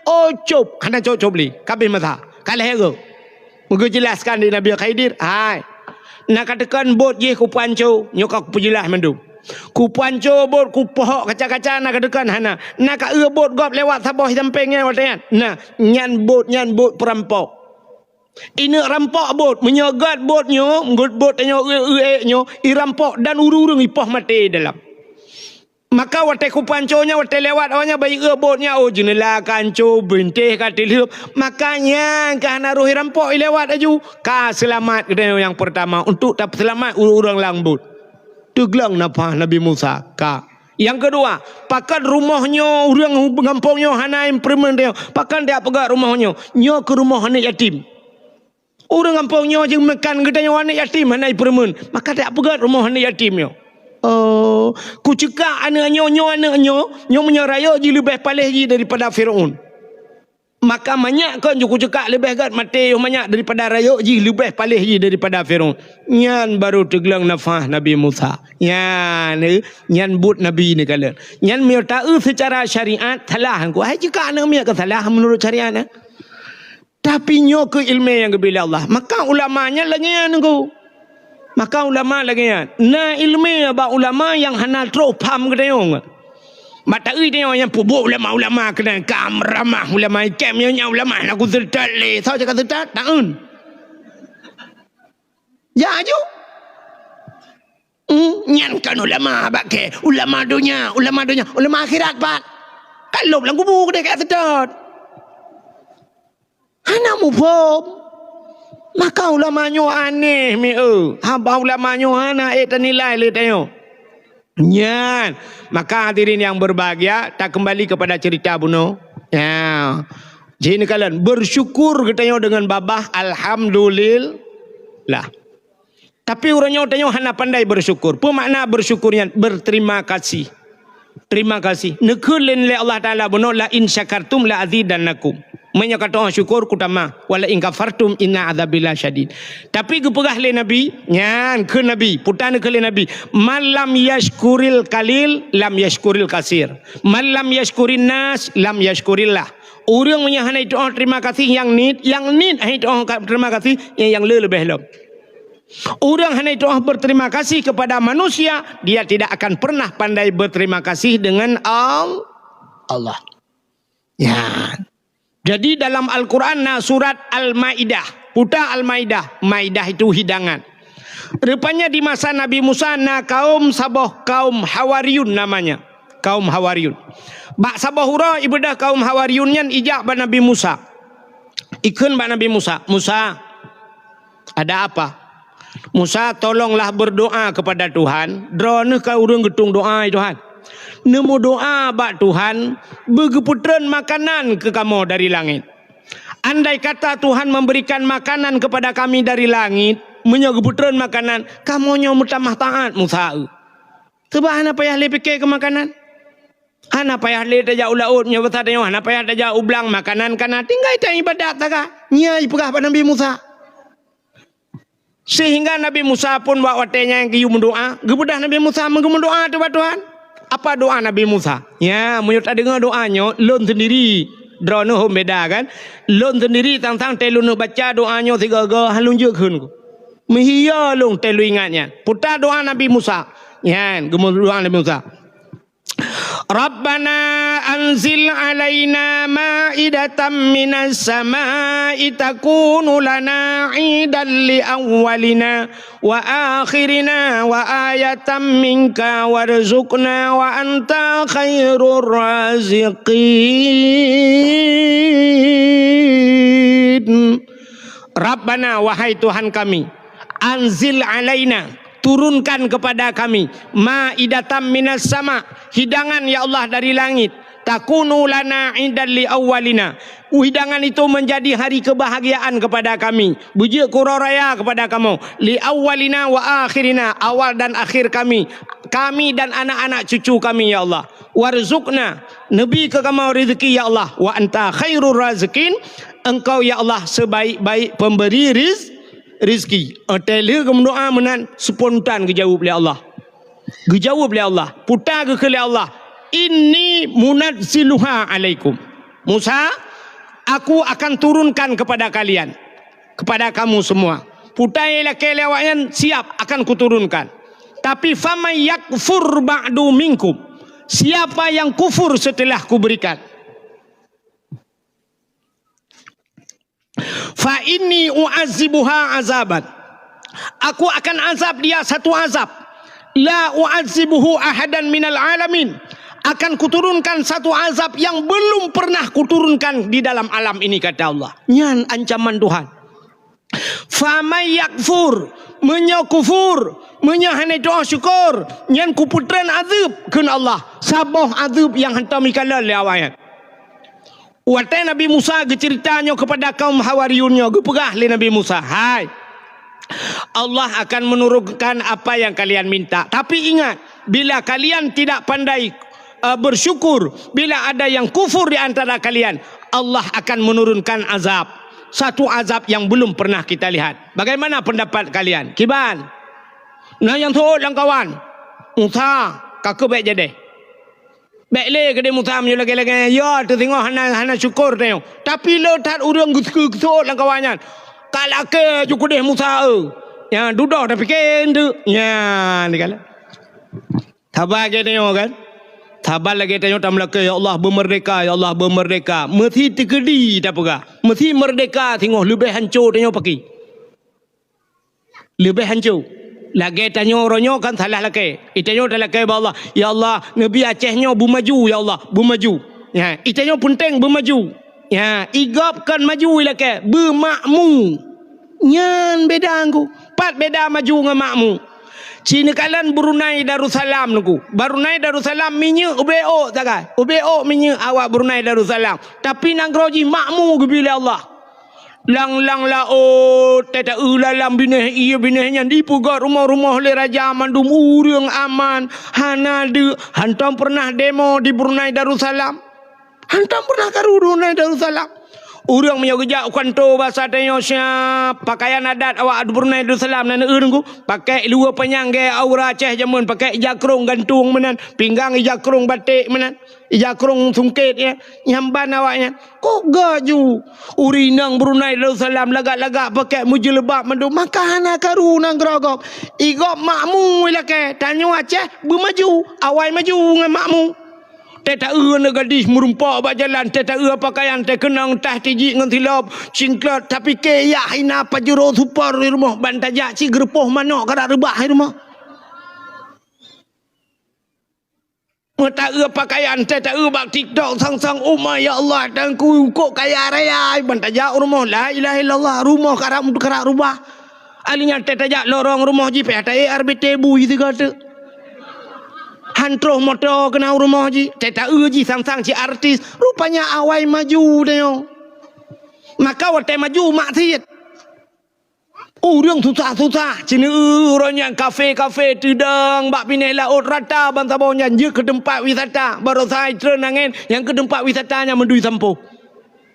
Oh, cop, hana cop-cop lé, ka abéh masa, ka lhée goe. Meugeujelaskan lé Nabi Khidir, "Hai, na kateukan bot jih kupanco, nyoe ka kupeujeulas mandum. Kupanco bot, kupohok kaca-kaca na kateukan hana. Na ka eu bot gob lewat saboh sampéng nyan watée nyan. Na, nyan bot, nyan bot peurampok. Ineuk rampok bot, meunyoe gét bot nyoe, gét bot tanyoe eu-eu ék nyoe, irampok dan ureuëng-ureuëng ipoh maté dalam." Maka watée kupanco nyan, watée lewat awaknyan bak ié bot nyan, oh, jeuneula ka anco, bintéh ka teulheueb. Maka nyan ka hana roh irampok ilewat laju. Ka seulamat geutanyoe nyang peurtama untuk tapeuseulamat ureuëng-ureuëng lam bot. Teugleng nafah Nabi Musa. Ka. Nyang keudua, pakon rumoh nyoe ureuëng gampông nyoe hana ipeureumeun tanyoe? Pakon jak peugét rumoh nyoe? Nyoe keuh rumoh aneuk yatim. Ureuëng gampông nyoe jeuet meukan geutanyoe aneuk yatim hana ipeureumeun, maka jak peugét rumoh aneuk yatim nyoe. Oh, kuceukak aneuk nyoe, nyoe aneuk nyoe, nyoe meunyoe rayeuk jih leubeh paléh jih daripada Fir'aun. Maka manyak kon ju kuceukak leubeh gét maté yoh manyak daripada rayeuk jih leubeh paléh jih daripada Fir'aun. Nyan barô teugleng nafah Nabi Musa. Nyan, eh, nyan buet Nabi neukalon. Nyan meunyoe taeu seucara syariat salah. Hai ceukak aneuk miet ka salah meunurot syariat, eh. Tapi nyoe keuh iéleumé nyang geubri lé Allah. Maka ulama nyan lagée nyan teungku. Maka ulama lagée nyan. Na iéleumé bak ulama nyang hana trok pham geutanyoe. Mata ui tanyoe nyang peubuet ulama-ulama keunan ka meuramah ulama ikém nyoe nyan ulama na kuseutôt lé. Soe cakap seutôt? Taun. Ya aju. Hmm, nyan kan ulama bak kée, ulama donya, ulama donya, ulama akhirat pat. Kan lom lam kubu keudeh ka seutôt. Hana muphom. Maka ulama nyoe aneh mi eu. Haba ulama nyoe hana ék tanilai lé tanyoe. Nyan. Maka hadirin yang berbahagia, takeumbali kepada cerita bunoe. Ya. Jadi neukalon, bersyukur geutanyoe deungon babah, alhamdulillah. Tapi uroe nyoe tanyoe hana pandai bersyukur. Peue makna bersyukur nyan? Berterima kasih. Terima kasih. Neukheun lé Allah Taala bunoe, "La in syakartum la azidannakum." Meunyoe katoe syukur kutamah, "Wa la in kafartum inna adzabi lasyadid." Tapi geupeugah lé Nabi, nyan kheun Nabi, puta neukheun lé Nabi, "Man lam yashkuril qalil, lam yashkuril kasir. Man lam yashkurin nas, lam yashkurillah." Ureuëng meunyoe hana jitu'oh terima kasih nyang niet, nyang niet hana jitu'oh ka-, terima kasih, nyang, nyang le leubeh lom. Ureuëng hana jitu'oh berterima kasih kepada manusia, dia tidak akan pernah pandai berterima kasih dengan Al-, Allah. Ya. Jadi dalam Al-Quran na surat Al-Maidah. Puta Al-Maidah. Maidah itu hidangan. Rupanya di masa Nabi Musa na kaum saboh kaum Hawariyun namanya. Kaum Hawariyun. Bak saboh uroe ibeudôh kaum Hawariyun nyan ijak bak Nabi Musa. Ikheun bak Nabi Musa, "Musa, ada apa?" "Musa, tolonglah berdoa kepada Tuhan. Droeneuh ka ureuëng geutung doa, ya Tuhan. Neumeudoa bak Tuhan, beugeupeutrön makanan keu kamoe dari langét. Andai kata Tuhan memberikan makanan kepada kami dari langit, meunyoe geupeutrön makanan, kamoe nyoe meutamah taát Musa eu." Teuba hana payah lé pike keu makanan. Hana payah lé tajak u laôt, nyoe basa tanyoe, hana payah tajak u blang, makanan ka na, tinggai taibadat sagai. Nyan ipeugah bak Nabi Musa. Sehingga Nabi Musa pun bak watée nyan geuyue meudoa, geubeudôh Nabi Musa meugeumeudoa teuh bak Tuhan. Apa doa Nabi Musa? Ya, meunyoe tadeungoe doa nyoe, lôn sendiri, droeneuh hom beda kan? Lôn sendiri tang-tang tée lôn baca doa nyoe sigoe-goe, han lôn jeuet kheun ku. Meuhiya lôn tée lôn ingat nyan. Puta doa Nabi Musa. Nyan, geumeudoa Nabi Musa. "Rabbana anzil alaina ma'idatan minas sama'i takunu lana idan li awwalina wa akhirina wa ayatan minka warzuqna wa anta khairur raziqin." Rabbana, wahai Tuhan kami, anzil alaina, turunkan kepada kami, ma'idatan minas sama, hidangan ya Allah dari langit, takunu lana idan li awwalina, hidangan itu menjadi hari kebahagiaan kepada kami, beujeuet keu uroe raya kepada kamoe, li awwalina wa akhirina, awal dan akhir kami, kami dan anak-anak cucu kami ya Allah. Warzuqna, neubi keu kamoe rezeki ya Allah, wa anta khairur raziqin, Engkau ya Allah sebaik-baik pemberi riz-, rezeki. Watée lheueh geumeudoa meunan, spontan geujaweueb lé Allah. Geujaweueb lé Allah, puta geukheun lé Allah, "Inni munazziluha alaikum." Musa, aku akan turunkan kepada kalian, kepada kamu semua. Puta nyang lakée lé awaknyan siap akan kuturunkan. Tapi faman yakfur ba'du minkum, siapa yang kufur setelah kuberikan, fa inni u'adzibuha azaban, aku akan azab dia satu azab, la u'adzibuhu ahadan minal alamin, akan kuturunkan satu azab yang belum pernah kuturunkan di dalam alam ini, kata Allah. Nyan ancaman Tuhan. Faman yakfur, meunyoe kufur, meunyoe hana doa syukur, nyan kupeutrön azeueb kheun Allah, saboh azeueb nyang hantom ikalon lé awaknyan. Watée Nabi Musa geuceurita nyoe keupada kaum Hawariyun nyoe, geupeugah lé Nabi Musa, "Hai, Allah akan menurunkan apa yang kalian minta. Tapi ingat, bila kalian tidak pandai, eh, bersyukur, bila ada yang kufur di antara kalian, Allah akan menurunkan azab. Satu azab yang belum pernah kita lihat. Bagaimana pendapat kalian?" Kiban? Na nyang seuôt lam kawan. Musa, ka keuh bék jadeh. Bék lé keudeh Musa meunyoe lagée-lagée nyan, ya, teusingoh hana, hana syukur tanyoe. Tapi le that ureuëng geuseu-, geuseuôt lam kawan nyan. Ka lakée ju keudeh Musa, eu. Nyan dudoe tapike eunteuk. Nyan, dikala. Saban lagée tanyoe kan? Saban lagée tanyoe tameulakée, "Ya Allah, beumeurdeka, ya Allah, beumeurdeka." Meusi teukeudi tapeugah. Meusi meurdeka singoh leubeh hanco tanyoe paki. Leubeh hanco. Lagée tanyoe uroe nyoe kan salah lakée. Itanyoe talakée bak Allah, "Ya Allah, neubi Aceh nyoe beumaju, ya Allah, beumaju." Ya, itanyoe peunteng beumaju. Ya, igob kon maju ilakée, beumakmu. Nyan beda ngku. Pat beda maju ngon makmu. Ci neukalon Brunei Darussalam ngku. Brunei Darussalam minyeuk ubé ôk sagai. Ubé ôk minyeuk awak Brunei Darussalam. Tapi nanggroe jih makmu geubi lé Allah. Lang-lang laôt, tata-eu lalam binéh ié binéh nyan dipeugét rumoh-rumoh lé raja mandum ureuëng aman, hana deuk, hantom peureunah demo di Brunei Darussalam. Hantom peureunah karu Brunei Darussalam. Ureuëng meunyoe geujak u kanto basa tanyoe siap, pakaian adat awak Brunei Darussalam na neueu Teungku, pakai luwa panyang gaya aura Aceh jameun, pakai ija krong gantung meunan, pinggang ija krong batik meunan, ija krong sungkét ya, nyang ban awaknyan. Kok gaju? Ureuëng inong Brunei Darussalam lagak-lagak pakai meujeulbab mandum, maka hana karu nanggroe gob. Igob makmu ilakée, tanyoe Aceh beumaju, awai maju ngon makmu. Tée taeu aneuk gadih meurumpok bak jalan, tée taeu pakaian, tée keunong tah tijik ngon silop, cingklot, tapike yak hina pajuro super di rumoh, ban tajak cit geurupoh manok kadak reubah di rumoh. Meutaeu pakaian, tée taeu bak TikTok sang-sang, "Oh my, ya Allah, Teungku kok kaya raya," ban tajak u rumoh, la ilaha illallah, rumoh karak, karak reubah. Alinyan tée tajak lorong rumoh jih, pih taék R B T bui sigoe teuk. Han troh moto keunong rumoh jih, tée taeu jih sang-sang cit artis. Rupanya awai maju tanyoe. Maka watée maju maksiet. Ureuëng susah-susah, ceuneu uroe nyan kafe-kafe teudong bak binéh laôt rata bansaboh nyan jeuet keu teumpat wisata. Baroesa itreun angén nyang keu teumpat wisata nyan meudui sampôh.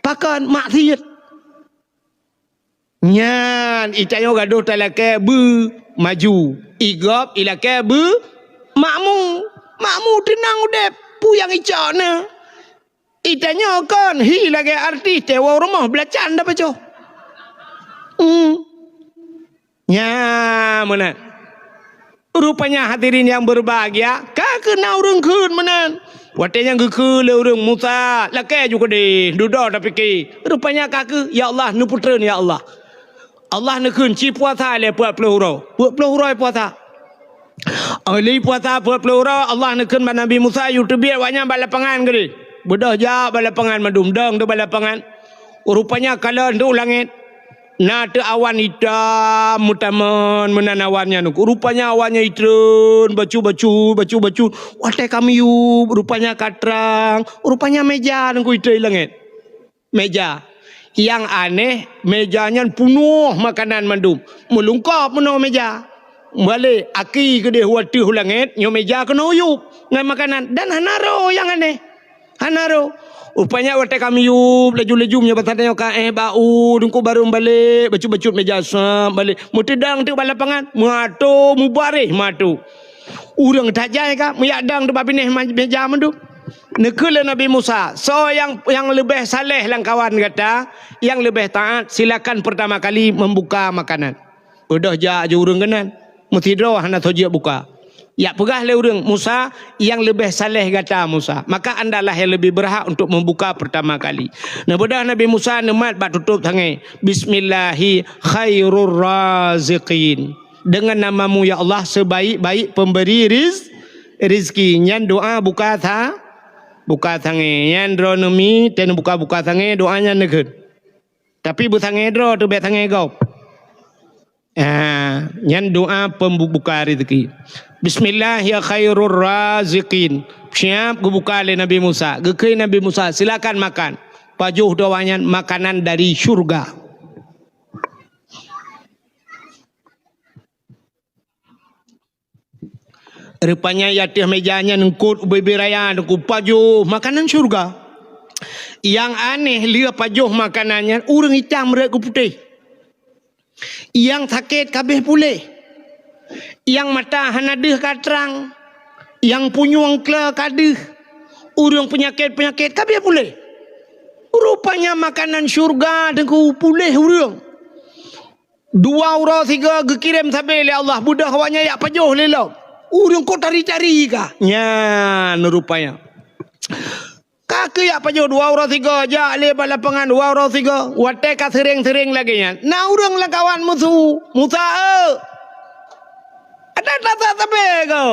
Pakon maksiet. Nyan, itanyoe gadôh talakée beumaju. Igob ilakée beumakmu. Makmu teunang udeb, peue nyang icok na. Itanyoe kon hi lagée artis tée woe rumoh beulacan dapacoh. Hmm. Nya meunan. Rupanya hadirin yang berbahagia, ka keuh na ureuëng kheun meunan. Watée nyan geukheun lé ureuëng Musa, lakée ju keudeh, dudoe tapike. Rupanya ka keuh, ya Allah, neupeutreun ya Allah. Allah neukheun ci puasa lé peuet ploh uroe. Peuet ploh uroe puasa. Lé puasa peuet ploh uroe, Allah neukheun bak Nabi Musa, yue teubiet awaknyan bak lapangan keudeh. Beudôh jak bak lapangan mandum, dong teuk bak lapangan. Rupanya kalon teuk u langét. Na teuk awan itam meutamon meunan awan nyan. Rupanya awan nyan itreun, bacut-bacut, bacut-bacut. Watée ka miyueb, rupanya ka trang. Rupanya méja nyan itreun i langét. Méja. Nyang aneh, méja nyan peunoh makanan mandum. Meulungkop meunoe méja. Balek, aki keudeh u ateueh u langét, nyoe méja keunoe yueb ngon makanan. Dan hana roh nyang aneh. Hana roh. Rupanya watée ka miyueb, laju-laju meunyoe basa tanyoe ka éh bak u, Teungku barô balek, bacut-bacut méja sab balek. Meuteudong teuk bak lapangan, meuato, meubaréh meuato. Ureuëng tajai ka, meuyak dong teuk bak binéh ma-, méja mandum. Neukheun lé Nabi Musa, "Soe nyang, nyang leubeh saleh lam kawan gata, nyang leubeh taát, silakan pertama kali membuka makanan." Beudôh jak ju ureuëng keunan, meusidroe hana soe jeuet buka. Jak peugah lé ureuëng, "Musa, nyang leubeh saleh gata, Musa. Maka andalah nyang leubeh beurhak untuk membuka pertama kali." Neubeudôh Nabi Musa neumat bak tutôb sangée, "Bismillahi khairur raziqin." Dengan nama-Mu, ya Allah, sebaik-baik pemberi riz-, rizki. Nyan doa buka sa-, buka sangée. Nyan droeneuh mi, teuh neubuka-buka sangée, doa nyan neukheun. Tapi beusangée droe teuh, bék sangée gob. Ah, nyan doa pembuka rezeki. Bismillah ya khairur raziqin. Siap geubuka lé Nabi Musa. Geukheun Nabi Musa, "Silakan makan." Pajoh doa nyan makanan dari syurga. Rupanya di ateueh méja nyan eungkôt ubé-bé raya, Teungku, pajoh makanan syurga. Nyang aneh, lheueh pajoh makanan nyan, ureuëng itam rot keu putéh. Nyang sakét ka abéh puléh. Nyang mata hana deuh ka trang. Nyang punyueng kle ka deuh. Ureuëng peunyakét-peunyakét ka abéh puléh. Rupanya makanan syurga, Teungku, puléh ureuëng. Dua uroe sigoe geukirém sabé lé Allah, beudôh awaknyan jak pajoh lé lom. Ureuëng kok tari-tari ka. Nyan rupanya. Ka keuh jak pajoh dua uroe sigoe, jak lé bak lapangan dua uroe sigoe. Watée ka seuréng-seuréng lagée nyan, na ureuëng lam kawan meusu, "Musa, eu! Ada tasa sabé ko?"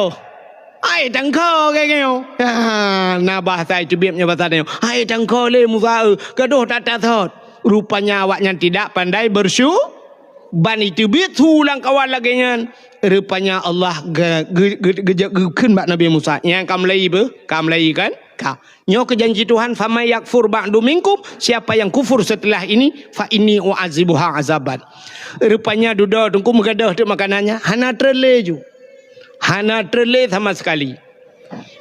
"Hai tangko," kheun nyoe. Ha, na bahasa iteubiet nyoe bahasa nyoe. "Hai tangko lé Musa, eu, gadôh tata sot." Rupanya awaknyan tidak pandai bersyu-, ban iteubiet su lam kawan lagée nyan. Rupanya Allah ge-, ge-, ge-, geujak geukheun bak Nabi Musa, "Nyang ka meulai beuh? Ka meulai kan? Ka. Nyoe keuh janji Tuhan, 'Faman yakfur ba'du minkum,' siapa yang kufur setelah ini, 'fa inni u'adzibuha azaban.'" Rupanya dudoe Teungku meugadôh teuk makanan nyan, hana treun lé ju. Hana treun lé sama sekali.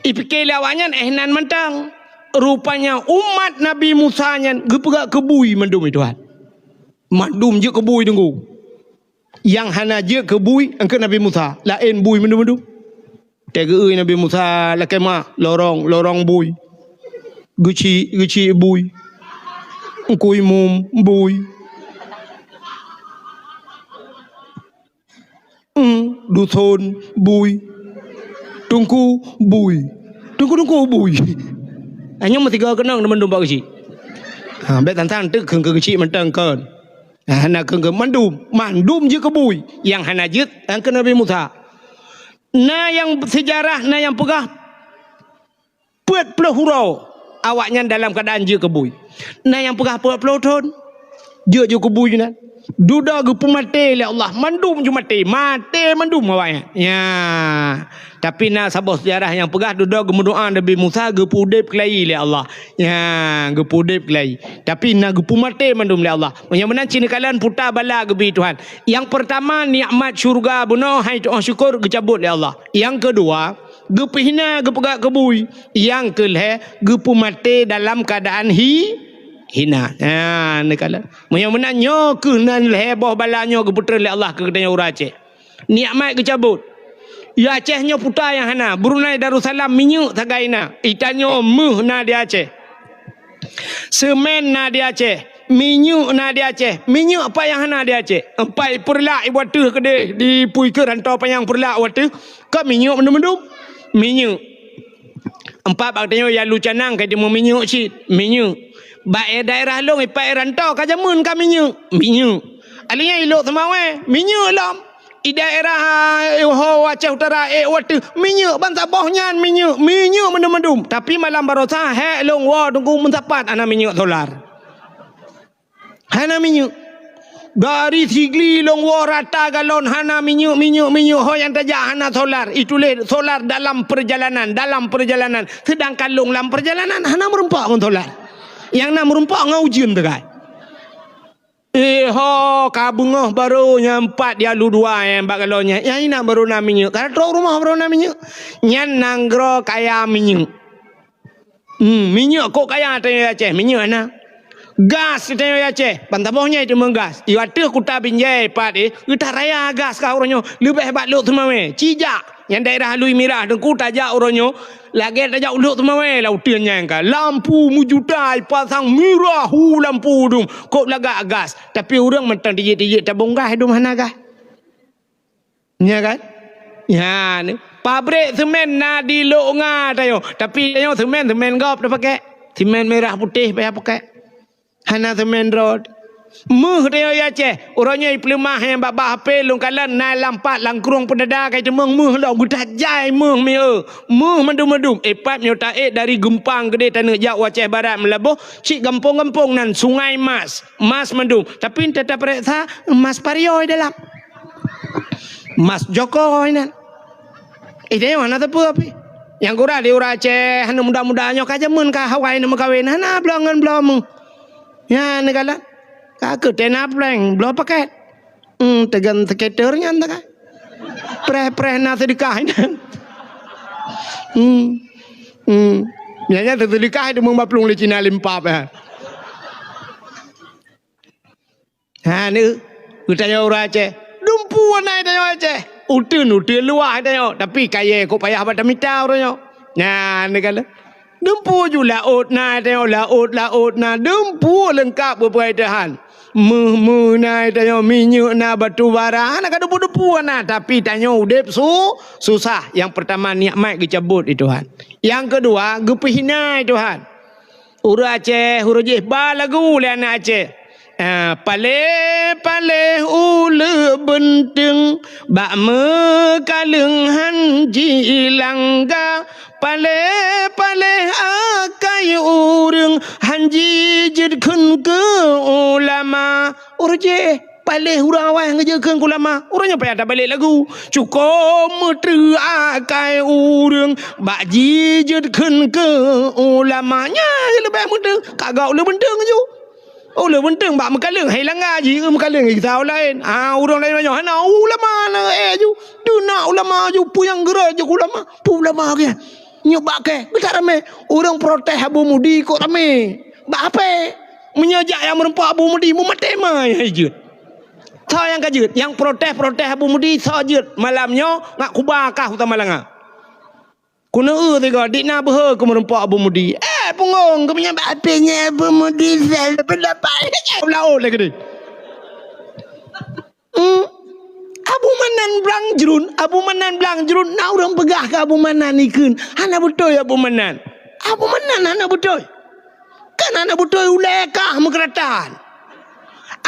Ipike lé awaknyan éh nan mantong. Rupanya umat Nabi Musa nyan geupeugah keu bui mandum, Tuhan. Mandum jeuet keu bui, Teungku. Nyang hana jeuet keu bui, eungkôt Nabi Musa, laén bui mandum-mandum. Teugeue Nabi Musa lakée ma, lorong, lorong bui. Geuchik, geuchik bui. Eungkui mum bui. Hmm, duson bui. Teungku bui. Teungku-teungku bui. Hanya meusigoe keunong teuma mandum bak geuchik. Ha, bék tantang teuk kheun keu geuchik mantong kon. Ha, hana kheun keu mandum, mandum jeuet keu bui. Nyang hana jeuet, nyang keu Nabi Musa. Na nyang seujarah, na nyang peugah peuet ploh uroe awaknyan dalam keuadaan jeuet keu bui. Na nyang peugah peuet ploh thon, jeuet jeuet keu bui nyan. Dudoe geupeumaté lé Allah, mandum ju maté, maté mandum awaknyan. Ya. Tapi na saboh seujarah nyang peugah dudoe geumeudoá Nabi Musa geupeuudeb keulayi lé Allah. Ya, geupeuudeb keulayi. Tapi na geupeumaté mandum lé Allah. Meunyoe meunan cit neukalon puta bala geubi Tuhan. Nyang peurtama nikmat syeuruga bunoe hai tu'oh syukur geucabot lé Allah. Nyang keudua, geupeuhina, geupeugah keu bui. Nyang keu lhée, geupeumaté dalam keuadaan hi-, hina. Ha, neukalon. Meunyoe meunan nyoe kheueh nan lhée boh bala nyoe geupeutrön lé Allah keu geutanyoe ureuëng Aceh. Nikmat geucabot. Ya Aceh nyoe puta nyang hana, Brunei Darussalam minyeuk sagai na. Itanyoe méuh na di Aceh. Seumén na di Aceh, minyeuk na di Aceh. Minyeuk pat nyang hana di Aceh? Empat peureulak ibu ateuh keudeh di pui keu rantau panyang peureulak wateuh. Ka minyeuk mandum-mandum. Minyeuk. Empat bak tanyoe ya lu canang ka jeuet minyeuk cit. Minyeuk. Bak daerah lôn ipat rantau ka jameun ka minyeuk. Minyeuk. Alinyan ilok seumawé. Minyeuk lom. I daerah, eh, ho Aceh Utara, eh, wateuh, minyeuk ban saboh nyan minyeuk, minyeuk mandum-mandum. Tapi malam barosa, hék lôn woe Teungku meusapat hana minyeuk solar. Hana minyeuk. Dari Sigli lôn woe rata galon hana minyeuk, minyeuk, minyeuk. Ho nyang tajak hana solar. Itulah solar dalam perjalanan, dalam perjalanan. Sedangkan lôn lam perjalanan hana meurumpok ngon solar. Nyang na meurumpok ngon ujeuen teukai. Eh, ho, ka beungoh barô nyang pat ya lu dua nyang bak galon nyan. Nyang inan barô na minyeuk. Ka trok rumoh barô na minyeuk. Nyan nanggroe kaya minyeuk. Hmm, minyeuk kok kaya tanyoe Aceh, minyeuk na. Gas tanyoe Aceh, ban saboh nyan teuma gas. I ateuh kuta Binjai pat, eh, geutaraya gas ka uroe nyoe. Leubeh bak Lhokseumawe. Cijak. Nyang daerah Lui Mirah Teungku tajak uroe nyoe, lagée tajak u Lhokseumawe lam uteuen nyan ka. Lampu meujuta ipasang mirah hu lampu dum, kok lagak gas. Tapi ureuëng mantong tijik-tijik tabong gas dum hana gas. Nya kan? Nya ni. Pabrik semen na di Lhok Nga tanyoe, tapi tanyoe semen, semen gob tapakée. Semen mirah putéh payah pakée. Hana semen rot. Méuh tanyoe i Aceh. Uroe nyoe ipeuleumah nyang babah hapé lôn kalon na lam pat lam krueng peudada ka iteumeung méuh lom geutajai méuh mieu. Méuh mandum-mandum. Ipat nyoe taék dari Geumpang keudeh taneuk jak u Aceh Barat Meulaboh, cit gampông-gampông nan Sungai Mas. Mas mandum. Tapi entah tapareksa mas parioe dalam. Mas jokoi nan. Eh, tanyoe hana teupeu pih. Nyang gura di ureuëng Aceh hana muda-muda nyoe ka jameun ka hawai na meukawen hana bloe ngon bloe méuh. Nyan neukalon. Ka keu tena prank, bloe paket. Hmm, teugan skater nyan teuka. Preh-preh na seudeukah nyan. Hmm. Hmm. Nyan nyan seudeukah itu meumaplueng lé Cina limpap, ya. Ha, ni, geutanyoe ureuëng Aceh. Dumpu na tanyoe Aceh. Uteuen-uteuen luwah tanyoe. Tapi kayée kok payah bak tamita uroe nyoe. Nyan, neukalon. Dumpu ju laôt na tanyoe, laôt, laôt na. Dumpu leungkap geupeugah Tuhan. Méuh-méuh na tanyoe, minyeuk na, batu bara. Hana ka dumpu-dumpu na. Tapi tanyoe udeb su-, susah. Nyang peurtama nikmat geucabot di Tuhan. Nyang keudua, geupeuhina di Tuhan. Ureuëng Aceh, ureuëng jih ba lagu lé aneuk Aceh. Ah, paléh-paléh uleue beunteueng, bak meukaleueng han jilangga. Paléh-paléh akai ureuëng han jijeuet kheun keu ulama. Ureuëng jih Paléh ureuëng awai ngeujeuet kheun keu ulama, uroe nyoe payah tabalek lagu. Cukôp meuteuh akai ureuëng bak jijeuet kheun keu ulama. Nyan leubeh meuteuh, ka gak uleue beunteueng ju. Uleue beunteueng bak meukaleueng, hai langga jih meukaleueng gisa laén. Ah, ureuëng laén nyoe hana ulama na, eh, ju. Deuh na ulama ju, peue nyang geureuek ju ulama. Peue ulama geuh? Nyoe bak kèe, geutak ramé. Ureueng protes Abu Mudi kok ramé. Bak ape? Meunyoe jak nyang meurumpok Abu Mudi, meumaté ma nyang jeuet. Tho nyang ka jeuet, nyang protes-protes Abu Mudi tho jeuet. Malam nyoe ngat kuba kah u Tamalanga. Keuneuk eu sigoe, dik na beuhe keu meurumpok Abu Mudi. Eh, punggong, keumeunyan bak ape nyan Abu Mudi sel pendapat. Laôt lagèe ni. Hmm. Abu Manan blang jrun, Abu Manan blang jrun, na ureueng peugah keu Abu Manan ikheun. Hana beutôi Abu Manan. Abu Manan hana beutôi. Kan hana beutôi ulèe kah meukeuratan.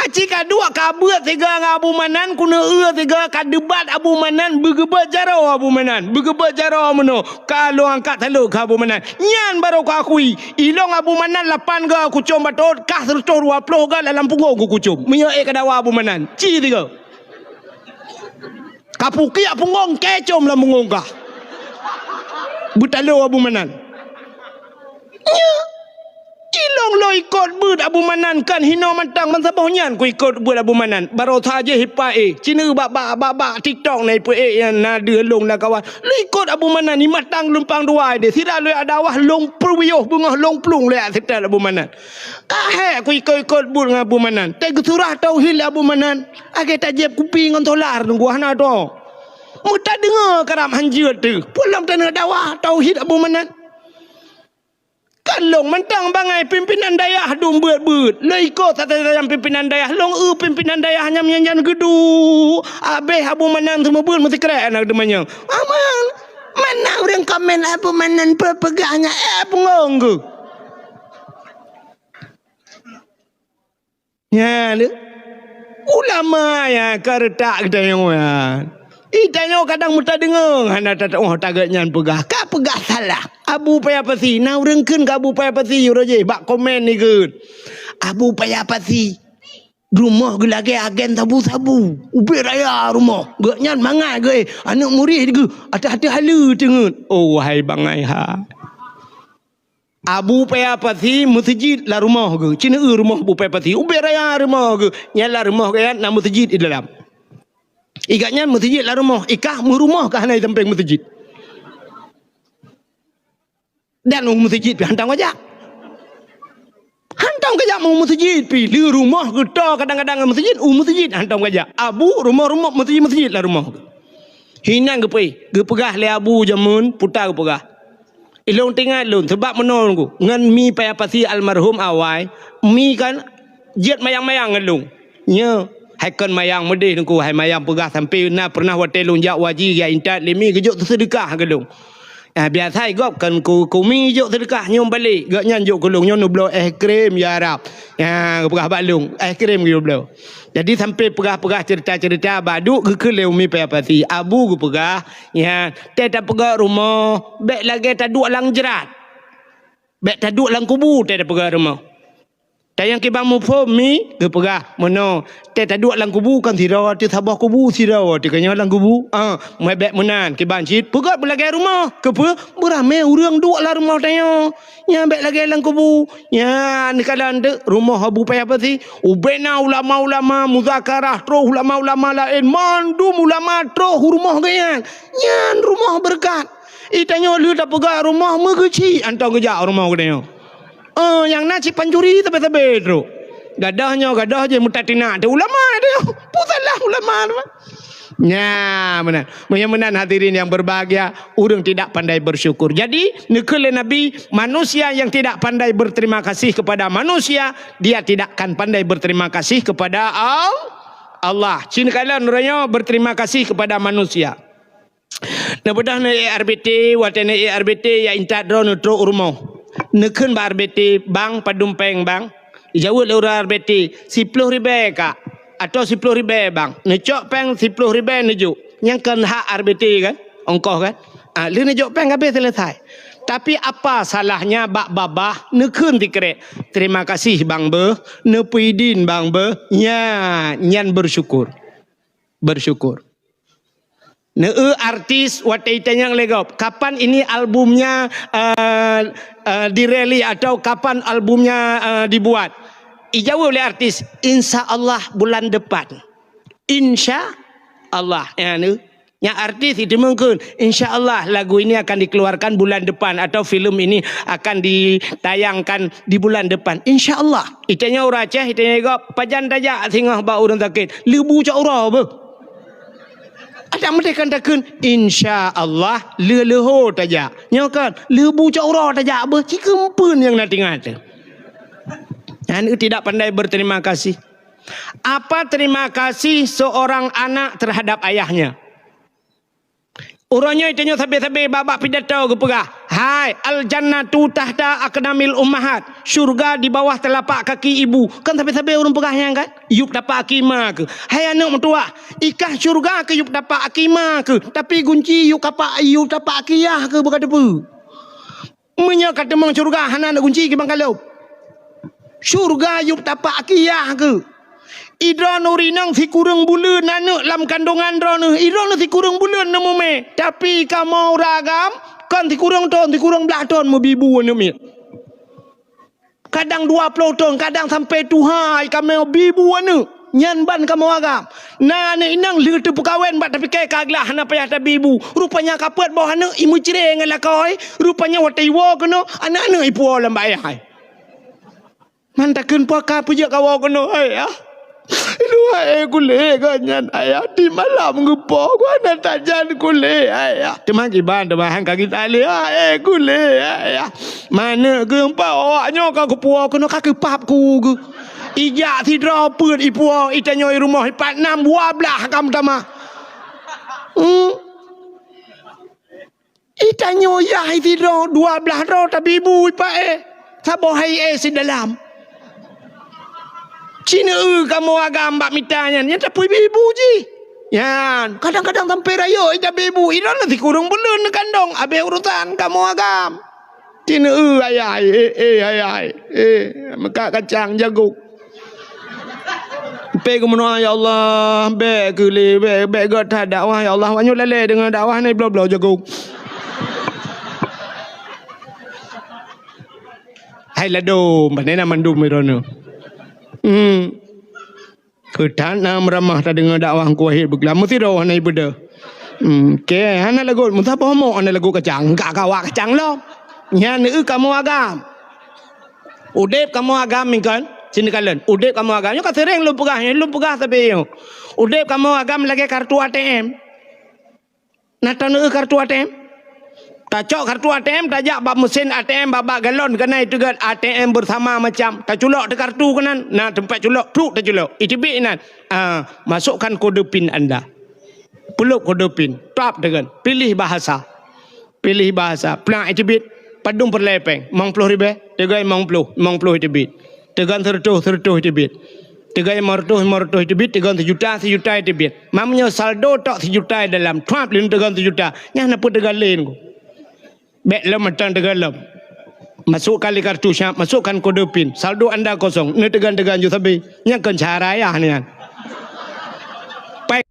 Aci ka duek ka beuet sigoe ngon Abu Manan, keuneuk eu sigoe ka debat Abu Manan, beugeubeuet jaroe Abu Manan, beugeubeuet jaroe meunoe, ka lôn angkat saleuet keu Abu Manan. Nyan barô kuakui, ilôn Abu Manan lapan goe kucom batot, kah seureutôh dua ploh goe lam punggong kukucom. Meunyoe ék ka dawa Abu Manan, ci sigoe. Ka pukiak punggong kèe com lam punggong kah. Beutalo Abu Manan. Nyo, ilôn lôn ikot beuet Abu Manan kan hinoe mantong ban saboh nyan kuikot beuet Abu Manan. Barosa jih ipa éh, cineuk bak, bak, bak, bak TikTok na ipeu éh nyan na deuh lôn na kawan. Lôn ikot Abu Manan, i mantong lumpang dua deh. Sira lôn dak dakwah lôn peuruyôh beungoh lôn plueng lôn dak seutôt Abu Manan. Ka hék kuikot-ikot beuet ngon Abu Manan. Teuh geusurah tauhid lé Abu Manan. Lagèe tajieb kupi ngon solar teungku hana tô. Meutadeungoe karab hanjeuet teuh. Peue lom taneuk dawa tauhid Abu Manan. Kan lôn mantong bangai pimpinan dayah dum beuet-beuet. Lôn ikot satai-satai pimpinan dayah. Lôn eu pimpinan dayah nyang nyan geuduek. Abéh Abu Manan seumeubeuet meusikrek aneuk teumanyong. Aman. Mana ureueng komen Abu Manan peue peugah nyan? Eh, punggong geuh. Nyan, ulama nyang ka reutak geutanyoe nyan. Geutanyoe kadang meutadeungoe hana tatu'oh taget nyan peugah. Ka peugah salah. Abu Paya Pasi, na ureueng kheun keu Abu Paya Pasi uroe jih bak komen ikheun. Abu Paya Pasi, rumoh geuh lagèe agen sabu-sabu. Ubé raya rumoh. Geuh nyan mangat geuh, aneuk murit geuh, ateueh-ateueh haleue teungeut. Oh, wahai bangai hai. Abu Paya Pasi meuseujid lam rumoh geuh. Ci neuk eu rumoh Abu Paya Pasi. Ubé raya rumoh geuh. Nyan lam rumoh geuh nyan na meuseujid di dalam. I gobnyan meuseujid lam rumoh. I kah meurumoh kah hana i sampéng meuseujid. Dan u meuseujid pih hantom kajak. Hantom kajak u meuseujid pih. Lé rumoh geuh tô kadang-kadang meuseujid, u meuseujid hantom kajak. Abu rumoh-rumoh meuseujid-meuseujid lam rumoh geuh. Hinan geupeu-, geupeugah lé Abu jameun puta geupeugah. Ilôn teuingat lôn, sabab meunoe ngon Mi Paya Pasi almarhum awai, Mi kan jeuet mayang-mayang ngon lôn. Nyo, hai kon mayang meudeh teungku, hai mayang peugah sampoe na peureunah watèe lôn jak haji geujak intat lé Mi geujok seudeukah keu lôn. Ah, biasa gob kan ku, ku Mi jok seudeukah nyoe balek, gobnyan jok keu lôn nyoe neubloe es krim ya Rab. Ya, geupeugah bak lôn, es krim geubloe. Jadi sampoe peugah-peugah ceurita-ceurita bak duek geukheun lé Umi Paya Pasi. Abu geupeugah, ya, teuh tapeugöt rumoh, bèk lagèe taduek lam jrat. Bèk taduek lam kubu teuh tapeugöt rumoh. Tanyong kiban muphom Mi geupeugah meunoe, teuh taduek lam kubu kan sidroe teuh saboh kubu sidroe teuh keunyoe lam kubu. Ah, meuhai bèk meunan kiban cit peugöt beulagèe rumoh. Keupeue? Beuramé ureueng duek lam rumoh tanyoe. Nyan bèk lagèe lam kubu. Nyan neukalon teuk rumoh Abu Paya Pasi. Ubé na ulama-ulama muzakarah troh ulama-ulama laén mandum ulama troh u rumoh geuh nyan. Nyan rumoh beureukat. I tanyoe lheueh tapeugah rumoh meugeuchik hantom geujak rumoh geutanyoe. Eh, nyang na cit pancuri sabe-sabe trok. Gadoh nyoe, gadoh jih meutat tinak teuh ulama teuh. Peue salah ulama tu? Nya, meunan. Meunyoe meunan hadirin yang berbahagia, ureueng tidak pandai bersyukur. Jadi, neukheun lé Nabi, manusia yang tidak pandai berterima kasih kepada manusia, dia tidak akan pandai berterima kasih kepada Al-, Allah. Cit neukalon ureueng nyoe berterima kasih kepada manusia. Neubeudôh neuék R B T, watèe neuék R B T, ya intat droeneuh trok u rumoh. Neukheun bak R B T, "Bang, padum péng, Bang?" Jaweueb lé ureueng R B T, "Siploh ribèe, Kak, atau siploh ribèe, Bang." Neucok péng siploh ribèe neujok. Nyan kon hak R B T kan? Ongkoh kan? Ah, lheueh neujok péng habéh seuleusai. Tapi apa salahnya bak babah neukheun sikrek, "Terima kasih, Bang, beuh. Neupeuidin, Bang, beuh." Nya, nyan bersyukur. Bersyukur. Neueu artis watèe itanyong lé gob, "Kapan ini albumnya, eh, eh, dirilis atau kapan albumnya, eh, dibuat?" Ijaweueb lé artis, "Insya Allah bulan depan." Insya Allah. Ya, ni. Nyan artis iteumeung kheun, "Insya Allah lagu ini akan dikeluarkan bulan depan atau film ini akan ditayangkan di bulan depan. Insya Allah." Itanyoe ureueng Aceh, itanyoe gob, "Pajan tajak singoh bak ureueng sakét?" "Leubu cok uroe beuh." Adak meudeh kan takheun, "Insya Allah leuleho tajak." Nyoe kan, "Leubu cok uroe tajak beuh." Cikeumpun nyang na teuingat. Aneuk tidak pandai berterima kasih. Apa terima kasih seorang anak terhadap ayahnya? Uroe nyoe tanyoe sabe-sabe bak-bak pidato geupeugah, "Hai, al-jannatu tahta aqdamil ummahat." Syurga di bawah telapak kaki ibu. Kan sabe-sabe ureueng peugah nyan kan? Yup tapak aki ma keuh. Hai aneuk meutuwah, i kah syurga keuh yup tapak aki ma keuh. Tapi gunci yup kapak, yup tapak aki yah keuh buka teupeu. Meunyoe ka teumong syeuruga hana neuk gunci kiban ka lheueh. Syeuruga yup tapak aki yah keuh. Idroeneuh rinong sikureueng buleuen aneuk lam kandongan droeneuh, idroeneuh sikureueng buleuen neumumé. Tapi kamoe ureueng agam, kon sikureueng thon, sikureueng blaih thon meubibu aneuk miet. Kadang dua ploh thon, kadang sampai tuha kamoe bibu aneuk. Nyan ban kamoe agam. Na aneuk inong lheueh teupeukawen bak tapike ka glah hana payah tabi ibu. Rupanya ka peuet boh aneuk imeucre ngon lakoe. Rupanya watèe iwoe keunoe, aneuk-aneuk ipuwoe lam bak ayah. Man takheun po ka peujeuet kawoe keunoe, ayah. Luwah, eh, kulét geuh nyan, ayah. Di malam geupoh, geuh hana tajan kulét, ayah. Teuma kiban, teuma han ka geutalé, ah, eh, kulét, ayah. Maneuk geuh empat awak nyoe ka geupuwoe keunoe ka geupap ku geuh. Ijak sidroe peuet ipuwoe, itanyoe i rumoh ipat nam dua blaih ka meutamah. Hmm. Itanyoe yah sidroe dua blaih droe tabi ibu ipat, eh. Saboh hai, eh, sidalam. Ci neu-eu kamoe agam bak mita nyan, nyan tapeubi ibu jih. Nyan, kadang-kadang sampai rayeuk itabi ibu, inan sikureueng buleuen neukandong, abéh urusan kamoe agam. Ci neu-eu ayah, eh, eh, ayah, eh, meukat kacang, jagong. Pé geumeunoe, "Ya Allah, bèk keu lé, bèk, bèk gèt that dakwah, ya Allah. Wak nyoe lalé deungon dakwah nyoe bloe-bloe jagong." Hai ladôm, pane na mandum droeneuh. Hmm. Keu that na meuramah tadeungoe dakwah Teungku Wahid beuglam, meusidroe hana ibeudôh. Hmm, kèe hana lagot, meusaboh mok hana lagot kacang, ka kawa kacang lom. Nyan neu-eu kamoe agam. Udép kamoe agam mingkon, sini kalon. Udép kamoe agam, nyoe ka seuréng lôn peugah, nyoe lôn peugah sabe nyoe. Udép kamoe agam lagèe kartu A T M. Na taneu kartu A T M? Tacok kartu A T M, tajak bak meusén A T M, bak, bak galon keunan iteugot A T M bersama macam. Taculok teuh kartu keunan, na teumpat culok, truk taculok. Iteubiet inan. Ah, masukkan kode pin anda. Peulop kode pin, tap teugon. Pilih bahasa. Pilih bahasa. Plak iteubiet, padum peureulèe pèng. Limong ploh ribèe, teugon limong ploh, limong ploh iteubiet. Teugon seureutôh, seureutôh iteubiet. Teugon limong reutôh, limong reutôh iteubiet, teugon sijuta, sijuta iteubiet. Meunyoe saldo tok sijuta dalam, trap lé teugon sijuta. Nyan na peue teugon lé nyoe. Bèk lom mantong teugon lom. Masukkan lé kartu siap, masukkan kode pin. Saldo anda kosong. Neuteugon-teugon ju sabe. Nyan kon cara ayah nyan. Pai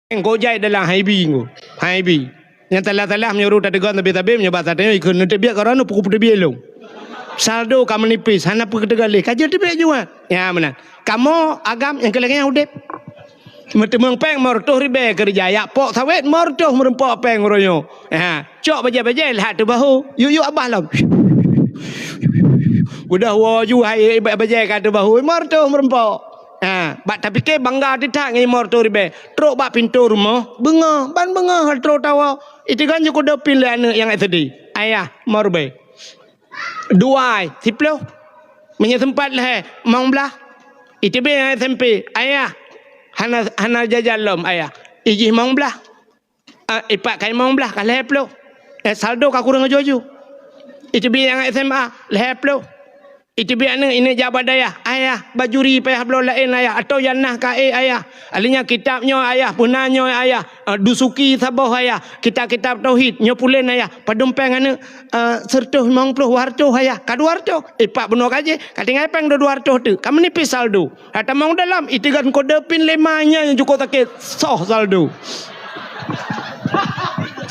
Péng keu jai dalam haibi nyoe. Haibi. Nyang salah-salah meunyoe ureueng tateugon sabe-sabe meunyoe bak sateue ikheun neuteubiet keu droeneuh pukul peuteubiet lom. Saldo ka meunipis, hana peue teugaleh. Ka jeuet teubiet juat. Nyan meunan. Kamoe agam nyang keu lagèe nyan udép. Meuteumeung péng limong reutôh ribèe keureuja, jak pok sawét limong reutôh meurumpok péng uroe nyoe. Ha, cok bajèe-bajèe lhah ateueh bahô. Yuk-yuk abah lom. Udah woe ju hai bajèe ka ateueh bahô, limong reutôh meurumpok. Ha, bak tapike bangga teuh that ngon limong reutôh ribèe. Trok bak pintoe rumoh, beungoh, ban beungoh trok tawoe. Iteugon ju kode pin lé aneuk nyang S D. Ayah, limong ribèe. Dua ai, siploh. Meunyoe seumpat lhèe, limong blah. Iteubiet nyang S M P, ayah. Hana, hana jajan lom, ayah. Ijih limong blah. Ah, ipat ka limong blah, ka lhèe ploh. Eh, saldo ka kureueng aju-aju. Iteubiet nyang S M A, lhèe ploh. Iteubiet aneuk, ineuk jak bak dayah, "Ayah, bajuri payah bloe laén, ayah, atau nyang na ka ék, ayah. Akhirnya kitab nyoe, ayah, peuna nyoe, ayah. Ah, Dusuki saboh, ayah. Kitab-kitab tauhid, nyoe pulen, ayah. Padum péng aneuk?" "Ah, seureutôh limong ploh, dua reutôh, ayah." "Ka dua reutôh?" Ipat bunoe ka jih, ka tinggai péng dua reutôh teuk. Ka meunipis saldo. Ka tamong dalam, iteugon kode pin lé ma nyan nyang cukôp sakét, soh saldo.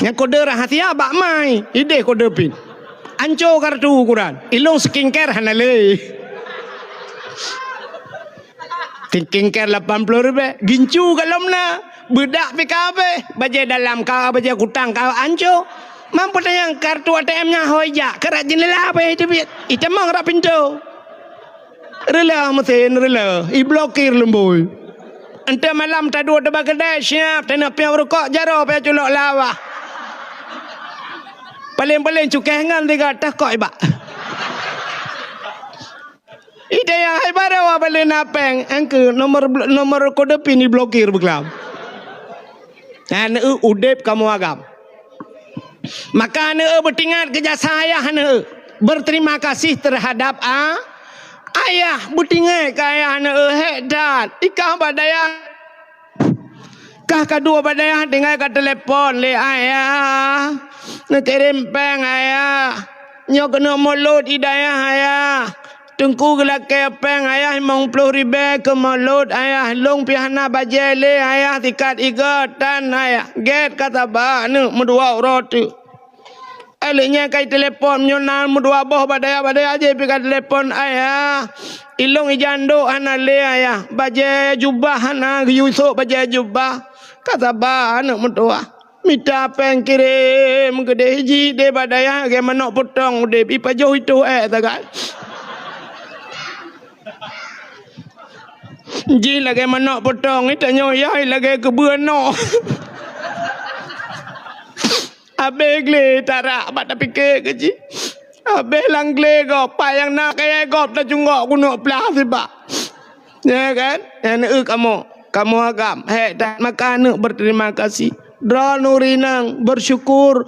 Nyang kode rahasia bak ma, ideh kode pin. Anco kartu ukuran. Ilong skincare hana lé. Skincare lapan ploh ribèe, gincu ka lom na. Beudak pih ka habéh, bajée dalam ka, bajée kutang ka anco. Mampu tanyong kartu A T M nyan hôi jak, keurat jendela pih teubiet, itamong rak pintoe. Reuloh meusén, reuloh, iblokir leumbôi. Enteuk malam taduek teuba keudai, siap, taneuk piôh rukok, jaroe pih culok lawah. Paléng-paléng cukéh ngon tiga tah kok ibak. Ida nyang hai barô wa bale na péng, engkeu nomor blo-, nomor kode pin iblokir beuklam. Nah, neu udeb kamoe agam. Maka neu beutingat keu jasa ayah neu. Berterima kasih terhadap a-, ayah, beutingat keu ayah neu, hék that. Ikah bak dayah Kah ka duek bak dayah tinggai ka telepon lé ayah. Neukirém péng ayah. Nyoe keuneuk mulod i dayah ayah. Teungku geulakée péng ayah limong ploh ribée keu mulod ayah. Lôn pih hana bajée lé ayah sikat igoe tan ayah. Gét ka saba aneuk meudua uroe teuk. Lheueh nyan ka itelepon, meunyoe na meudua boh bak dayah, bak dayah jih pih ka telepon, "Ayah, ilôn ija ndok hana lé, ayah. Bajée jubah hana geuyue sôk bajée jubah." Ka saba aneuk meutuwah. Mita péng kirém keudeh jih deh bak dayah lagée manök peutong udeb, ipajoh itôh ék sagai. Jih lagée manök peutong, itanyoe yai lagée keubeue noe. Abéh glé tarak bak tapike keu jih. Abéh lam glé gob, pat nyang na kayée gob tacunggok keuneuk plah sibak. Ya kan? Nyan eu kamoe, kamoe agam. Hék that maka aneuk berterima kasih. Droeneuh ureueng inong bersyukur,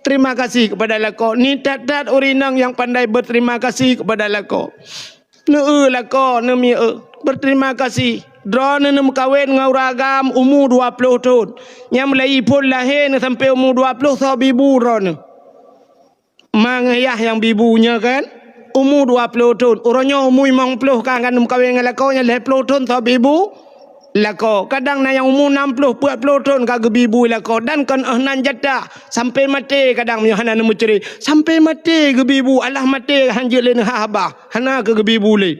terima kasih kepada lakoe. Ni that-that ureueng inong nyang pandai berterima kasih kepada lakoe. Neu-eu lakoe, neumiyeu, berterima kasih. Droeneuh neumeukawen ngon ureueng agam umu dua ploh thon. Nyang meulayi phon lahé neuh sampoe umu dua ploh soe bibu droeneuh. Ma ngon yah nyang bibu nyoe kan, umu dua ploh thon. Uroe nyoe umu limong ploh ka, ka neumeukawen ngon lakoe, nyang lhée ploh thon soe bibu. Lakoe, kadang na nyang umu nam ploh, peuet ploh thon ka geubi bu lakoe, dan kon óh nan jatah, sampoe maté kadang meunyoe hana neumeucre. Sampoe maté geubi bu, alah maté hanjeuet lé neuhah haba, hana keu geubi bu lé.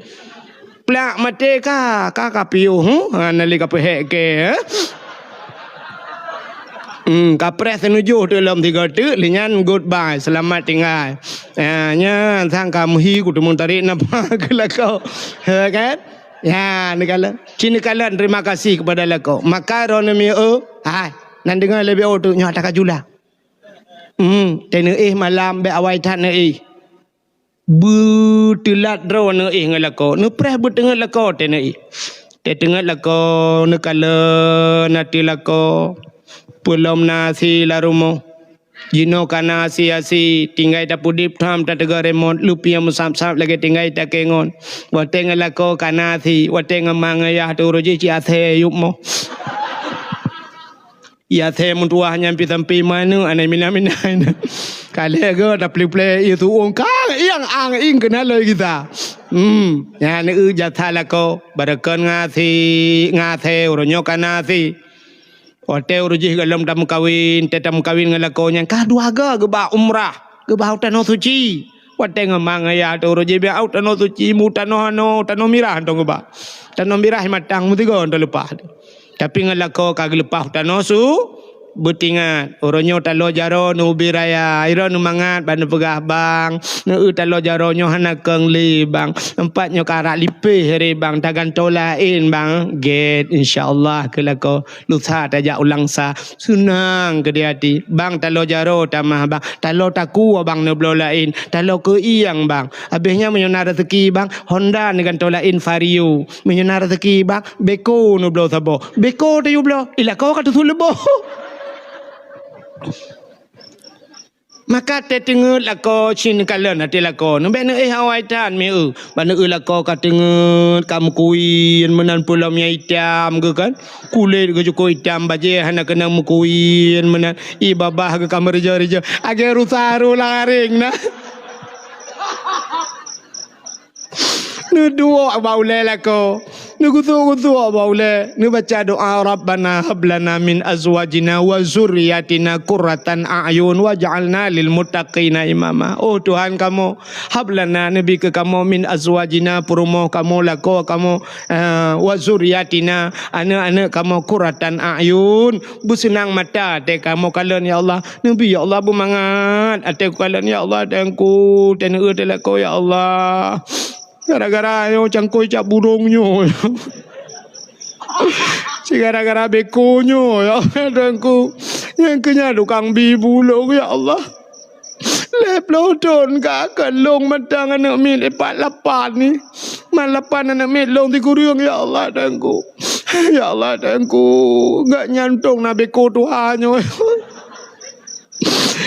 Plak maté ka, ka, ka piôh, huh? Ha, na lé ka peuhék kée, eh? Hmm, ka preh teunujoh teuk lom tiga teuk, lé nyan goodbye, seulamat tinggai. Ha, nyan sang ka meuhi kuteumeung tarék napa keu lakoe. Ha, kan? Ya, neukalon. Ci neukalon terima kasih kepada lakoe. Maka droeneuh miyeu, hai, nan deungoe leubeh oh tu nyoe ata ka jula. Hmm, teuneuk éh malam bék awai that neuéh. Beuteulat droeneuh éh ngon lakoe, neupreh beuteungeut lakoe teuneuk éh. Teuteungeut lakoe, neukalon ateueh lakoe. Peulom na asi lam rumoh. Jinoe ka na asi-asi, tinggai tapeudeb tham tateuga remote, lupieng meusab-sab lagée tinggai takengon. Watée ngon lakoe ka na asi, watée ngon ma ngon yah teuh uroe jih cit asée yup moh. Yah asée meutuwah nyan pih sampoe ma neu anai mina-mina nyan. Ka lhée geuh taplé-plé ié suong ka ieng ang ieng keunan loi gisa. Hmm, nyan eu jasa lakoe, barokon ngon asi, ngon asée uroe nyoe ka na asi. Watée uroe jih gohlom tameukawen, tée tameukawen ngon lakoe nyan ka dua goe geuba umrah, geuba u tanoh suci. Watée ngon ma ngon yah teuh uroe jih bék u tanoh suci, mu tanoh anoe, tanoh mirah hantom geuba. Tanoh mirah matang meusigoe hantom leupah. Tapi ngon lakoe ka geuleupah u tanoh su, beutingat. Uroe nyoe taloe jaroe neu ubé raya, droeneuh mangat ban neupeugah bang, neu eu taloe jaroe nyoe hana kong lé bang. Teumpat nyoe ka rak lipéh ré bang, tagantoe laén bang. Gét, insya Allah keu lakoe. Lusa tajak u Langsa, seunang keudeh até. Bang, taloe jaroe tamah bang, taloe takue bang neubloe laén, taloe keuieng bang. Abéh nyan meunyoe na raseuki bang, Honda neugantoe laén Vario. Meunyoe na raseuki bang, Beko neubloe saboh. Beko tayue bloe, i lakoe ka teusuet leuboh. Maka teuteungeut lakoe cit neukalon até lakoe, neubék neuéh awai that miyeu. Ban neuéh lakoe ka teungeut, ka meukuyen meunan peulom nyang itam geuh kan. Kulét geuh cukôp itam, bajée hana keunong meukuyen meunan. Ié babah geuh ka meureujoe-reujoe. Lagée rusa ru lam aréng na. Neuduek bak ulèe lakoe. Neugusok-gusok bak ulèe. Neubaca doa, "Rabbana hab lana min azwajina wa zurriyatina qurratan a'yun waj'alna lil muttaqina imama." Oh Tuhan kamoe, hab lana, neubi keu kamoe, min azwajina, peurumoh kamoe, lakoe kamoe, eh, wa zurriyatina, aneuk-aneuk kamoe, qurratan a'yun, beuseunang mata até kamoe kalon, ya Allah. Neubi, ya Allah, beumangat até kukalon, ya Allah, Tuhanku, teuneuk teuh lakoe, ya Allah. Gara-gara nyoe cangkôi cap burông nyoe. Gara-gara beko nyoe, ya Allah, Tuhanku. Nyang keu nyan tukang bi bulông, ya Allah. Lhèe ploh thôn ka, ka lông mantong aneuk miet, ipat lapan ni. Man lapan aneuk miet lông sikureueng, ya Allah, Tuhanku. Ya Allah, Tuhanku. Gak nyan tông na beko tuha nyoe.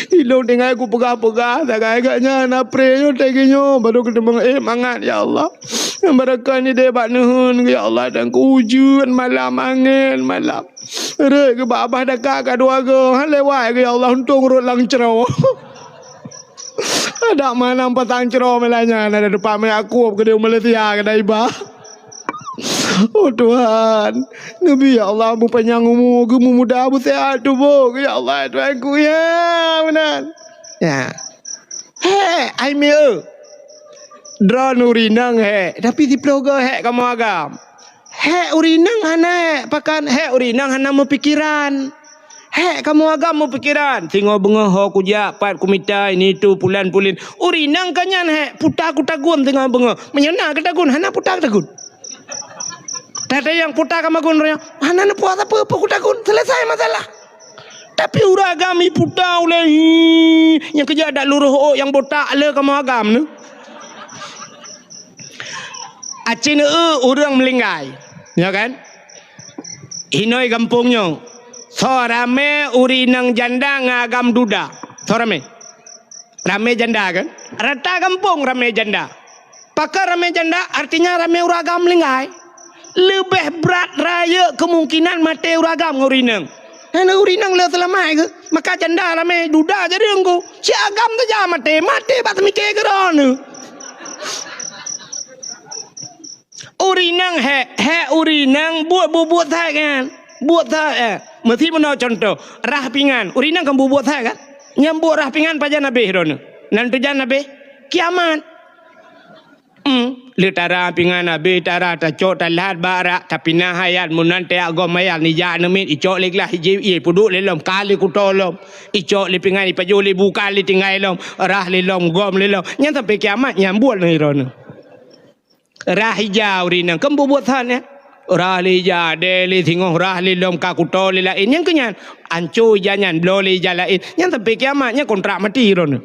Ilông tinggai kupeugah-peugah, sagai gak nyan, apre nyoe, teugi nyoe, baru keuteumong, eh, mangat, ya Allah. Nyang barokah ni deh bak neuheun, ya Allah, dan keu ujeuen malam, angén malam. Rhët geuba babah daka ka dua goe, han lewat geuh, ya Allah, untông rhot lam cro. Adak manang pasang cro meulanyan, ada teumpat meuyak kueb keudéh Malaysia, keudéh iba. Oh Tuhan, neubi ya Allah, beupanyang umu, geumumuda, beuseuhat tuboh, ya Allah, Tuhanku, ya, meunan. Ya. Hék, ai mieu. Droeneuh ureueng inong hék, tapi siploh goe hék kamoe agam. Hék ureueng inong hana hék, pakon hék ureueng inong hana meupikeran. Hék kamoe agam meupikeran, singoh beungoh ho kujak, pat kumita, ini itu, pulan pulin. Ureueng inong ka nyan hék, puta kutagun singoh beungoh. Meunyoe na kutagun, hana puta kutagun. Tata nyang puta kamagun roh nyoe, hana neupuas apa-apa kutagun. Selesai masalah. Tapi ureueng agam iputa ulèe, hi, nyang keujak dak luroh ôk nyang botak le kamoe agam nyoe. Aci neu ureueng meulinggai, ya kan? Inoi gampông nyoe, soe ramé ureueng inong janda ngon agam duda? Soe ramé? Ramé janda kan? Rata gampông ramé janda. Pakon ramé janda? Artinya ramé ureueng agam meulinggai. Leubeh brat rayeuk keumungkinan maté ureueng agam ngon ureueng inong. Hana ureueng inong le seulamat keuh. Maka janda ramé duda jadi teungku. Si agam saja maté, maté bak teumike keu droeneuh. Ureueng inong hék, hék ureueng inong buet bubuet that kan. Buet that, eh. Meusi meunoe contoh, rhah pingan. Ureueng inong kan bubuet that kan. Nyang buet rhah pingan pajan habéh droeneuh? Nan tujan habéh? Kiamat. Hmm. Le tara pingan habéh, tara tacok, talat bak rak, tapinah ayat, meunan tajak gom ayat, nijak aneuk miet, icok lé glah, ije, ipeuduek lé lom, ka lé kuto lom. Icok lé pingan, ipajoh lé bu, ka lé tinggai lom, rhah lé lom, gom lé lom. Nyan sampai kiamat, nyan buet lé droeneuh. Rhah ija ureueng inong, kan bubuet that nyan. Rhah lé ija, deh lé singoh, rhah lé lom, ka kuto lé laén. Nyan keuh nyan, anco ija nyan, bloe lé ija laén. Nyan sampai kiamat, nyan kontrak mati droeneuh.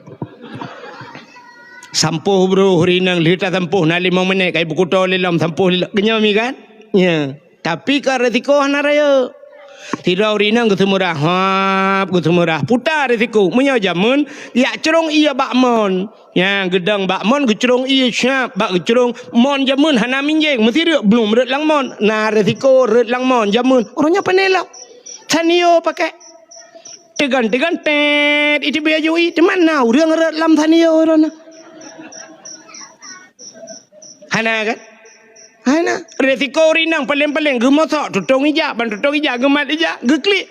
Sampôh broh ureueng inong, lheueh tasampôh na limong minét, ka ipeukuto lé lom, sampôh lé lom. Keunyoe mi kan? Nya. Tapi ka resiko hana rayeuk. Sidroe ureueng inong geuseumeurah, hap, geuseumeurah. Puta resiko. Meunyoe jameun, jak crông ié bak mon. Nyang geudong bak mon geucrông ié siap bak geucrông mon jameun hana minjeng, meusireuk blum rhot lam mon, na resiko rhot lam mon jameun. Uroe nyoe pane lom. Sanio pakai. Teugan-teugan tet, iteubiet aju i, teuma na ureueng rhot lam sanio uroe nyoe. Hana kan? Hana. Resiko ureueng inong paleng-paleng geumosok tutong ija, ban tutong ija geumat ija, geuklik.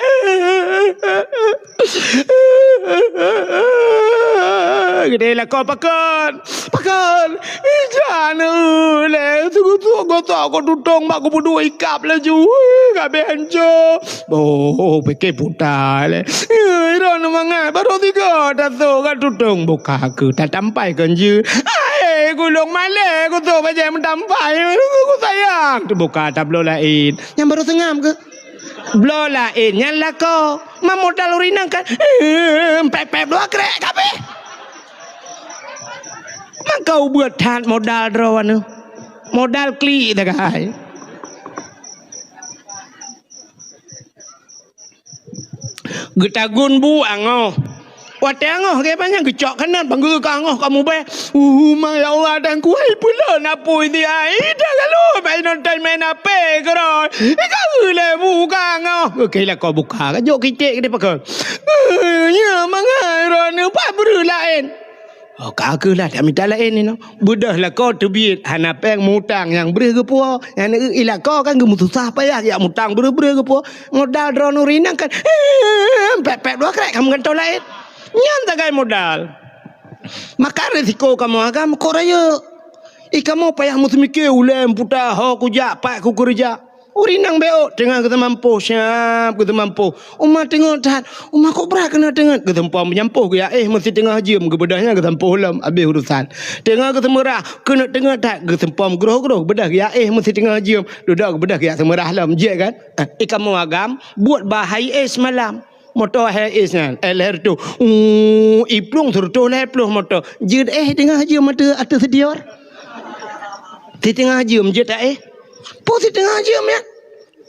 Geudeh lakoe pakon, pakon. Ija neu lé, seugotok-gotok ko tutong bak geupeudua ikab laju. Kabeh hanco. Boh, pike puta lé. Ira neu mangat, baru tiga tasok ka tutong. Buka ke tatampai kan je. Hai, gulong malé, kutok bajai meutampai. Ku sayang. Teubuka tabloe laén. Nyang baru seungab ke? Bloe laén nyan lakoe. Ma modal ureueng inong kan, eh, pép-pép dua krek kabeh. Maka ubeut that modal droe nyoe. Modal klik sagai. Geutagun bu angoh. Watèe angoh, geuh panyang geucok kanot, bang geuh ka angoh ka mubèe. Uh, ma ya Allah, dan kuai pula napui di ai. Dah lalu, bai nonton main H P keudroe. Ika lé bu ka angoh. Oke, lakoe buka. Ka jok kitek geude pakon. Uh, nya mangai droeneuh pat breuh laén. Oh, ka keuh lah, tak mita laén inoe. Beudôh lakoe teubiet, hana péng mutang nyang breuh geupuwoe. Nyang neu i lakoe kan geumeususah payah, jak mutang breuh-breuh geupuwoe. Modal droeneuh rinang kan, pek-pek dua krek ka meugantoe laén. Nyan sagai modal. Maka risiko kamoe agam kok rayeuk. I kamoe payah meuseumike ulée meuputa ho kujak pat kukeureuja. Ureueng inong bék teungoh geuseumampôh, siab geuseumampôh. Uma teungoh that, uma kok brat keuneuk teungeut, geuseumpom meunyampôh geuyak éh meusiteungoh jeuem, geubeudôh nyan geuseumampôh lom, abéh urusan. Teungoh geuseumeurah, keuneuk teungoh that, geuseumpom groh-groh, beudôh geuyak éh meusiteungoh jeuem, dudoe geubeudôh geuyak seumeurah lom, jeuet kan? Ah, i kamoe agam, buet bahai éh seumalam. Moto hai éh nyan, eh, lhèe reutôh. Uh, i plueng seureutôh lhèe ploh moto. Jeuet éh teungoh jeuem ateueh, ateueh seudior. Siteungoh jeuem jeuet éh. Peue siteungoh jeuem nyan?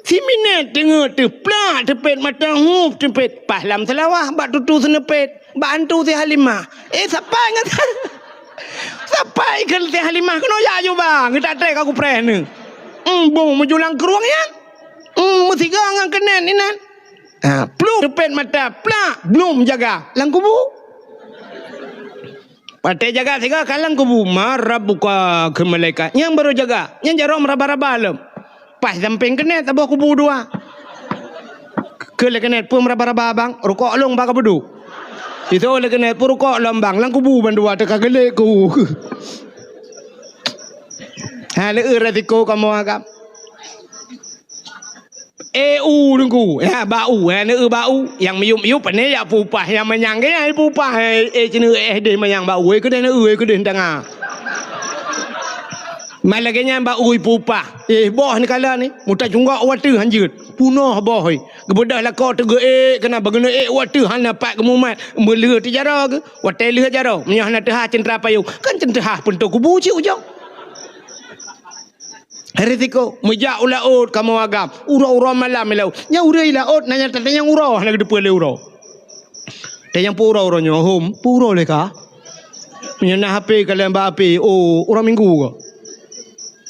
Siminét teungoh teuh plak teupet mata hup teupet paih lam seulawah bak tutu seuneupet bak antu si Halimah. Eh, sapai ngon sapai keu si Halimah keunoe jak aju bang, geutak trek ka kupreh neuh. Embong meujulang krueng nyan. Hmm, meusigoe ngon keunen inan. Ha, plueng teupet mata, plak, blum jaga lam kubu. Watée jaga sigoe ka lam kubu, "Man rabbuka?" kheun malaikat. Nyang barô jaga, nyang jaroe meuraba-raba lom. Paih sampéng keuneuk saboh kubu dua. Keu lé keuneuk peue meuraba-raba bang, rukok lôn bak ka beudôk. Itu lé keuneuk peue rukok lôn bang, lam kubu bandua teuka geulek ku. Ha, lé resiko kamoe agam. Eh, u teungku, ya, bak u, ya, neu bak u. Nyang miyup-miyup pane ya pupah, nyang manyang ke ya pupah. Eh, eh, cene eh deh manyang bak u, eh, keudeh neu, eh, keudeh tanga. Malah ke nyan bak u pupah. Eh, boh ni kala ni, muta cunggok wateu hanjeut. Punoh boh, eh. Geubeudôh lakoe teugeu, eh, kena bageuneuk, eh, wateu hana pat geumumat. Meuleuh ti jaroe ke, watée leuh jaroe. Meunyoe hana teuhah centra payong, kan centra peuntô kubu cit ujong. Risiko, meujak u laôt kamoe agam, uroe-uroe malam i laôt. Nyang ureuëng i laôt na nyang tatanyong uroe hana geuteupeue lé uroe. Tanyong peue uroe, uroe nyoe hom, peue uroe lé ka? Meunyoe na H P ka lheueh bak H P, oh, uroe Minggu ka.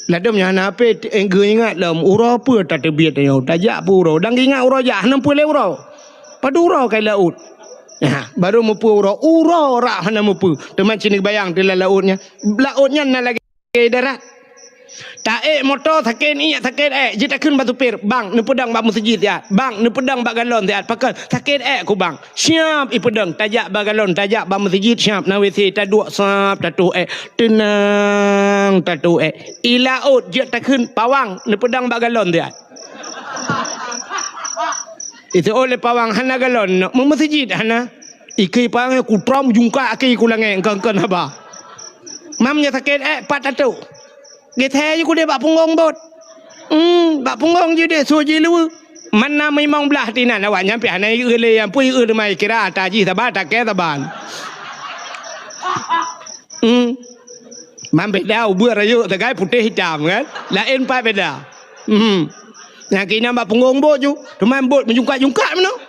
Ladôm nyang hana H P, eh, geuingat lom uroe peue tateubiet nyoe, tajak peue uroe. Dan geuingat uroe jak hana peue lé uroe. Padub uroe ka i laôt. Nah, baru meupeue uroe, uroe rab hana meupeue. Teuma cit neubayang teuh lam laôt nyan. Laôt nyan na lagée darat. Taék moto sakét iék sakét ék, jeuet takheun bak supir, "Bang, neupeudong bak meuseujid siat. Bang, neupeudong bak galon siat. Pakon sakét ék ku, Bang." Siab ipeudong, tajak bak galon, tajak bak meuseujid, siab na W C, taduek sab, tatoh ék. Teunang, tatoh ék. I laôt jeuet takheun, "Pawang, neupeudong bak galon siat." Itu oleh pawang hana galon, meu meuseujid hana. Ikei pang kutrom jungkak kei ku langét engkon-engkon haba. Mam nyoe sakét ék pat tatoh. Geuthée ju kudeh bak punggong bot. Hmm, bak punggong ju deh su jiluweue. Mana meimong blah tinan awak nyan pih hana ieu lé nyang pui ieu teuma kira ata jih saban takée saban. Hmm. Mam beda ubeut rayeuk sagai putéh itam kan. Laén pat beda. Hmm. Nyang keunan bak punggong bot ju, teuma bot meujungkak-jungkak meunoe.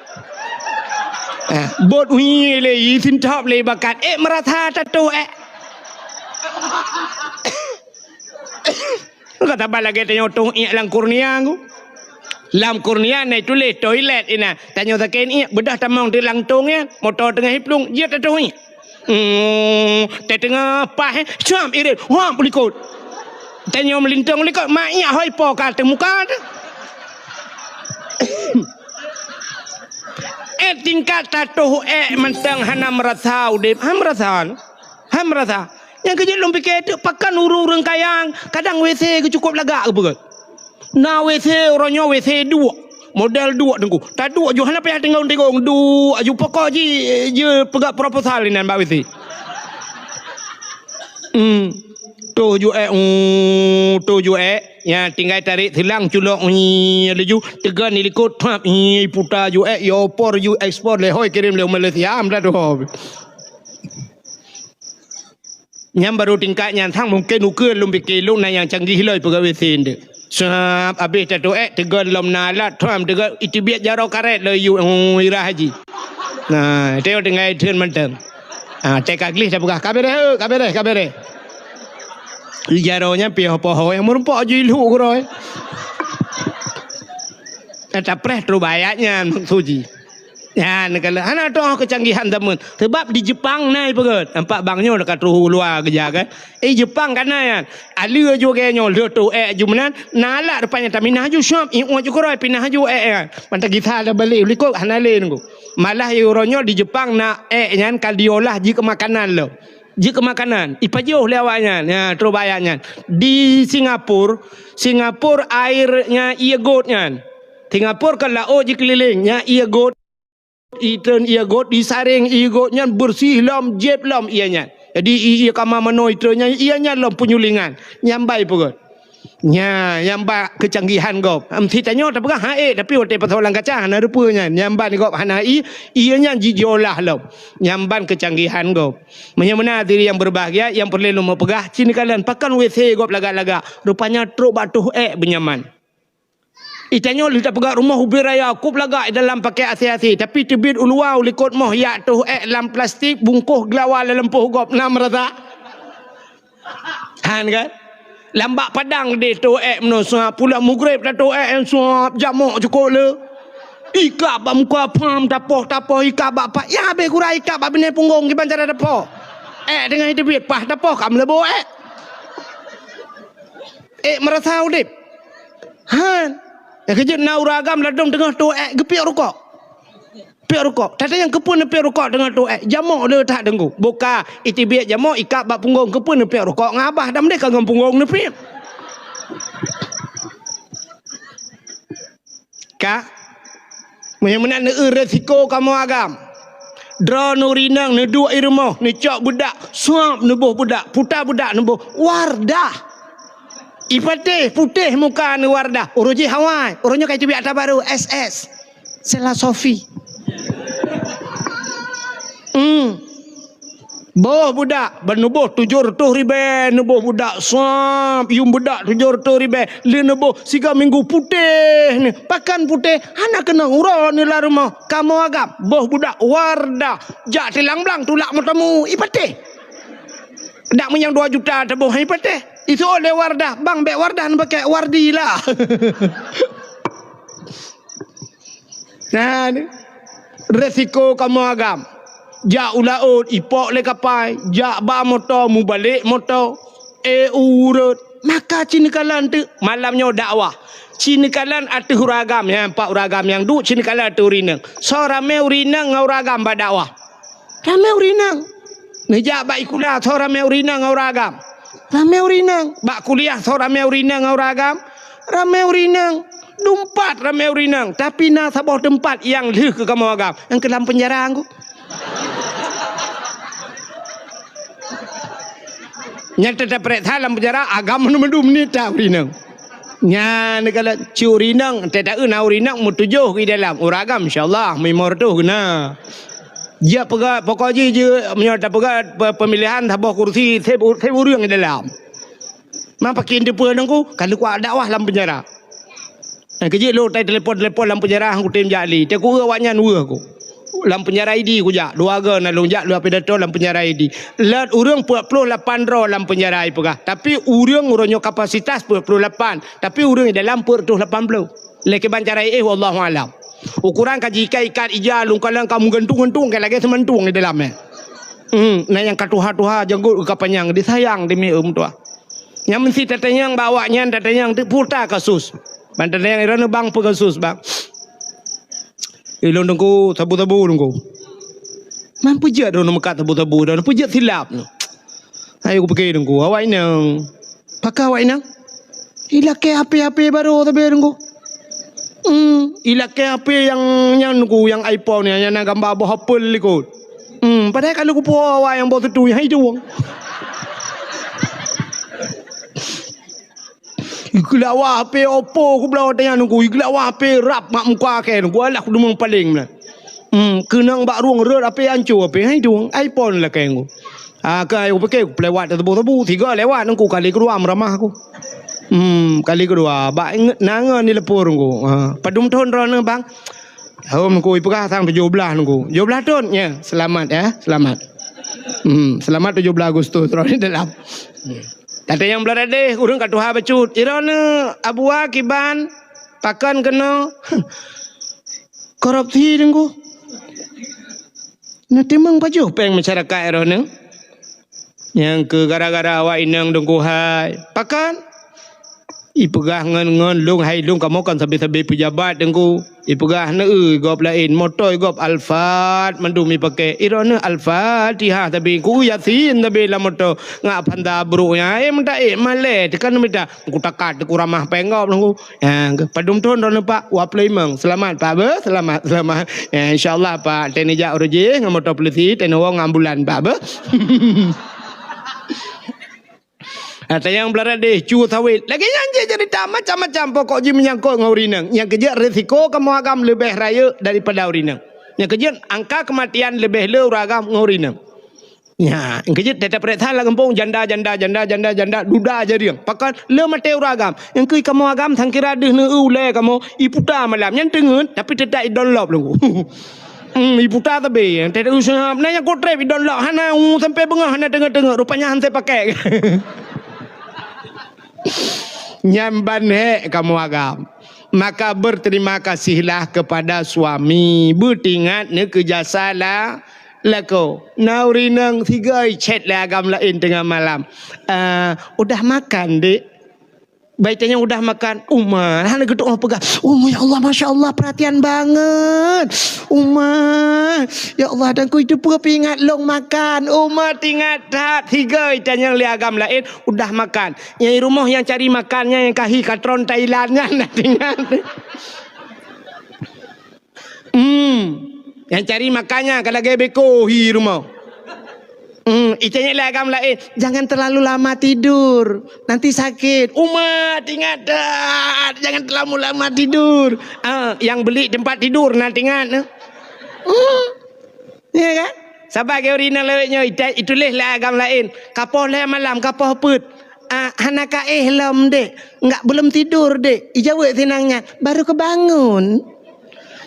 Eh, bot uyi lé, yi sintop lé bakat. Eh, meurasa tatoh ék. Ka saban lagée tanyoe toh iék lam kurnia ku. Lam kurnia na tuléh toilet inan. Tanyoe sakét iék, beudah tamong di langtong nyan, moto teungoh iplueng, jeuet tatoh iék. Hmm, teungoh paih, eh, siab irit, wah, likot. Tanyoe meulintong likot, mak iék hôi po ka teuh muka teuh. Eh, tingkat tatoh ék mantong hana meurasa udeb, ha meurasa. Ha meurasa. Nyang keujeuet lôn pike teuk pakon ureuëng-ureuëng kaya, kadang W C geucukôp lagak geupeugah. Na W C uroe nyoe W C duek. Model duek teungku. Taduek ju hana payah tingong-tingong. Duek ju pokok ji, ji peugah proposal inan bak W C. Hmm. Toh ju ék, uh, toh ju ék. Ya, tinggai tarék silang culok, uh, laju teugön di likot, thap, uh, puta ju ék, ya opor ju ekspor lé hôi kirém lé Malaysia, am dah tu. Nyang barô tingkat nyan sang mungken ukeue lôn pike lôn na nyang canggih loi peugawée sinde. Sab abéh tatoh ék teugön lom na alat, tram teugön iteubiet jaroe karét lom yue, oh, irah haji. Nah, teuh tinggai theun mantong. Ah, teuka gleh tapeugah, "Ka beureh, ka beureh, ka beureh." Jaroe nyan piôh poho nyang meurumpok ju ilhuk keudroe. Tapreh trok bak ayat nyan maksud jih. Nyan, kalau hana toh kecanggihan zaman. Sebab di Jepang na ipeugét. Nampak bang nyoe ka troh u luwa geujak kan. Eh, Jepang ka na nyan. Alue ju gaya nyoe, le toh ék ju meunan. Na alat rupanya taminah ju syop, iôt ju keurôi, pinah ju ék nyan. Mantong gisa dah balik likot, hana lé nunggu. Malah uroe nyoe di Jepang na ék nyan ka diolah jeuet keu makanan lom. Jeuet keu makanan. Ipajoh lé awak nyan. Ya, troh bak ayat nyan. Di Singapura, Singapura air nyan ié göt nyan. Singapura kan laôt jikeulileng, nyan ié göt. Itreun ié göt, disaréng ié göt nyan beureuséh lom, jieb lom ié nyan. Jadi ié kama manoe itreun nyan, ié nyan lom peunyulingan. Nyan ban ipeugét. Nya, nyan ban keucanggihan gob. Em, si tanyoe tapeugah han ék, tapi watée pasoe lam kaca hana rupeue nyan. Nyan ban gob hana ié, ié nyan ji-, jiolah lom. Nyan ban keucanggihan gob. Meunyoe meunan hadirin yang berbahagia, nyang peureulée lôn peugah, ci neukalon pakon W C gob lagak-lagak. Rupanya trok bak toh ék beunyaman. Itanyoe lheueh tapeugah rumoh ubé raya, kub lagak i dalam pakai A C A C, tapi teubiet u luwa u likot moh yak toh ék lam plastik, bungkôh geulawa lam lampôh gob, na meurasa? Han kan? Lam bak padang deh toh ék meunoe suap, pulang mugreb dah toh ék nyang suap, jamok cukôp le. Ikab bak muka pham, tapoh-tapoh, ikab bak pat, ya habéh gura ikab bak binéh punggong kiban cara tapoh. Ék teungoh iteubiet, paih tapoh ka meuleubo ék. Ék meurasa udeb. Han. Nyang keujeuet na ureueng agam ladôm teungoh toh ék geupiek rukok. Piek rukok. Tata nyang keupeue neupiek rukok teungoh toh ék. Jamok le that deunggu. Buka, iteubiet jamok, ikab bak punggong, keupeue neupiek rukok ngon abah, dah meudeh ka ngon punggong neupiek. Ka? Meunyoe meunan neueu resiko kamoe agam. Droeneuh ureueng inong neuduek i rumoh, neucok beudak, suap neuboh beudak, puta beudak neuboh, Wardah. Ipatéh, putéh muka neuh Wardah. Uroe jih awai, uroe nyoe ka iteubiet ata barô, S S. Sela Sofi. Hmm. Boh beudak, ban neuboh tujoh reutôh ribée, neuboh beudak suap, yuem beudak tujoh reutôh ribée, lheueh neuboh siga minggu putéh neuh. Pakon putéh? Hana keunong uroe neuh lam rumoh. Kamoe agam, boh beudak Wardah, jak tilang blang tulak meutamue, ipatéh. Dak meunyang dua juta taboh, ipatéh. Iseuôt lé Wardah, bang, bék Wardah neupaké, Wardi lah. Nah, ni. Resiko kamoe agam. Jak u laôt, ipok lé kapai, jak ba moto, mubalek moto. Eh, ureueng, maka ci neukalon teuk malam nyoe dakwah. Ci neukalon ateueh ureueng agam, nyan pat ureueng agam nyang duek, ci neukalon ateueh ureueng inong. Soe ramé ureueng inong ngon ureueng agam bak dakwah? Ramé ureueng inong. Neujak bak sikula, soe ramé ureueng inong ngon ureueng agam? Ramé ureueng inong. Bak kuliah, soe ramé ureueng inong ngon ureueng agam? Ramé ureueng inong. Dumpat ramé ureueng inong. Tapi na saboh teumpat nyang lheueh keu kamoe agam. Nyang keu lam peunjara, Teungku. Nyang teutap peuriksa lam peunjara, agam mandum-mandum nita ureueng inong. Nyan kalau cit ureueng inong, teuta na ureueng inong meutujoh i dalam. Ureueng agam, insya Allah, meulima reutôh na. Jeuet peugah, pokok jih jeuet, meunyoe tapeugah pe-, pemilihan saboh kursi, seb u-, seb ureueng i dalam. Ma pakon teupeue Teungku, ka lheueh kuat dakwah lam peunjara. Eh, keujeuet lôn tai telepon-telepon lam peunjara, han kutem jak lé. Teungku, awaknyan weueh ku. Lam peunjara Idi kujak. Dua go na lôn jak, dua pidato lam peunjara Idi. Lot ureueng peuet ploh lapan droe lam peunjara ipeugah. Tapi ureueng uroe nyoe kapasitas peuet ploh lapan. Tapi ureueng i dalam peuet reutôh lapan ploh. Lé kiban cara éh, wallahu alam. Ukuran ka jiikat-ikat ija, lungkalan ka meugantung-gantung, ka lagée seumantung di dalam, eh. Hmm, na nyang ka tuha-tuha, janggot ka panyang, disayang demi meutuah. Nyang meusti tatanyong bak awaknyan, tatanyong teuk peue kasus. Ban tatanyong droeneuh, "Bang, peue kasus, Bang?" "Ilôn Teungku, sabu-sabu Teungku." "Man peue jeuet droeneuh meukat sabu-sabu, droeneuh peue jeuet silap?" Ayo kupike Teungku, awak inong. Pakon awak inong? Ilakée H P, H P barô sabe Teungku. Hmm, ilakée H P nyang, nyang Teungku, nyang iPhone nyan, nyang na gamba boh apel likot. Hmm, padahai ka lheueh kupuwoe awai nyang boh seutu nyang hai tueng. Igeulawa H P Oppo kubloe watée nyan Teungku, igeulawa H P rab mak muka kée Teungku, alah kudeungoe paleng meunan. Hmm, keunong bak rueng rot H P anco H P hai tueng, iPhone lakée Teungku. Ah, ka kupike, kupeuliwat teubôh-teubôh, sigo lewat Teungku, kali keudua meuramah ku. Hmm, kali keudua, bak ingat na ngon di leupô Teungku. Ha, padum thon droeneuh, Bang? Hom Teungku, ipeugah sang tujoh blaih Teungku. Tujoh blaih thon? Ya, selamat ya, selamat. Hmm, selamat tujoh blaih Agustus, droeneuh dalam. Hmm. Tatanyong bloe dadeh, ureueng ka tuha bacut. Droeneuh Abuwa kiban, pakon keunoe? Korupsi Teungku. Neuteumeung pajoh péng masyarakat roh nyoe. Nyang keu gara-gara awak inong dengkuhai. Pakon? Ipeugah ngon, ngon lôn hai lôn kamoe kan sabe-sabe peujabat Teungku. Ipeugah neu gob laén, moto gob Alphard mandum ipakè. Iroh neu Al-Fatihah tapi ku Yasin tapi lam moto ngak panda brok nyan. Eh, meuta eh malèe tekan mita. Ku takat ku ramah péng gob Teungku. Ya, padum thon droeneuh Pak? Dua puluh lima. Selamat Pak beuh, selamat, selamat. Ya, insya Allah Pak, teuneujak uroe jih ngon moto polisi, teuneuk woe ngon ambulan Pak beuh. Ha, tanyong beularat deh, cu sawét. Lagèe nyan jih cerita macam-macam pokok jih meunyangkot ngon ureueng inong. Nyang keujeuet risiko kamoe agam leubeh rayeuk daripada ureueng inong. Nyang keujeuet angka kematian leubeh le ureueng agam ngon ureueng inong. Nya, keujeuet teutab peuriksa lam gampông janda, janda, janda, janda, janda, duda jariang. Pakon le maté ureueng agam. Nyang keu kamoe agam sangkira deuh neu ulèe kamoe iputa malam. Nyan teungeut tapi teutab idon lop lom. Hmm, iputa tabe. Teutab useuhab. Na nyang kotrep idon lop hana u sampai beungoh hana teungeut-teungeut. Rupanya han teupakai. Nyan ban hék kamoe agam. Maka berterima kasihlah kepada suami. Beutingat neu keu jasa la Lakoe, na ureueng inong sigoe chat lé agam laén teungoh malam. "Eh, udah makan, Dek?" Bai tanyong, "Udah makan?" "Uma, hana geutu'oh peugah." "Oh, ya Allah, masya Allah, perhatian banget. Uma, ya Allah, dan ku itu peuingat long makan." Uma tingat that, sigoe tanyong lé agam laén, "Udah makan?" Nyang rumoh nyang cari makan nyan nyang kahi katron Thailand nyan, na tingat. Hmm. Nyang cari makan nyan ka lagèe beko hi rumoh. Hmm, itanyong lé agam laén, "Jangan terlalu lama tidur, nanti sakit." Uma, tingat that, jangan terlalu lama tidur. Ah, nyang beli tempat tidur na tingat. Hmm. Ya kan? Saban keu ureueng inong lawét nyoe, ita-, ituléh lé agam laén. Kapoh lhèe malam, kapoh peuet. "Ah, hana ka éh lom, Dek. Enggak, belum tidur, Dek." Ijaweueb sinang nyan, "Baru kebangun."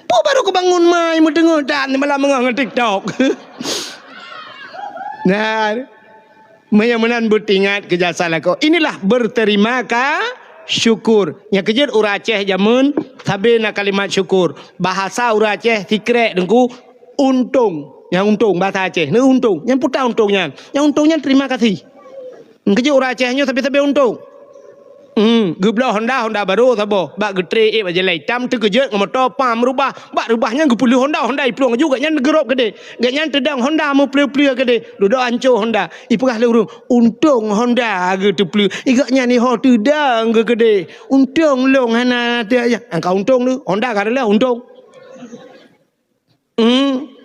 Peue baru kebangun mai meuteungeut dan malam beungoh ngon TikTok. Nah, meunyoe meunan beutingat keu jasa lakoe. Inilah berterima ka syukur. Nyang keujeuet ureueng Aceh jameun sabe na kalimat syukur. Bahasa ureueng Aceh sikrek Teungku, untông. Nyang untông bahasa Aceh. Neu untông. Nyang peue untông nyan. Nyang untông nyan terima kasih. Keujeuet ureueng Aceh nyoe sabe-sabe untông. Hmm, geubloe Honda, Honda barô saboh. Bak geutré ék bak jalan itam teukeujot ngon moto pam reubah. Bak reubah nyan geupeulheueh Honda, Honda iplueng laju gobnyan geurôb keudéh. Gobnyan teudong Honda meupleue-pleue keudéh. Dudoe ancô Honda. Ipeugah lé ureueng, "Untông Honda geuteupleue." Gobnyan iho teudong geukeudéh. "Untông lôn hana teu-, ya, angka untông tu. Honda ka reuloh untông." Hmm.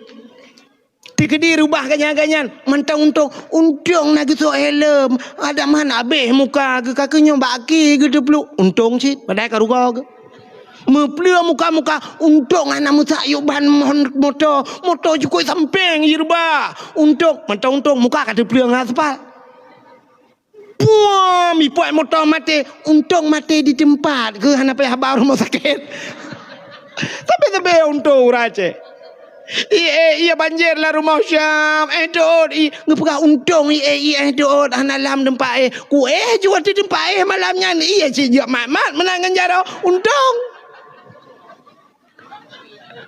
Teukeudi reubah gobnyan-gobnyan, mantong untông. Untông na geusok helm, adak man abéh muka geuh, ka keuh nyoe bak aki geuteupluek. Untông cit, padahai ka rugoe geuh. Meupleue muka-muka, untông hana meusayok ban mon-, moto, moto jukôi sampéng jireubah. Untông, mantong untông, muka ka teupleue ngon aspal. Puam, ipuat moto maté. Untông maté di teumpat, keu hana payah ba rumoh sakét. Tapi-tapi untông ureueng Aceh. Ié, ié banjir lam rumoh Syam, éh teuôt, i, geupeugah untông ié, ié éh teuôt, hana lam teumpat éh. Ku éh jeuet di teumpat éh malam nyan, ié cit jeuet mat-mat meunan ngon jaroe, untông.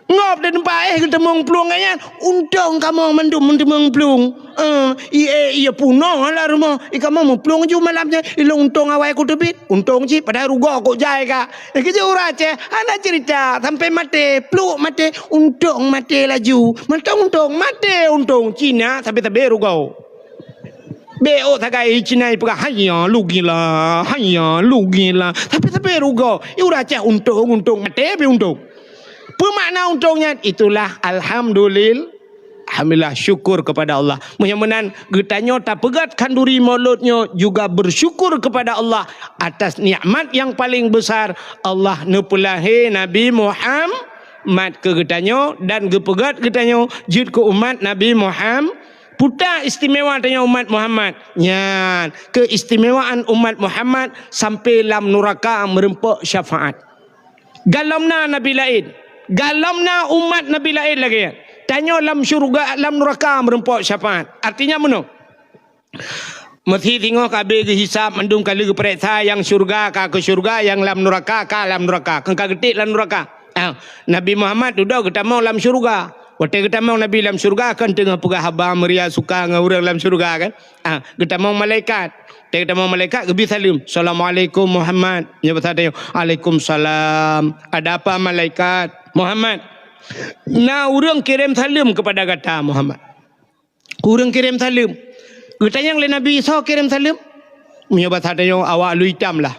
Ngop di teumpat éh geuteumeung plueng nyan, untông kamoe mandum meuteumeung plueng. Eh, ié, ié punoh lam rumoh, i kamoe meuplueng ju malam nyan, ilôn untông awai kuteubiet, untông cit padahai rugoe kok jai ka. Eh, keujeuet ureueng Aceh, hana cerita, sampai maté, pluek maté, untông maté laju. Mantong untông, maté untông, Cina sabe-sabe rugoe. Bék ôk sagai Cina ipeugah, "Haiya, lugila, haiya, lugila." Tapi-tapi rugoe, i ureueng Aceh untông, untông, maté pih untông. Peue makna untông nyan? Itulah alhamdulil-, alhamdulillah, syukur kepada Allah. Meunyoe meunan geutanyoe tapeugöt khanduri Maulud nyoe juga bersyukur kepada Allah atas nikmat yang paling besar, Allah neupeulahé Nabi Muhammad keu geutanyoe dan geupeugöt geutanyoe jeuet keu umat Nabi Muhammad. Peue istimewa tanyoe umat Muhammad? Nyan, keistimewaan umat Muhammad sampai lam nuraka meureumpok syafaat. Galom na nabi laén, galom na umat nabi laén lagèe nyan. Tanyoe lam syeuruga, lam nuraka meureumpok syafaat. Artinya meunoe. Meusé singoh ka abéh geuhisab mandum ka lheueh geupareksa nyang syeuruga ka keu syeuruga, nyang lam nuraka ka lam nuraka. Keu ka geutik lam nuraka. Ah, Nabi Muhammad dudoe geutamong lam syeuruga. Watée geutamong Nabi lam syeuruga kan teungoh peugah haba meuria suka ngon ureuëng lam syeuruga kan. Ah, geutamong malaikat. Watée geutamong malaikat geubi saleuem, "Assalamualaikum Muhammad." Nyoe basa tanyoe, "Alaikumsalam. Ada apa malaikat?" "Muhammad, na ureuëng kirém saleuem keupada gata Muhammad." Ureuëng kirém saleuem. Geutanyong lé Nabi, "Soe kirém saleuem?" Meunyoe basa tanyoe awak lu itam lah.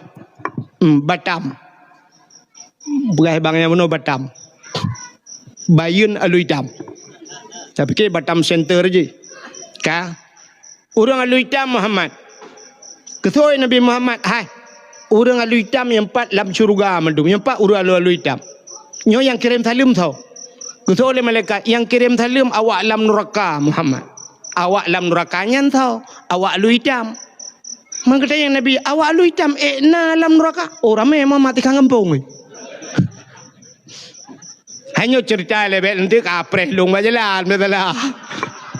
Hmm, Batam. Beugaih bang nyang bunoe Batam. Bayeuen alu itam. Tapi ke Batam Center je. Ka? Ureuëng alu itam Muhammad. Keusoe Nabi Muhammad, "Hai, ureuëng alu itam nyang pat lam syeuruga mandum, nyang pat ureuëng alu-alu itam. Nyoe nyang kirém saleuem soe?" Keusoe lé malaikat, "Nyang kirém saleuem awak lam nuraka Muhammad. Awak lam nuraka nyan soe? Awak alu itam." Meugeutanyong Nabi, "Awak alu itam ék na lam nuraka?" Oh, ramé Muhammad tikang gampông. Hanyoe ceurita lé bék nanti ka preh lông bak jalan, beutôi lah.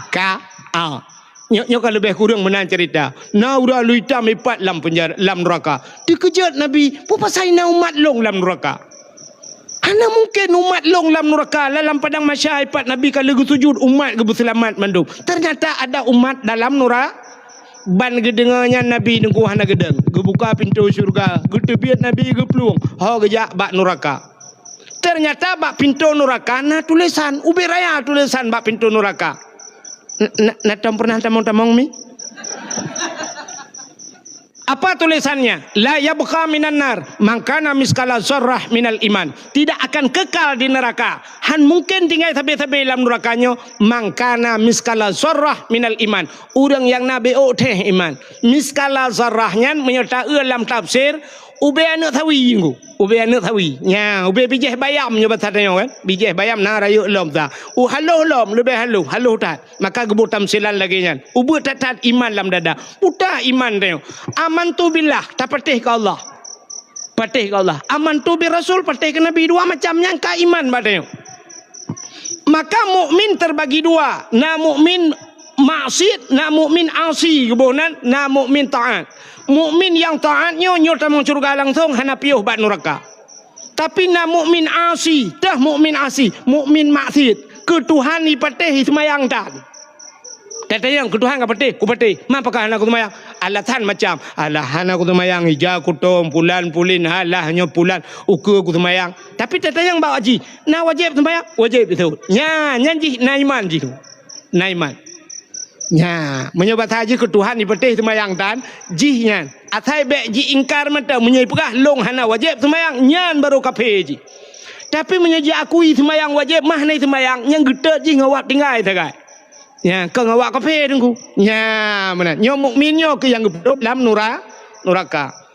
Ka? Ah. Nyoe, nyoe ka leubeh kureueng meunan ceurita. Na ureuëng alu itam ipat lam peunjara, lam nuraka. Teukeujot Nabi, "Peue pasai na umat lông lam nuraka?" Hana mungken umat lông lam nuraka. Lam padang mahsyar ipat Nabi ka lheueh geusujut, umat geubeuseulamat mandum. Ternyata ada umat dalam nura-, ban geudeungoe nyan Nabi teungku hana geudong. Geubuka pintoe syeuruga, geuteubiet Nabi geuplueng, ho geujak bak nuraka. Ternyata bak pintoe nuraka na tulésan, ubé raya tulésan bak pintoe nuraka. N-, na, na tom pernah tamong-tamong mi? Apa tulisannya? "La yabqa minan nar man kana miskala zarrah minal iman." Tidak akan kekal di neraka. Han mungkin tinggai sabe-sabe lam nuraka nyoe, "Man kana miskala zarrah minal iman." Ureuëng nyang na beok teh iman. Miskala zarrah nyan meunyoe taeu lam tafsir, ubé aneuëk sawi ngu. Ubé aneuëk sawi. Nya, ubé bijéh bayam nyoe basa tanyoe kan. Bijéh bayam na rayeuk lom sa. U haloh lom, leubeh haloh, haloh that. Maka geuboh tamsilan lagée nyan. Ubeut that-that iman lam dada. Puta iman tanyoe. Amantu billah, tapatéh keu Allah. Patéh keu Allah. Amantu bir rasul, patéh keu Nabi, dua macam nyan ka iman bak tanyoe. Maka mukmin terbagi dua. Na mukmin maksiat, na mukmin asi geuboh nan, na mukmin taat. Mukmin nyang taat nyoe, nyoe tamong syeuruga langsong, hana piôh bak nuraka. Tapi na mukmin asi, teuh mukmin asi, mukmin maksiat. Keu Tuhan ipatéh iseumayang tan. Tatanyong keu Tuhan ka patéh, kupatéh. Ma pakon hana kuseumayang? Alasan macam, "Alah hana kuseumayang, ija kutom, pulan pulin, alah nyoe pulan ukeue kuseumayang." Tapi tatanyong bak jih, "Na wajéb seumayang?" Wajéb beutôi. Nya, nyan jih na iman jih tu. Na iman. Nya, meunyoe basa jih keu Tuhan ipatéh seumayang tan, jih nyan. Asai bék jiingkar mantong, meunyoe ipeugah lông hana wajéb seumayang, nyan barô kafé jih. Tapi meunyoe jiakui seumayang wajéb, mah na seumayang, nyang geutot jih ngon awak tinggai sagai. Nya, keu ngon awak kafé teungku. Nya, meunan. Nyoe mukmin nyoe keu nyang geupeuduek lam nura-, nuraka.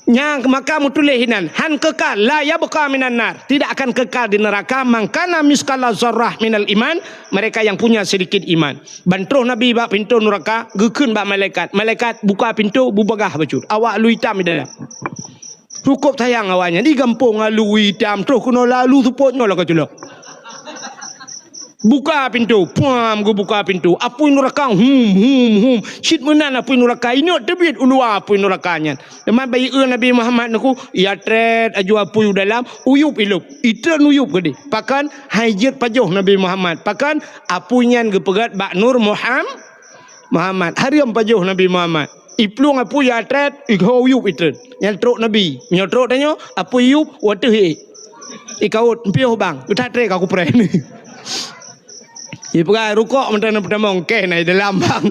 Nyang maka meutuléh inan, han kekal, "La yabqa minan nar." Tidak akan kekal di neraka, "Man kana miskala zarrah minal iman." Mereka yang punya sedikit iman. Ban troh Nabi bak pintoe nuraka, geukheun bak malaikat, "Malaikat, buka pintoe, bubagaih bacut. Awak alu itam di dalam." Cukôp sayang awaknyan, di gampông alu itam, troh keunoe lalu seupôt nyoe lagée culok. Buka pintoe, puam geubuka pintoe. Apui nuraka, hum, hum, hum. Cit meunan apui nuraka, inok teubiet u luwa apui nuraka nyan. Teuma bak ié Nabi Muhammad teungku, ya trét aju apui u dalam, uyup ilop. Itreun uyup keudeh. Pakon? Hai jeuet pajoh Nabi Muhammad. Pakon? Apui nyan geupeugét bak nur Muham-, Muhammad. Hareuem pajoh Nabi Muhammad. Iplueng apui ya trét, iho uyup itreun. Nyan trok Nabi. Nyoe trok tanyoe, apui yup, wateuh ék. Ikaut, piôh bang, geutat tré ka kupreh. Ipeugah rukok mantong na peutamong, keh na i dalam bang.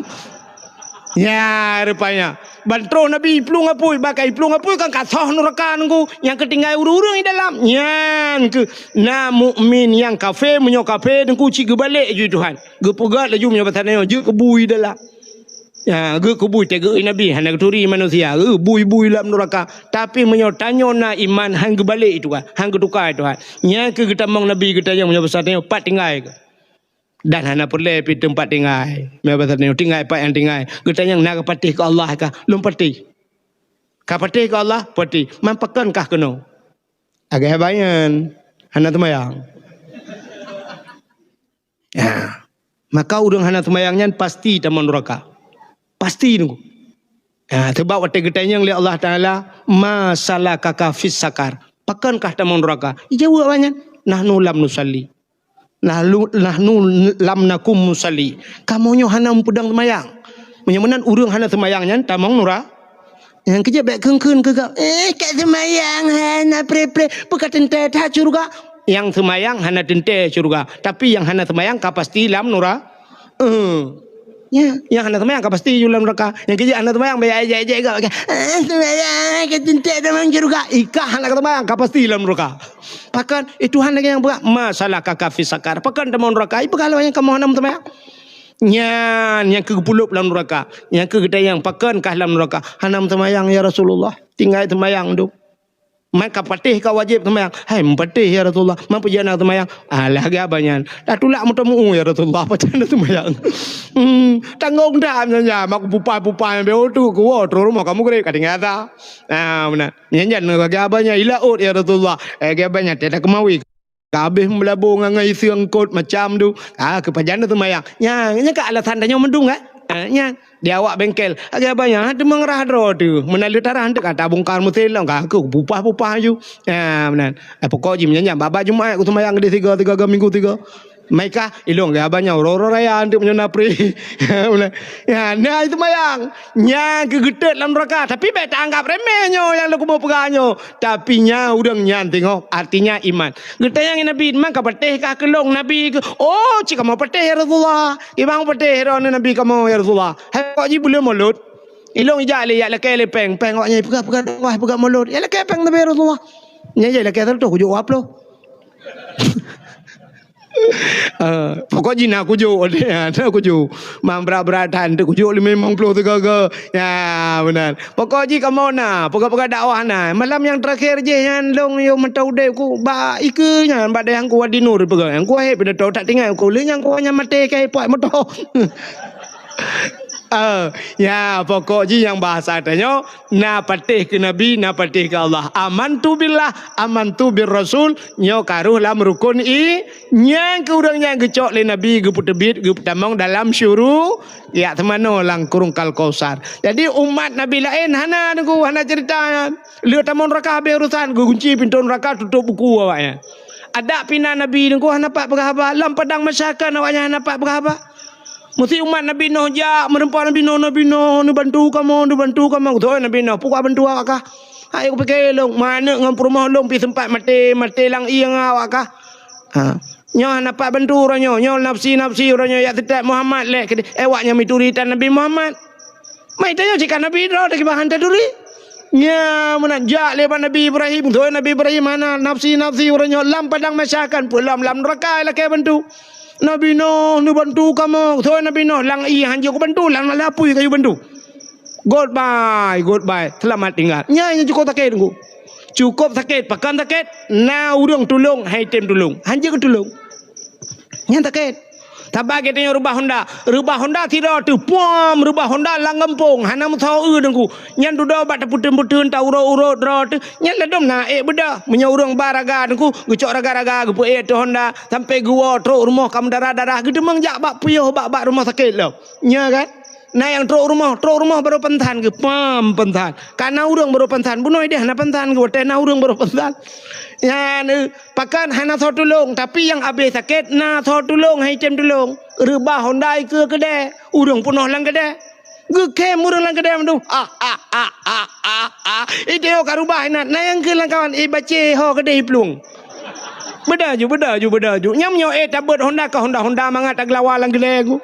Ya, rupanya. Ban troh Nabi iplueng apui, bak ka iplueng apui kan ka soh nuraka teungku. Nyang keutinggai ureuëng-ureuëng i dalam. Nyan keuh na mukmin nyang kafé, meunyoe kafé teungku cit geubalek ju Tuhan. Geupeugét laju meunyoe basa nyoe, jeuet keu bui dalam. Ya, geuet keu bui, teugeue Nabi, hana geuturi manusia. Geuet bui-bui lam nuraka. Tapi meunyoe tanyoe na iman, han geubalek itu kan. Han geutuka itu kan. Nyan keuh geutamong Nabi geutanyong meunyoe basa tanyoe, pat tinggai keuh. Dan hana peureulée pi teumpat tinggai. Meunyoe basa tanyoe, tinggai pat nyang tinggai. Geutanyong na kapatéh keu Allah kah? Lôn patéh. Kapatéh keu Allah? Patéh. Man pakon kah keunoe? Agak hebat nyan. Hana teumayang. Ya. Maka ureuëng hana seumayang nyan pasti tamong nuraka. Pasti nunggu. Ya, sebab watée geutanyong lé Allah Taala, "Ma salakaka fis sakar?" Pakon kah tamong nuraka? Ijaweueb awaknyan, "Nahnu lam nusalli." Nahnu, nahnu lam nakum musalli. Kamoe nyoe hana meupeudong seumayang. Meunyoe meunan ureuëng hana seumayang nyan tamong nura. Nyang keujeuet bék kheun-kheun keu gab, "Eh, ka seumayang hana pre-pre, peu ka teuntée that syeuruga." Nyang seumayang hana teuntée syeuruga, tapi nyang hana seumayang ka pasti lam nura. Eh. Ya, nyang hana seumayang ka pasti lam nuraka. Nyang keujeuet hana seumayang bék ejek-ejek gab, "Eh, seumayang ka teuntée tamong syeuruga." Ikah hana seumayang ka pasti lam nuraka. Pakon, eh, Tuhan lagée nyang peugah, "Ma salakakum fi saqar?" Pakon tamong nuraka? Ipeugah lom nyang kamoe hana seumayang. Nyan nyang keu geupulop lam nuraka. Nyang keu geutanyong, "Pakon kah lam nuraka?" "Hana seumayang, ya Rasulullah. Tinggai seumayang dum." "Man ka patéh ka wajéb seumayang?" "Hai, meupatéh, ya Rasulullah." "Man peue jeuet hana seumayang?" "Alah, lagée abah nyan. Dah tulak meuteumeu, ya Rasulullah, pajan na seumayang." Hmm, tanggong that nyan, nyan, mak pupah-pupah nyan, beu tu, kuwoe, troh rumoh kamoe greb, ka tinggai asa. Ah, meunan. Nyan, nyan, lagée abah nyan, "Ila ôt, ya Rasulullah." Eh, lagée abah nyan, "Teuh dah keumawi." Ka habéh meulabô ngon, ngon iseung kot macam tu. Ah, keu pajan na seumayang. Nyan, nyan ka alasan tanyoe meudong, kan? Ah, nyan. Di awak bengkel. Lagée abah nyan, ha, teuma rhah droe teuh. Meunan lheueh tarhah teuh ka tabongkar meusén lom, ka keu pupah-pupah laju. Ah, meunan. Eh, pokok jih meunyan nyan, babah Jumat kuseumayang keudeh sigoe, sigoe, sigoe, minggu sigoe. Mai kah, ilong lagée abah nyan, uroe-uroe raya teuh meunyoe na pri. Meunan. Ya, na seumayang. Nyan keu geutot lam nuraka, tapi bék taanggab remeh nyoe nyang lôn kubu peugah nyoe. Tapi nyan ureuëng nyan teungoh, artinya iman. Geutanyong Nabi, "Man ka patéh kah keu lôn, Nabi?" "Oh, cit kamoe patéh, ya Rasulullah. Kiban patéh droeneuh Nabi kamoe, ya Rasulullah." Hai, pokok jih buleuen mulod. Ilong ijak lé, ijak lakée lé péng. Péng awak nyan peugah-peugah dakwah, peugah mulod. Ijak lakée péng Nabi Rasulullah. Nyan ijak lakée seratus, kujok dua ploh. Eh, pokok jih na kujok, na kujok. Mang brat-brat that, eunteuk kujok limong ploh sigoe-goe. Ya, meunan. Pokok jih kamoe na, peugah-peugah dakwah na. Malam nyang teurakhé jih nyan lôn yôh mantong udeb ku bak ikeue nyan, bak dayah ku Wadi Nur peugah. Nyang ku wahé pidato that tinggai ku, lheueh nyan ku nyan maté kai puak moto. Eh, ya, pokok jih nyang bahasa tanyoe, na patéh keu Nabi, na patéh keu Allah. Amantu billah, amantu bir rasul, nyoe ka rhoh lam rukun i-, nyang keu ureuëng nyang geucok lé Nabi, geupeuteubiet, geupeutamong dalam syuru-, ya, teumanoe lam kurung Al-Kausar. Jadi, umat Nabi laén hana, Teungku, hana cerita nyan. Lheueh tamong nuraka habéh urusan, geugunci pintoe nuraka, tutôp buku awaknyan. Adak pih na Nabi, Teungku, hana pat peugah haba. Lam padang mahsyar kan awaknyan hana pat peugah haba. Meusi umat Nabi Nuh jak, meurumpok Nabi Nuh, "Nabi Nuh, neubantu kamoe, neubantu kamoe." Geutanyong Nabi Nuh, "Peue kubantu awak kah?" "Hai, kupike lôn, manök ngon peurumoh lôn pih seumpat maté, maté lam ié ngon awak kah?" Ha. Nyoe hana pat bantu uroe nyoe, nyoe nafsi-nafsi uroe nyoe, jak seutôt Muhammad lé. Eh, awak nyan mituri tan Nabi Muhammad. Mai tanyoe cit ka Nabi droe, tapi bah han taturi. Nya, meunan jak lé bak Nabi Ibrahim, geutanyong Nabi Ibrahim hana, nafsi-nafsi uroe nyoe lam padang mahsyar kan, peue lom lam nuraka lakée bantu. "Nabi Nuh, neubantu kamoe." Soe Nabi Nuh, "Lam ié hanjeuet kubantu, lam na apui kayue bantu." "Goodbye, goodbye, seulamat tinggai." Nyan nyang cukôp sakét, Teungku. Cukôp sakét, pakon sakét? Na ureuëng tulông, han item tulông. Hanjeuet geutulông. Nyan sakét. Saban geutanyoe reubah honda. Reubah honda sidroe teuh, puam, reubah honda lam gampông. Hana meusaho eu, Teungku. Nyan dudoe bak tapeuteun-peuteun, ta urot-urot droe teuh. Nyan ladôm na ék beudôh. Meunyoe ureuëng ba raga, Teungku, geucok raga-raga, geupeuék ateueh honda. Sampoe geuwoe trok rumoh ka meudarah-darah, geuteumeung jak bak piôh bak, bak rumoh sakét lom. Nya kan? Na nyang trok rumoh, trok rumoh barô peusan geuh, pam peusan. Ka na ureuëng barô peusan, bunoe deh na peusan geuh, watée na ureuëng barô peusan. Nyan, eh, pakon hana soe tulông, tapi nyang abéh sakét na soe tulông, han item tulông. Reubah honda ikeue keudè, ureuëng peunoh lam keudè. Geukhem ureuëng lam keudè mandum. Ah, ah, ah, ah, ah, ah. Ih, teuh ka reubah inan. Na nyang kheun lam kawan, "Eh, bacé ho keudeh iplueng." Beudôh ju, beudôh ju, beudôh ju. Nyang nyoe, eh, tabeuet honda ka honda-honda mangat tageulawa lam keudè ku.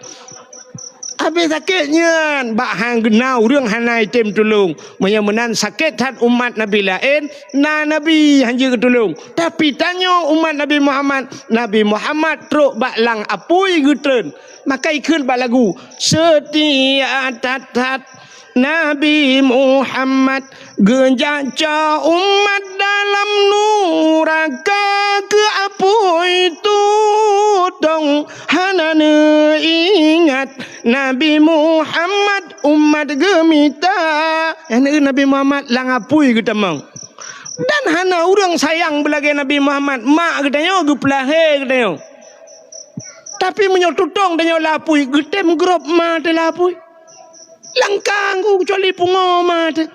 Abéh sakét nyan, bak han geuna ureuëng hana item tulông. Meunyoe meunan sakét that umat Nabi laén, na Nabi hanjeuet geutulông. Tapi tanyoe umat Nabi Muhammad, Nabi Muhammad trok bak lam apui geutreun. Maka ikheun bak lagu, "Seutia that-that Nabi Muhammad, geujak cok umat dalam nuraka keu apui tutông. Hana neuingat Nabi Muhammad umat geumita." Nyang Nabi Muhammad lam apui geutamong. Dan hana ureuëng sayang beulagée Nabi Muhammad. Mak geutanyoe geupeulahé geutanyoe. Tapi meunyoe tutông tanyoe lam apui, geutem grob ma teuh lam apui. Langkang ku, kecuali pungo ma teuh.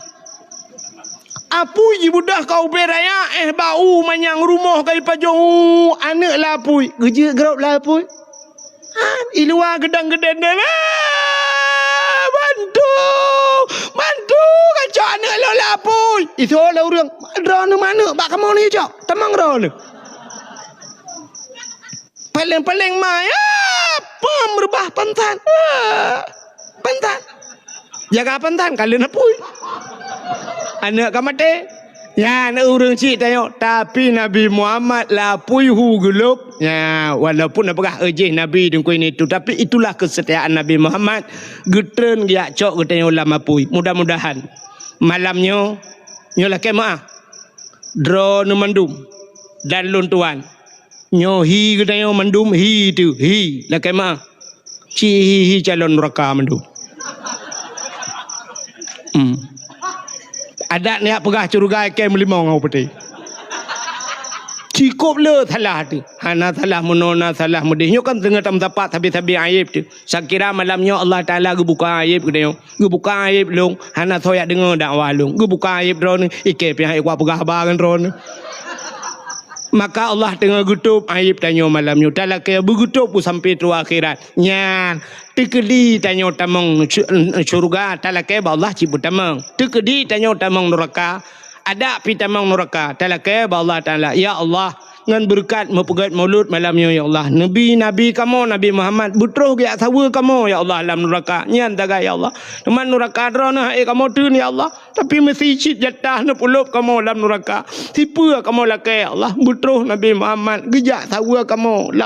Apui jibeudoh ka ubé raya, éh bak u manyang rumoh ka jipajôh, u, aneuk lé apui. Geujeuet grob lé apui. Ha, i luwa geudang-geudeng deh. Ah, bantu! Bantu! Kacok aneuk lôn lé apui. Isoe lé ureueng, "Droeneuh maneuk bak kamoe neucok. Tamong droeneuh." Paléng-paléng ma, ya, pom reubah pantan. Ah, pantan. Jaga pantan, ka lheueh apui. Aneuk ka maté. Nyan ureueng chik tanyoe, tapi Nabi Muhammad lé apui hu geulôb. Nya, walaupun na peugah, "Eh, jih Nabi deungon ini itu," tapi itulah kesetiaan Nabi Muhammad. Geutreun geujak cok geutanyoe lam apui. Mudah-mudahan malam nyoe, nyoe lakée meuah. Droeneuh mandum dan lôn tuan. Nyoe hi geutanyoe mandum hi teuh, hi, lakée meuah. Ci hi, hi calon nuraka mandum. Hmm. Adak neujak peugah syeuruga ikée meulimong ngon peuté. Cikôp le salah teuh. Hana salah meunoe, na salah meudeh. Nyoe kan teungoh tameusapat sabe-sabe aéb teuh. Sakira malam nyoe Allah Taala geubuka aéb geutanyoe. Geubuka aéb lôn, hana soe jak deungoe dakwah lôn. Geubuka aéb droeneuh, ikée pih hana kupeugah haba ngon droeneuh. Maka Allah teungoh geutôb aéb tanyoe malam nyoe. Talakée beugeutôb beusampe troh akhirat. Nyan, teukeudi tanyoe tamong su-, syeuruga, talakée bak Allah cit beutamong. Teukeudi tanyoe tamong nuraka, adak pih tamong nuraka, talakée bak Allah Taala, "Ya Allah, ngon beureukat meupeugét mulod malam nyoe, ya Allah, neubi Nabi kamoe, Nabi Muhammad, beutroh geujak saweue kamoe, ya Allah, lam nuraka nyan sagai, ya Allah. Teuma nuraka droeneuh hana kamoe teun, ya Allah, tapi meusi cit jatah neupeulôb kamoe lam nuraka. Sipeue kamoe lakée, ya Allah, beutroh Nabi Muhammad geujak saweue kamoe lam"